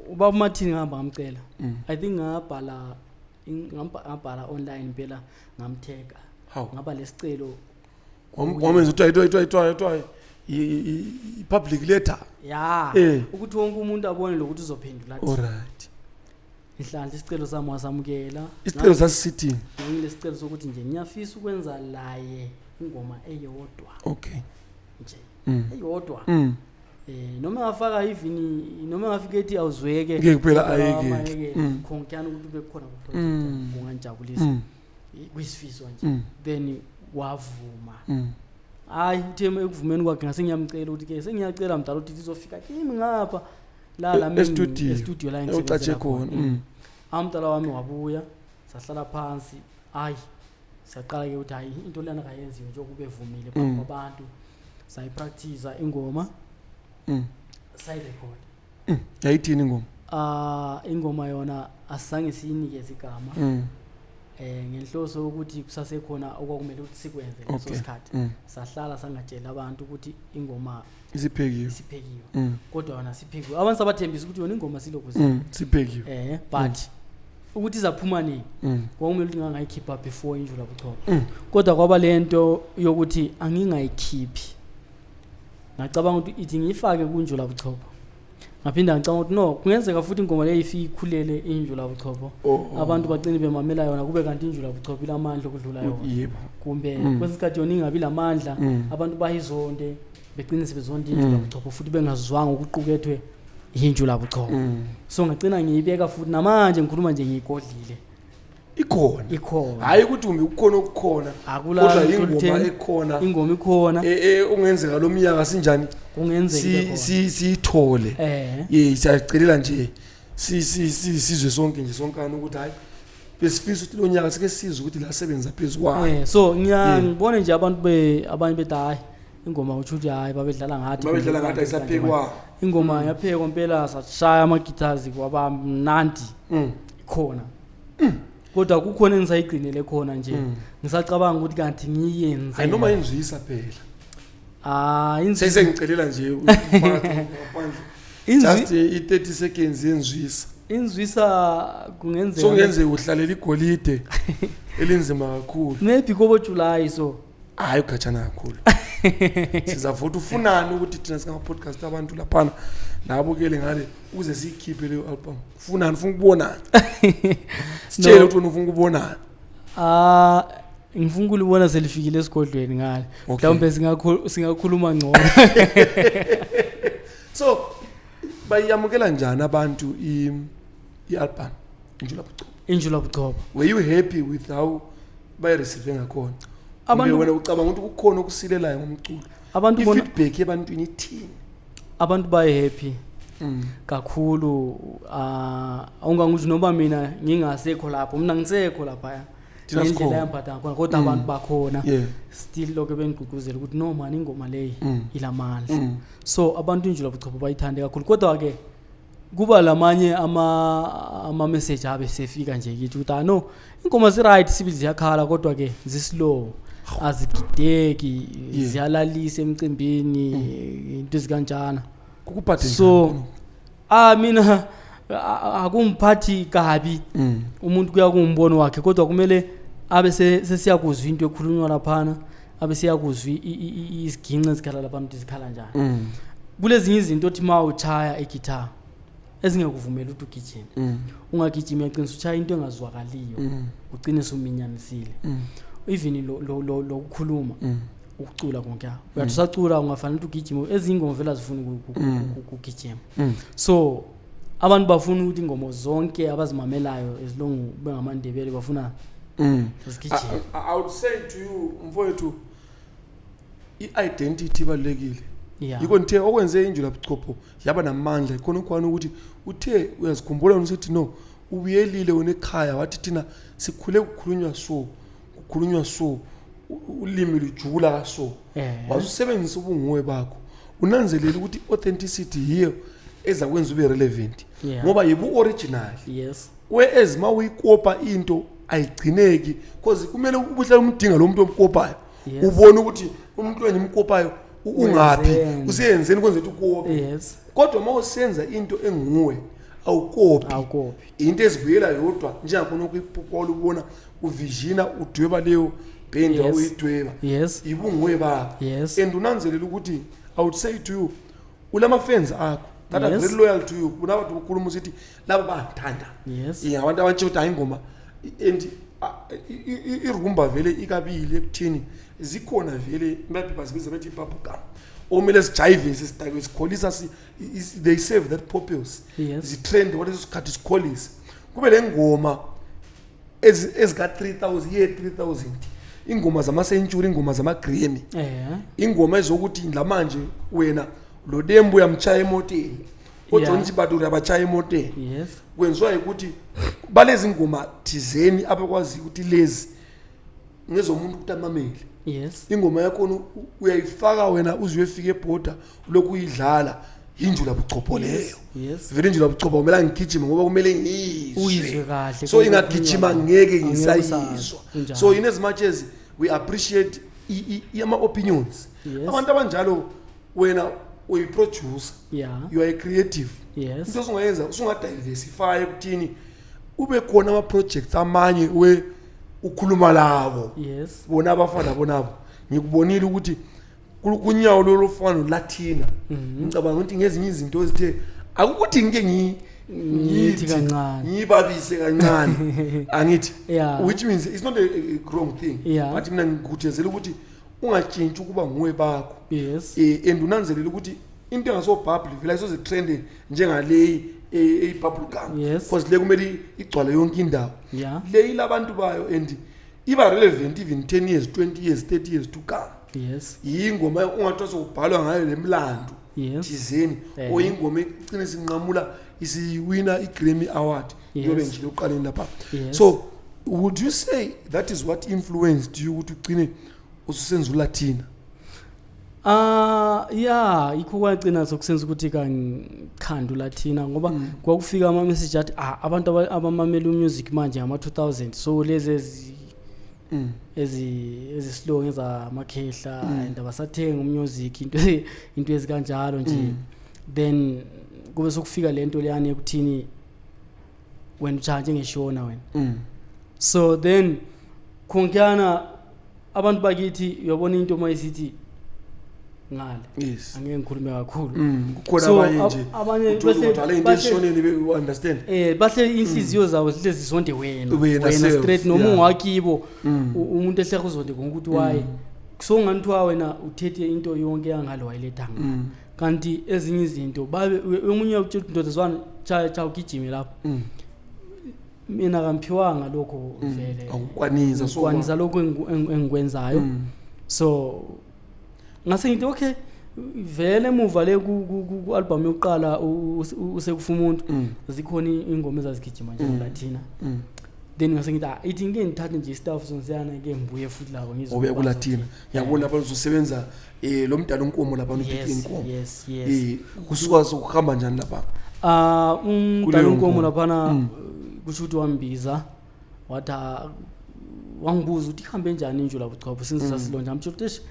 ubaba uMartin ngihamba ngamcela. I think ngabhala ngabhala online impela, ngamtheka. Hawu. Ngaba lesicelo. Wamenza ukuthi ayithiwa i-public letter. Ya. Ukuthi wonke umuntu abone lokuthi uzophendula athi. Alright. Inhlanhla, isicelo sami wasamukela. Isicelo sasisithini? Ngilesicelo sokuthi nje ngiyafisa ukwenza laye ingoma eyodwa nje, eyodwa. Noma ngafaka even noma ngafika ethi awuzweke. Ngeke kuphela kodwa ayekele. ayekele. Khonkana ukuthi ube khona ku project kungangijabulisa. Kuyisifiso nje. Then wavuma. Hayi, uthe ekuvumeni kwakhe ngase ngiyamcela ukuthi ke sengiyacela mdala ukuthi izofika kimi ngapha la la E-studio. E-studio la Ocatshe engisebenzela khona. khona. Amdala wami wabuya, sahlala phansi, hayi, siyaqala ke ukuthi hayi, into lena kayenziwe njengoba ubevumile phambi kwabantu. Sayipractice ingoma, sayirecord. Yayithini ingoma? Ah, ingoma yona asizange siyinikeze igama, ngenhloso yokuthi kusasekhona okwakumele ukuthi sikwenze leso sikhathi. Sahlala sangatshela abantu ukuthi ingoma Isiphekiwe. isiphekiwe, kodwa yona siphekiwe, abantu sabathembisa ukuthi yona ingoma silokhu Siphekiwe. But Ukuthi izaphuma nini, kwakumele ukuthi ngangayikhipha before Injula Buchopho, kodwa kwaba lento yokuthi angingayikhiphi. Ngacabanga ukuthi ithi ngiyifake kuNjula Buchopho, ngaphinda ngicabanga ukuthi no, kungenzeka futhi ingoma leyo ifike ikhulele Injula Buchopho, abantu bagcine bemamela yona, kube kanti Injula Buchopho ilamandla okudlula yona, kumbe kwesinye isikhathi yona ingabi lamandla, abantu bayizonde, begcine sebezonda Injula Buchopho futhi bengazwanga ukuqukethwe Yinjula Buchopho. So ngagcina ngiyibeka futhi namanje ngikhuluma nje ngiyigodlile. Ikhona. Ikhona. Hayi ukuthi kumbe kukhona okukhona, Akula kodwa lutho ingoma olutheni. ekhona. Ingoma ikhona. Ungenzeka lo mnyaka sinjani, Kungenzeka ibe khona. siyithole. Ye, siyacelela nje sizwe sonke nje sonkana ukuthi hayi, besifisa ukuthi lo nyaka sike sizwe ukuthi la sebenza phezu kwayo. So ngibone nje abantu be abanye bethi hayi, ingoma utsho ukuthi hayi, babedlala ngathi. Babedlala ngathi, ayisaphekwa. Ingoma yaphekwa impela, sashaya ama-guitars, kwaba mnandi. Ikhona, kodwa kukhona engisayigcinele khona nje, ngisacabanga ukuthi kanti ngiyenze. Hayi, noma inzwisa phela. Ah, inzwisa. Sesengicelela nje umphakathi ngaphandle, just i-30 seconds yenzwisa. Inzwisa kungenzeka. So kungenzeka uhlalela igolide elinzima kakhulu. Maybe kobo July so. Hayi, ukhatshana kakhulu. Sizavota ufunani ukuthi thina singama-podcast, abantu laphana nabukele ngale, ukuze siyikhiphe leyo album? Ufunani? Ufuna ukubonani? Sitshele No. ukuthi wena ufuna ukubonani. Ah, ngifuna ukulibona selifikile esigodlweni ngale. Mhlawumbe singakhuluma ngcono. So bayamukela njani abantu i-album Injula Buchopho? Injula Buchopho. Were you happy with how bayireceive ngakhona? Abantu wena ucabanga ukuthi kukhona okusilelayo ngomculo? Abantu bona I-feedback ebantwini ithini? Abantu baye happy kakhulu. Ah, awunganguthi noma mina ngingasekho lapho, mina ngisekho lapha Thina ngendlela sikhona. yamphatha ngakhona, kodwa abantu bakhona still lokho bengigqugquzela ukuthi no man, ingoma leyi ilamandla. So abantu Injula Buchopho bayithande kakhulu, kodwa ke kuba lamanye ama message abe sefika nje kithi ukuthi ah no, ingoma zi right sibili, ziyakhala, kodwa ke zislow, azigideki, ziyalalisa emcimbini, into ezikanjana. Kukuphathe njani So khona? ah, mina akumphathi kabi. Umuntu kuya kuwumbono wakhe, kodwa kumele abe sesiyakuzwa into ekhulunywa laphana, abe siyakuzwa iziginci ezikhala laphana ukuthi zikhala njani. Kulezinye izinto othi uma uchaya igitara ezingekuvumela ukuthi ugijime, ungagijimi, uyaqinisa uchaya into engazwakaliyo, ugcine suminyanisile. Even lo lokukhuluma, ukucula konke, uyathi usacula ungafanele ukuthi ugijime. Ezinye ingoma vele azifuni ukugijima. So abantu bafuna ukuthi ingoma zonke abazimamelayo, as long bengamaNdebele, bafuna zigijime. I would say to you, mfowethu, i-identity ibalulekile. Yikho ngithe okwenze Injula Buchopho yaba namandla ikhona khona ukuthi uthe uyazikhumbula wena usithi no, ubuyelile wena ekhaya, wathi thina sikhule kukhulunywa, so kukhulunywa, so ulimi lujula, so wasusebenzisa ubunguwe bakho. Unanzelele ukuthi i-authenticity yiyo ezakwenza ube relevant, ngoba yibu-original, whereas ma uyikopa into ayigcineki, because kumele ubuhlale umdinga lo muntu omkopayo, ubone ukuthi umuntu engimkopayo ungaphi, Wenzeni? useyenzeni kwenza ukuthi ukope. Kodwa uma usenza into enguwe, awukopi. Awukopi. Into ezibuyela yodwa, njengakhona okuyiphupho olubona uvisiona udweba leyo bhendi, awuyidweba, ibunguwe bakho. And unanzelela ukuthi I would say to you, ulama-fans akho that are very loyal to you. Kunabantu ukhuluma usithi laba bayangithanda. Abantu abantshela ukuthi hayi, ingoma and irumba vele ikabili ekuthini zikhona vele, maybe bazibiza bethi i-bubblegum, okumele sijayive, sisidakwe, sikholisa, they serve that purpose, zitrend kwaleso sikhathi, sikholise. Kube le ngoma ezika-3000, ye 3000, ingoma zama-century, ingoma zama-Grammy, ingoma ezokuthi lamanje wena lo Dembo uyamchaya emoteni, oJohn Chibadura uyabachaya emoteni. Kwenziwa ukuthi balezi ngoma thizeni abakwazi ukuthi lezi ngezomuntu ukuthi amamele. Ingoma yakhona uyayifaka wena uze uyefika ebhoda, ulokhu uyidlala, Yinjula Buchopho leyo. Vele Injula Buchopho kumele ngigijime ngoba kumele ngiyizwe. Uyizwe kahle. So ingagijima ngeke Angeke ngisayizwa. usazwa. Kunjalo. So in as much as we appreciate ama-opinions, abantu abanjalo, wena uyi-producer, you are a creative, into osungayenza, usungadiversify ekuthini Ube khona ama projects amanye we ukhuluma labo. Yes. Bona abafana bonabo. Ngikubonile ukuthi kunyawo lolu fana noLatina. Ngicabanga ukuthi ngezinye izinto ezithe akukuthi ngike ngithi kancane, ngiyibabise kancane, angithi, Yeah. which means it's not a wrong thing, Yeah. but mina ngikhuthazela ukuthi ungatshintshi ukuba nguwe bakho. Yes. And unanzelele ukuthi into engaso-bubble vele ayisoze trende njengaleyi eyi-bubble gum, because le kumele igcwale yonke indawo. Le ilabantu bayo and iba relevant even 10 years, 20 years, 30 years to come. Yingoma ungathiwa sokubhalwa ngayo lemlando thizeni, or ingoma egcine sinqamula isiwina i-Grammy Award, yobe nje lokuqaleni lapha. So would you say that is what influenced you ukuthi ugcine ususenza uLatina? Ah, yeah, ikho kwagcina sokusenza ukuthi kangikhanda uLatina, ngoba kwakufika ama message athi abantu abamamela umusic manje ngama 2000, so lezi ezi slow ngezamakhehla and abasathenga umusic, into ezikanjalo nje. Then kube sokufika lento leyani ekuthini wena utshaya njengeshona wena. So then khonkana abantu bakithi, uyabona into mayisithi ngale, angeke ngikhulume kakhulu. Kukhona So, abanye nje abanye uthola ukuthi ale into esishoneni you understand. Bahle inhliziyo zabo zihle zizonde wena, Wena wena self, straight, noma ungakibo, umuntu ehleka uzonde konke ukuthi why so nganithiwa wena uthethe into yonke yangalo wayiletha nga. Kanti ezinye izinto babe omunye uyakutshela ukuthi ndoda zwana, chaya chaya ugijime lapho. Mina kamphiwanga lokho vele. Awukwanisa, so ngikwanisa lokho engikwenzayo. So ngase ngithi okay, vele emuva le ku album yokuqala usekufa umuntu, zikhona ingoma ezazigijima nje Latina. Then ngase ngithi ithi ngike ngithathe nje istaff sonsiyana ke ngibuye futhi lapho ngizwe Obuya kulatina, ngiyabona lapha uzosebenza lo mdala unkomo lapha uPK Yes, Nkomo. yes. Kusuka sokuhamba njani lapha? Umdala Kuleyo unkomo nkomo. laphana, kusho ukuthi wambiza wathi wangibuza ukuthi ihambe njani injula buchopho since sasilonja. Ngamtshela ukuthi eish,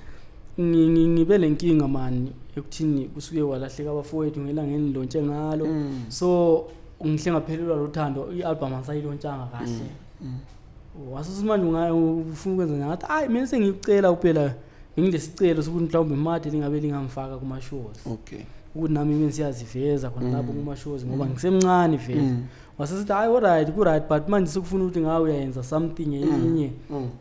ngibe lenkinga mani ekuthini kusuke walahleka abafowethu ngelanga engilontshe ngalo. So ngihle ngaphelelwa lothando, i-album angisayilontshanga kahle. Wasuthi manje ufuna ukwenza njani? Ngathi hayi, mina sengikucela kuphela, bengilesicelo sokuthi mhlawumbe made lingabe lingamfaka kuma-shows. Ukuthi nami mina siyaziveza khona lapho kuma-shows ngoba ngisemncane vele. Wasesithi hayi, alright, ku-right, but manje sekufuna ukuthi ngawe uyayenza something elinye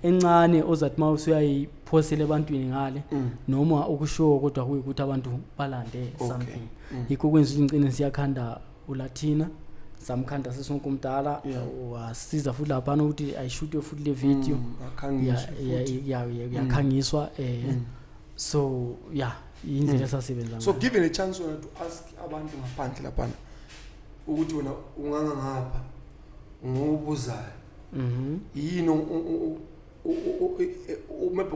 encane ozathi uma usuyayiphosela ebantwini ngale, noma ukushow kodwa kuyikuthi abantu balande something. Yikho kwenza ukuthi ngicine siyakhanda uLatina, samkhanda sesonke umdala, wasiza futhi laphana ukuthi ayishutwe futhi le video. Akhangiswe futhi. Yakhangiswa, so yeah, indlela esasebenza So ngayo. Given a chance wena to ask abantu ngaphandle laphana ukuthi wena unganga ngapha ngobuzayo, yini maybe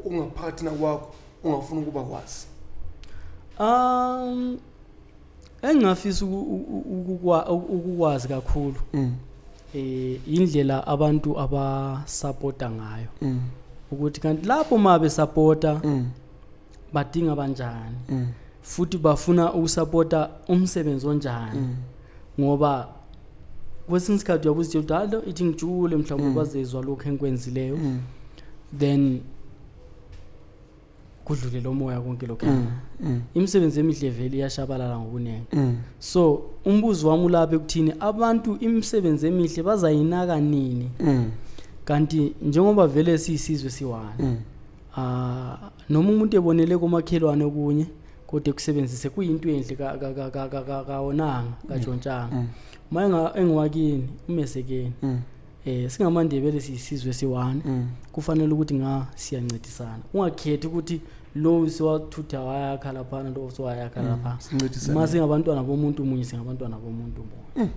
ungaphakathi nakwakho ungafuna ukuba kwazi? Engingafisa ukukwazi kakhulu indlela abantu abasupporta ngayo, ukuthi kanti lapho ma besupporta badinga kanjani, futhi bafuna ukusupporta umsebenzi onjani, ngoba kwesinye isikhathi uyabuza ukuthi hayi, lo ithi ngijule mhlawumbe bazezwa lokho engikwenzileyo, then kudlule lo moya konke lokho. Imisebenzi emihle vele iyashabalala ngokuningi. So umbuzo wami ulapha ekuthini abantu imisebenzi emihle bazayinaka nini, kanti njengoba vele siyisizwe siwani, noma umuntu ebonele komakhelwane okunye kodwa ekusebenzise kuyinto enhle, kawonanga katshontshanga, uma engiwakini umesekeni. SingamaNdebele siyisizwe siwani, kufanele ukuthi nga siyancedisana, ungakhethi ukuthi lo siwathutha wayakha laphana, lo siwayakha lapha. Sincedisane. Uma singabantwana bomuntu munye, singabantwana bomuntu munye.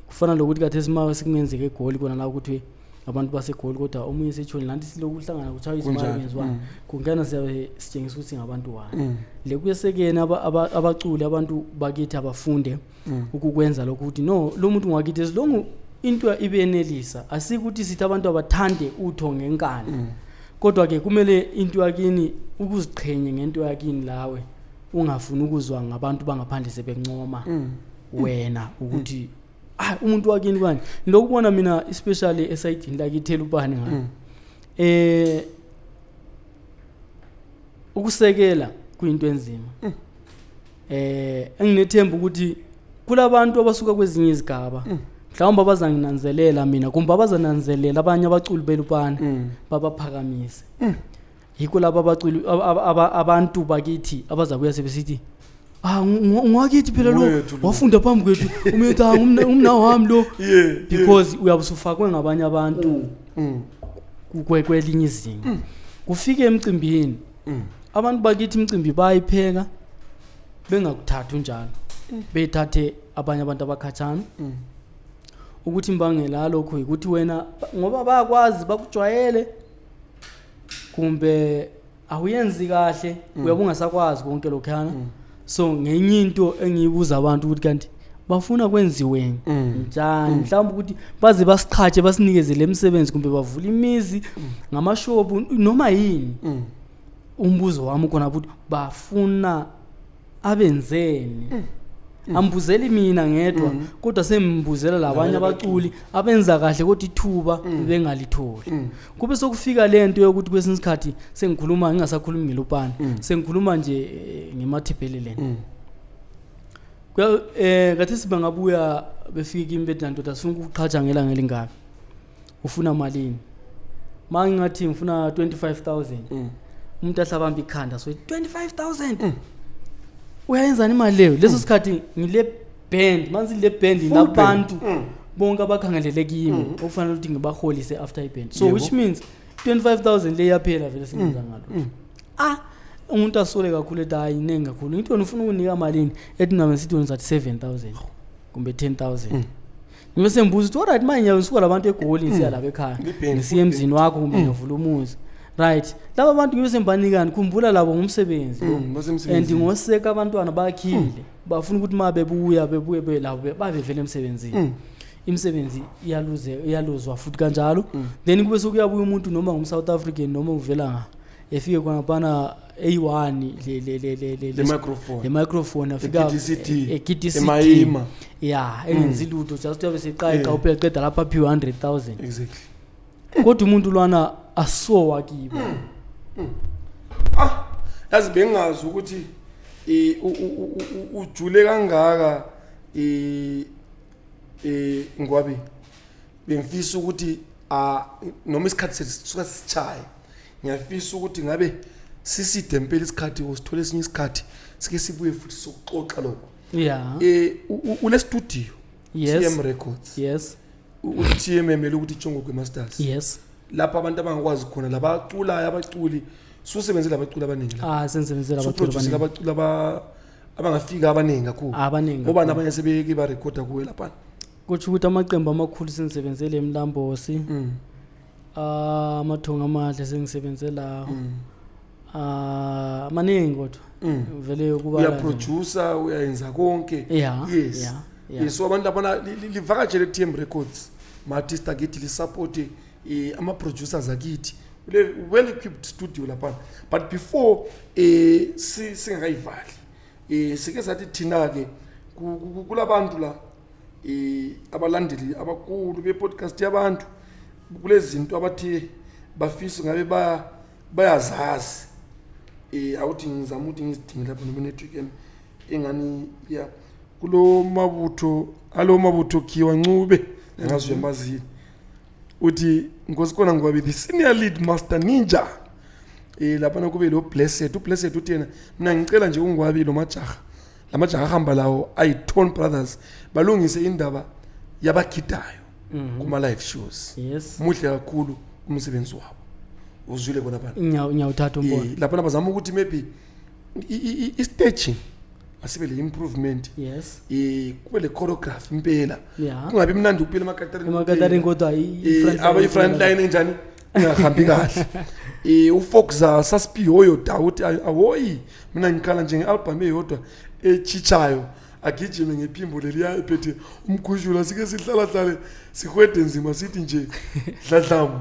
Kufana lokuthi khathesi uma sekungenzeka eGoli khona la ukuthi abantu baseGoli kodwa omunye setshoni lanti siloku kuhlangana kutshaywa izimali, kwenziwani, kungena siyabe sitshengisa ukuthi singabantu wani. Le kuyesekeni abaculi, abantu bakithi abafunde ukukwenza lokhu ukuthi no, lo muntu ngakithi, as long into ibenelisa. Asikuthi sithi abantu abathande utho ngenkani, kodwa ke kumele into yakini ukuziqhenye ngento yakini lawe, ungafuni ukuzwa ngabantu bangaphandle sebencoma wena ukuthi Ah, umuntu wakini kanje ngilokubona mina, especially esayidini lakithi eLupane ngalo. Ukusekela kuyinto enzima. Enginethemba ukuthi kulabantu abasuka kwezinye izigaba, mhlawumbe abazanginanzelela mina kumbe abazananzelela abanye abaculi beLupane, babaphakamise. Yikho laba abaculi abantu bakithi abazabuya sebesithi, "Ah, ngwakithi phela lo." Ngowethu lo. Wafunda phambi kwethu umethu, ah, umna wami lo, because uyabe usufakwe ngabanye abantu kwelinye izinga. Kufike emcimbini, abantu bakithi imicimbi bayayipheka bengakuthathi unjalo, bethathe abanye abantu abakhatshana. Ukuthi imbangela yalokho ukuthi wena, ngoba bayakwazi, bakujwayele, kumbe awuyenzi kahle, uyabe ungasakwazi konke lokhuyana. So ngenye into engiyibuza abantu ukuthi kanti bafuna kwenziweni njani, mhlawumbe ukuthi baze basiqhatshe, basinikeze le misebenzi, kumbe bavule imizi ngamashopu noma yini. Umbuzo wami ukhona ukuthi bafuna abenzeni? Ambuzeli mina ngedwa, kodwa sembuzela labanye abaculi abenza kahle kodwa ithuba bengalitholi. Kube sokufika lento yokuthi kwesinye isikhathi sengikhuluma, ngingasakhulumi ngeLupane, sengikhuluma nje ngeMatabeleland. Kuya kathi bangabuya befika kimi bethi, "Ndoda, sifuna ukuqhatsha ngelanga elingaka, ufuna malini?" Ma ngingathi ngifuna 25,000, umuntu ahlabamba ikhanda, so 25,000 uyayenzani imali leyo? Leso sikhathi ngile band, manje le band Full inabantu band. Bonke abakhangelele kimi okufanele ukuthi ngibaholise after iband, so which means 25,000 le yaphela vele, singenza ngalo. Ah, umuntu asole kakhulu, ethi, "Hayi, iningi kakhulu." Ngithi, "Wena ufuna ukunika malini?" Ethi, "Nami sithi wena uzathi 7000 kumbe 10,000." Ngibe sengibuza ukuthi, alright, manje ngiyabe ngisuka labantu eGoli, ngisiya lapha ekhaya, Ngeband, ngisiya emzini wakho, kumbe ngiyavula umuzi, right? Laba bantu ngibe sembanikani? Khumbula labo ngumsebenzi lo. And Basemsebenzini. Ngoseka abantwana bakhile, bafuna ukuthi uma bebuya, bebuye belabo babe vele emsebenzini. Imisebenzi iyaluze, iyaluzwa futhi kanjalo. Then kube sekuyabuya umuntu, noma ngum-South African noma uvela nga, efike khonaphana eyi-one le le le le le Le microphone. Le microphone, afika E-KTCD. e-KTCD. Emayima. Ya, engenzi lutho, just uyabe seqayiqa uphela, qeda lapha aphiwe 100,000. Kodwa umuntu lwana asowa kibo. Ah, yazi bengingazi ukuthi ujule kangaka, Ngwabi. Bengifisa ukuthi, ah, noma isikhathi sethu sisuka sisichaye, ngiyafisa ukuthi ngabe siside impela isikhathi, usithole esinye isikhathi sike sibuye futhi sokuxoxa lokho. Ule studio, TM Records, u-TM emele ukuthi Tshongogwe Masters, lapho abantu abangakwazi khona labaculayo, abaculi susebenzele abaculi abaningi la. Ah, sensebenzela abaculi Suproduce abaningi. abaculi abangafika abaningi kakhulu. Abaningi Ngoba kakhulu. nabanye sebeke barekhoda kuwe laphana. Kutsho ukuthi amaqembu amakhulu sengisebenzele eMlambosi, ah, amathonga amahle sengisebenze lawo. Ah, maningi kodwa vele kuba Uyaproducer, uyayenza konke. Yes, so abantu laphana, livakatshele TM Records, ma-artist akithi, lisupport ama-producers akithi. Kule well equipped studio laphana. But before singakayivali, sike sathi thina-ke kulabantu la, abalandeli abakhulu be-podcast yabantu, kulezinto abathi bafisa ngabe bayazazi. Awuthi ngizama ukuthi ngizidinge lapho, noma network yami engani ya kulo mabutho alo mabutho Khiwa Ncube, angazi uyamazini. Uthi, "Nkosikhona Ngwabi, the senior lead master ninja." Laphana kube lo Blessed, uBlessed uthi yena, "Mina ngicela nje uNgwabi lo majaha, lamajaha ahamba lawo ayi-Tone Brothers, balungise indaba yabagidayo kuma-live shows. Muhle kakhulu umsebenzi wabo." Uzwile kona bana? Ngiyawuthatha umbono. Laphana bazama ukuthi maybe i-staging asibe le improvement, kube le choreography impela, kungabi mnandi ukuphila emakatarini. Emakatarini kodwa Aba i-front line enjani ingahambi kahle. UFoxa Saspihoyo Dawuti, awoyi, mina ngikhala nje nge-album eyodwa echitshayo, agijime ngephimbo leliya ephethe umkhushula, sike sihlala hlale sihwede nzima, sithi nje dladlamu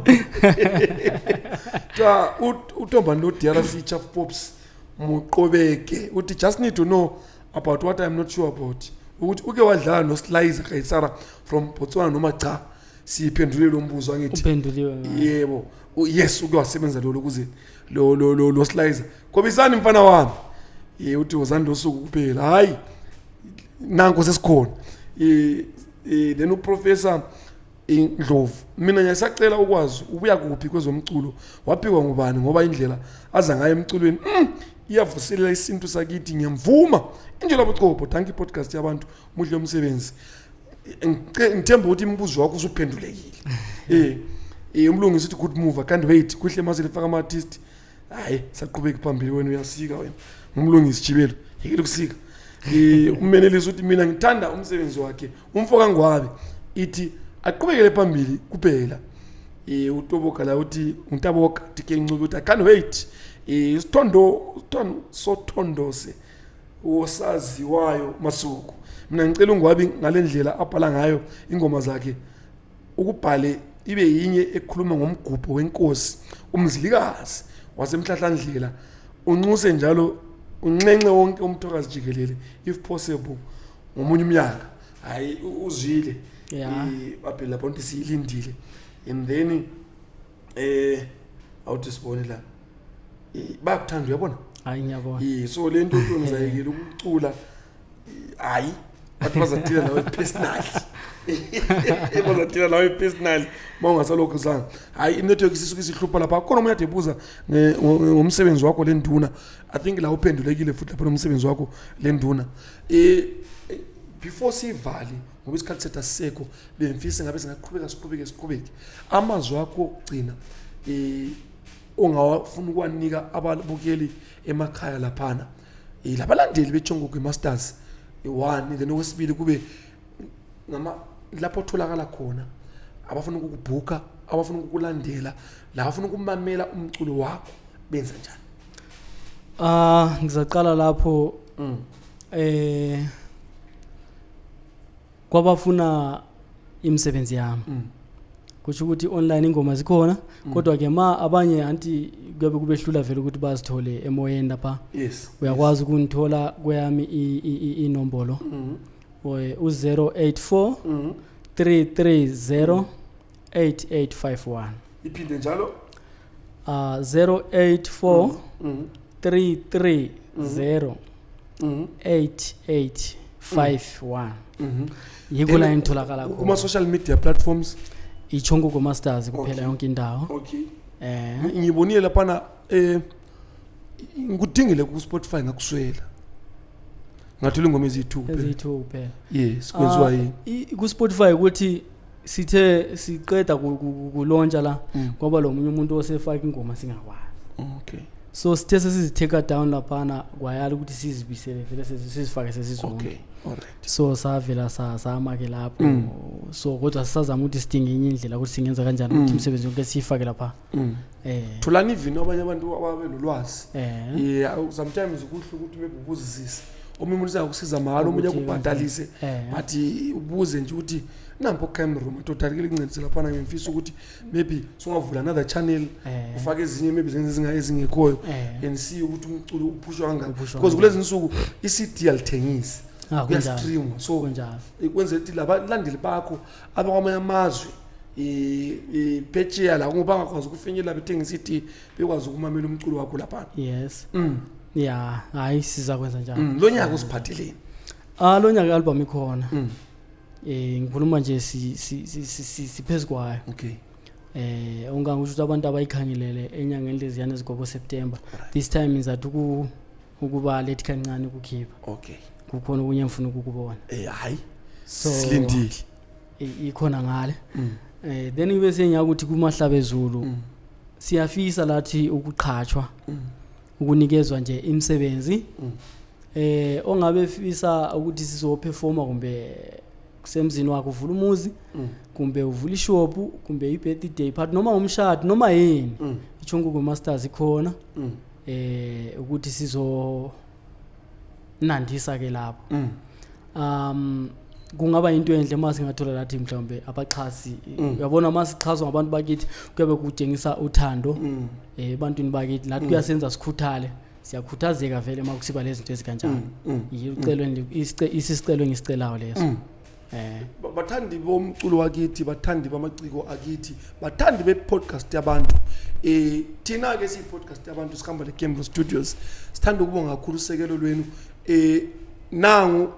ta. Utombani lo DRC Chaf Pops Muqobeke uthi, "Just need to know about what I'm not sure about. Ukuthi uke wadlala noSlizer Kaisara from Botswana noma cha? Siyiphendule lo mbuzo, angithi? Uphenduliwe ngayo. Yebo. Yes, uke wasebenza lo lokuze lo lo lo lo Slizer. Kobisani mfana wami. Uthi wozani losuku kuphela. Hayi. Nanko sesikhona. Then uProfessor Indlovu, mina ngiyasacela ukwazi ubuya kuphi kwezomculo, waphikwa ngubani, ngoba indlela aza ngayo emculweni iyavuselela isintu sakithi. Ngiyamvuma injela buchopho. Thank you, podcast yabantu, muhle umsebenzi. Ngithemba ukuthi imibuzo wakho usuphendulekile. Umlungisi uthi good move, I can't wait. Kuhle mase lifaka ama artist. Hayi, saqhubeka phambili, wena uyasika wena. Ngumlungisi Jibelo, yekela ukusika. Umenelisi uthi mina ngithanda umsebenzi wakhe umfo kaNgwabe, ithi aqhubekele phambili kuphela. Utoboka la uthi ngitaboka DK Ncube uthi I can't wait. Sithondo sithondo sothondose wosaziwayo Masuku. Mina ngicela uNgwabi ngalendlela abhala ngayo ingoma zakhe ukubhale ibe yinye ekhuluma ngomgubho wenkosi uMzilikazi wasemhlahlandlela, unxuse njalo unxenxe wonke umthokazi jikelele, if possible ngomunye umnyaka. Hayi, uzwile. Babhele lapho nto siyilindile and then awuthi sibone la. Bayakuthanda, uyabona? Hayi, ngiyabona. So le nto ngizayekela ukucula, hayi, bathi bazathila nawe personally, bazathila nawe personally uma ungasalokhu zanga. Hayi, inetwork isisuke isihlupha lapha khona. Omunye ade ebuza ngomsebenzi wakho lenduna. I think la uphendulekile futhi lapho nomsebenzi wakho lenduna. Before sivale, ngoba isikhathi sethu asisekho, bengifisa ngabe singaqhubeka, siqhubeke, siqhubeke. Amazwi akho okugcina ongawafuna ukuwanika ababukeli emakhaya laphana, labalandeli beTshongogo Masters, one, then okwesibili kube ngama lapho otholakala khona, abafuna ukukubhuka, abafuna ukukulandela, la abafuna ukumamela umculo wakho, benza njani? Ah, ngizaqala lapho. Kwabafuna imisebenzi yami, kusho ukuthi online ingoma zikhona, kodwa ke ma abanye anti kuyabe kubehlula vele ukuthi bazithole emoyeni lapha. Uyakwazi ukungithola kweyami inombolo, u-084 330 8851. Iphinde njalo. 084 330 8851. Yikho la engitholakala khona. Kuma-social media platforms? Ichongogo Masters kuphela, yonke indawo. Ngibonile laphana, ngikudingile ku-Spotify, ngakuswela, ngathola ingoma eziyi-two kuphela. Eziyi-two kuphela. Yes, kwenziwa Ah, yini? Ku-Spotify ukuthi sithe siqeda kulontsha la, ngoba lo munye umuntu osefaka ingoma singakwazi. So sithe sesizitheka down laphana, kwayala ukuthi sizibisele vele, sizifake sesizonke. Okay, alright. So savela sama-ke lapho. So kodwa sisazama ukuthi sidinge enye indlela ukuthi singenza kanjani ukuthi imisebenzi yonke siyifake lapha. Tholani even abanye abantu ababelolwazi. Yeah, sometimes kuhle ukuthi maybe ubuzisise omunye umuntu, uzakusiza mahhala, omunye Ukuthi akubhadalise, but ubuze nje ukuthi nampo camera room total ke lincedise laphana. Ngifisa ukuthi maybe sungavula another channel, ufake ezinye maybe zenze ezingekhoyo and see ukuthi umculo uphushwa kangaka, Uphushwa because kanjani. kulezi nsuku i-CD alithengisi. Ah, kunjalo. Kuyastreamwa, so Kunjalo. Kwenzela ukuthi labalandeli bakho abakwamanye amazwe, phetsheya la, ngoba bangakwazi ukufinyelela bethengisa i-CD, bekwazi ukumamela umculo wakho laphana. Yes, ya, hayi, sizakwenza njalo. Lo nyaka usiphatheleni? Ah, lo nyaka i-album ikhona. Ngikhuluma nje siphezu kwayo. Ongangisho ukuthi abantu abayikhangelele enyangeni leziyana ezigobo September. This time ngizathi ukuba late kancane ukukhipha. Kukhona okunye engifuna ukukubona. Hayi, So silindile. Ikhona ngale. Then ibe sengiyakuthi kumahlabezulu, siyafisa lathi ukuqhatshwa, ukunikezwa nje imisebenzi. Ongabe fisa ukuthi sizoperforma, kumbe kusemzini wakho uvula umuzi, kumbe uvula ishop, kumbe i-birthday party, noma umshado, noma yini, iChongogo Masters ikhona ukuthi sizo nandisa ke lapho. Kungaba into enhle uma singathola lathi mhlawumbe abaxhasi. Uyabona, uma sixhaswa ngabantu bakithi, kuyabe kutshengisa uthando ebantwini bakithi, lathi kuyasenza sikhuthale. Siyakhuthazeka vele uma kusiba lezi zinto ezikanjalo. Yicelo isicelo engisicelayo leso. Bathandi bomculo wakithi, bathandi bamaciko akithi, bathandi be-podcast yabantu, thina-ke siyi-podcast yabantu, sihamba le-Cambro Studios, sithanda ukubonga kakhulu usekelo lwenu. Nangu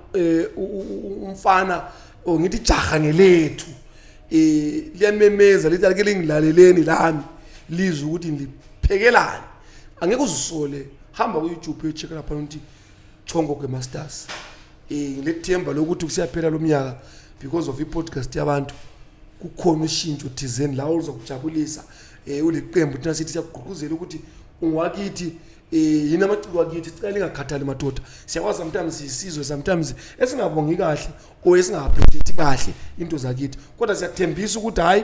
umfana or ngithi jaha ngelethu, liyamemeza lithi ake lingilaleleni lami lizwe ukuthi ngiliphekelani. Angeke uzisole, hamba ku-YouTube uyocheck lapha ukuthi Chongo Masters. Ngilethemba lokuthi kusiyaphela lo mnyaka, because of i-podcast yabantu, kukhona ushintsho thizeni la oluzokujabulisa. Uliqembu, thina sithi siyakugqugquzela ukuthi ungowakithi, yini amaciko akithi, sicela lingakhathali madoda. Siyakwazi sometimes sisizwe sometimes esingabongi kahle or esinga-appreciate kahle into zakithi, kodwa siyathembisa ukuthi hhayi,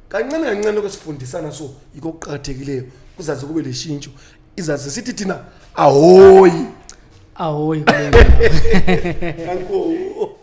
kancane kancane lokho sifundisana, so yikho okuqakathekileyo kuzaze kube leshintsho izaze sithi thina ahoyi. Ahoyi kule ndawo. Danko.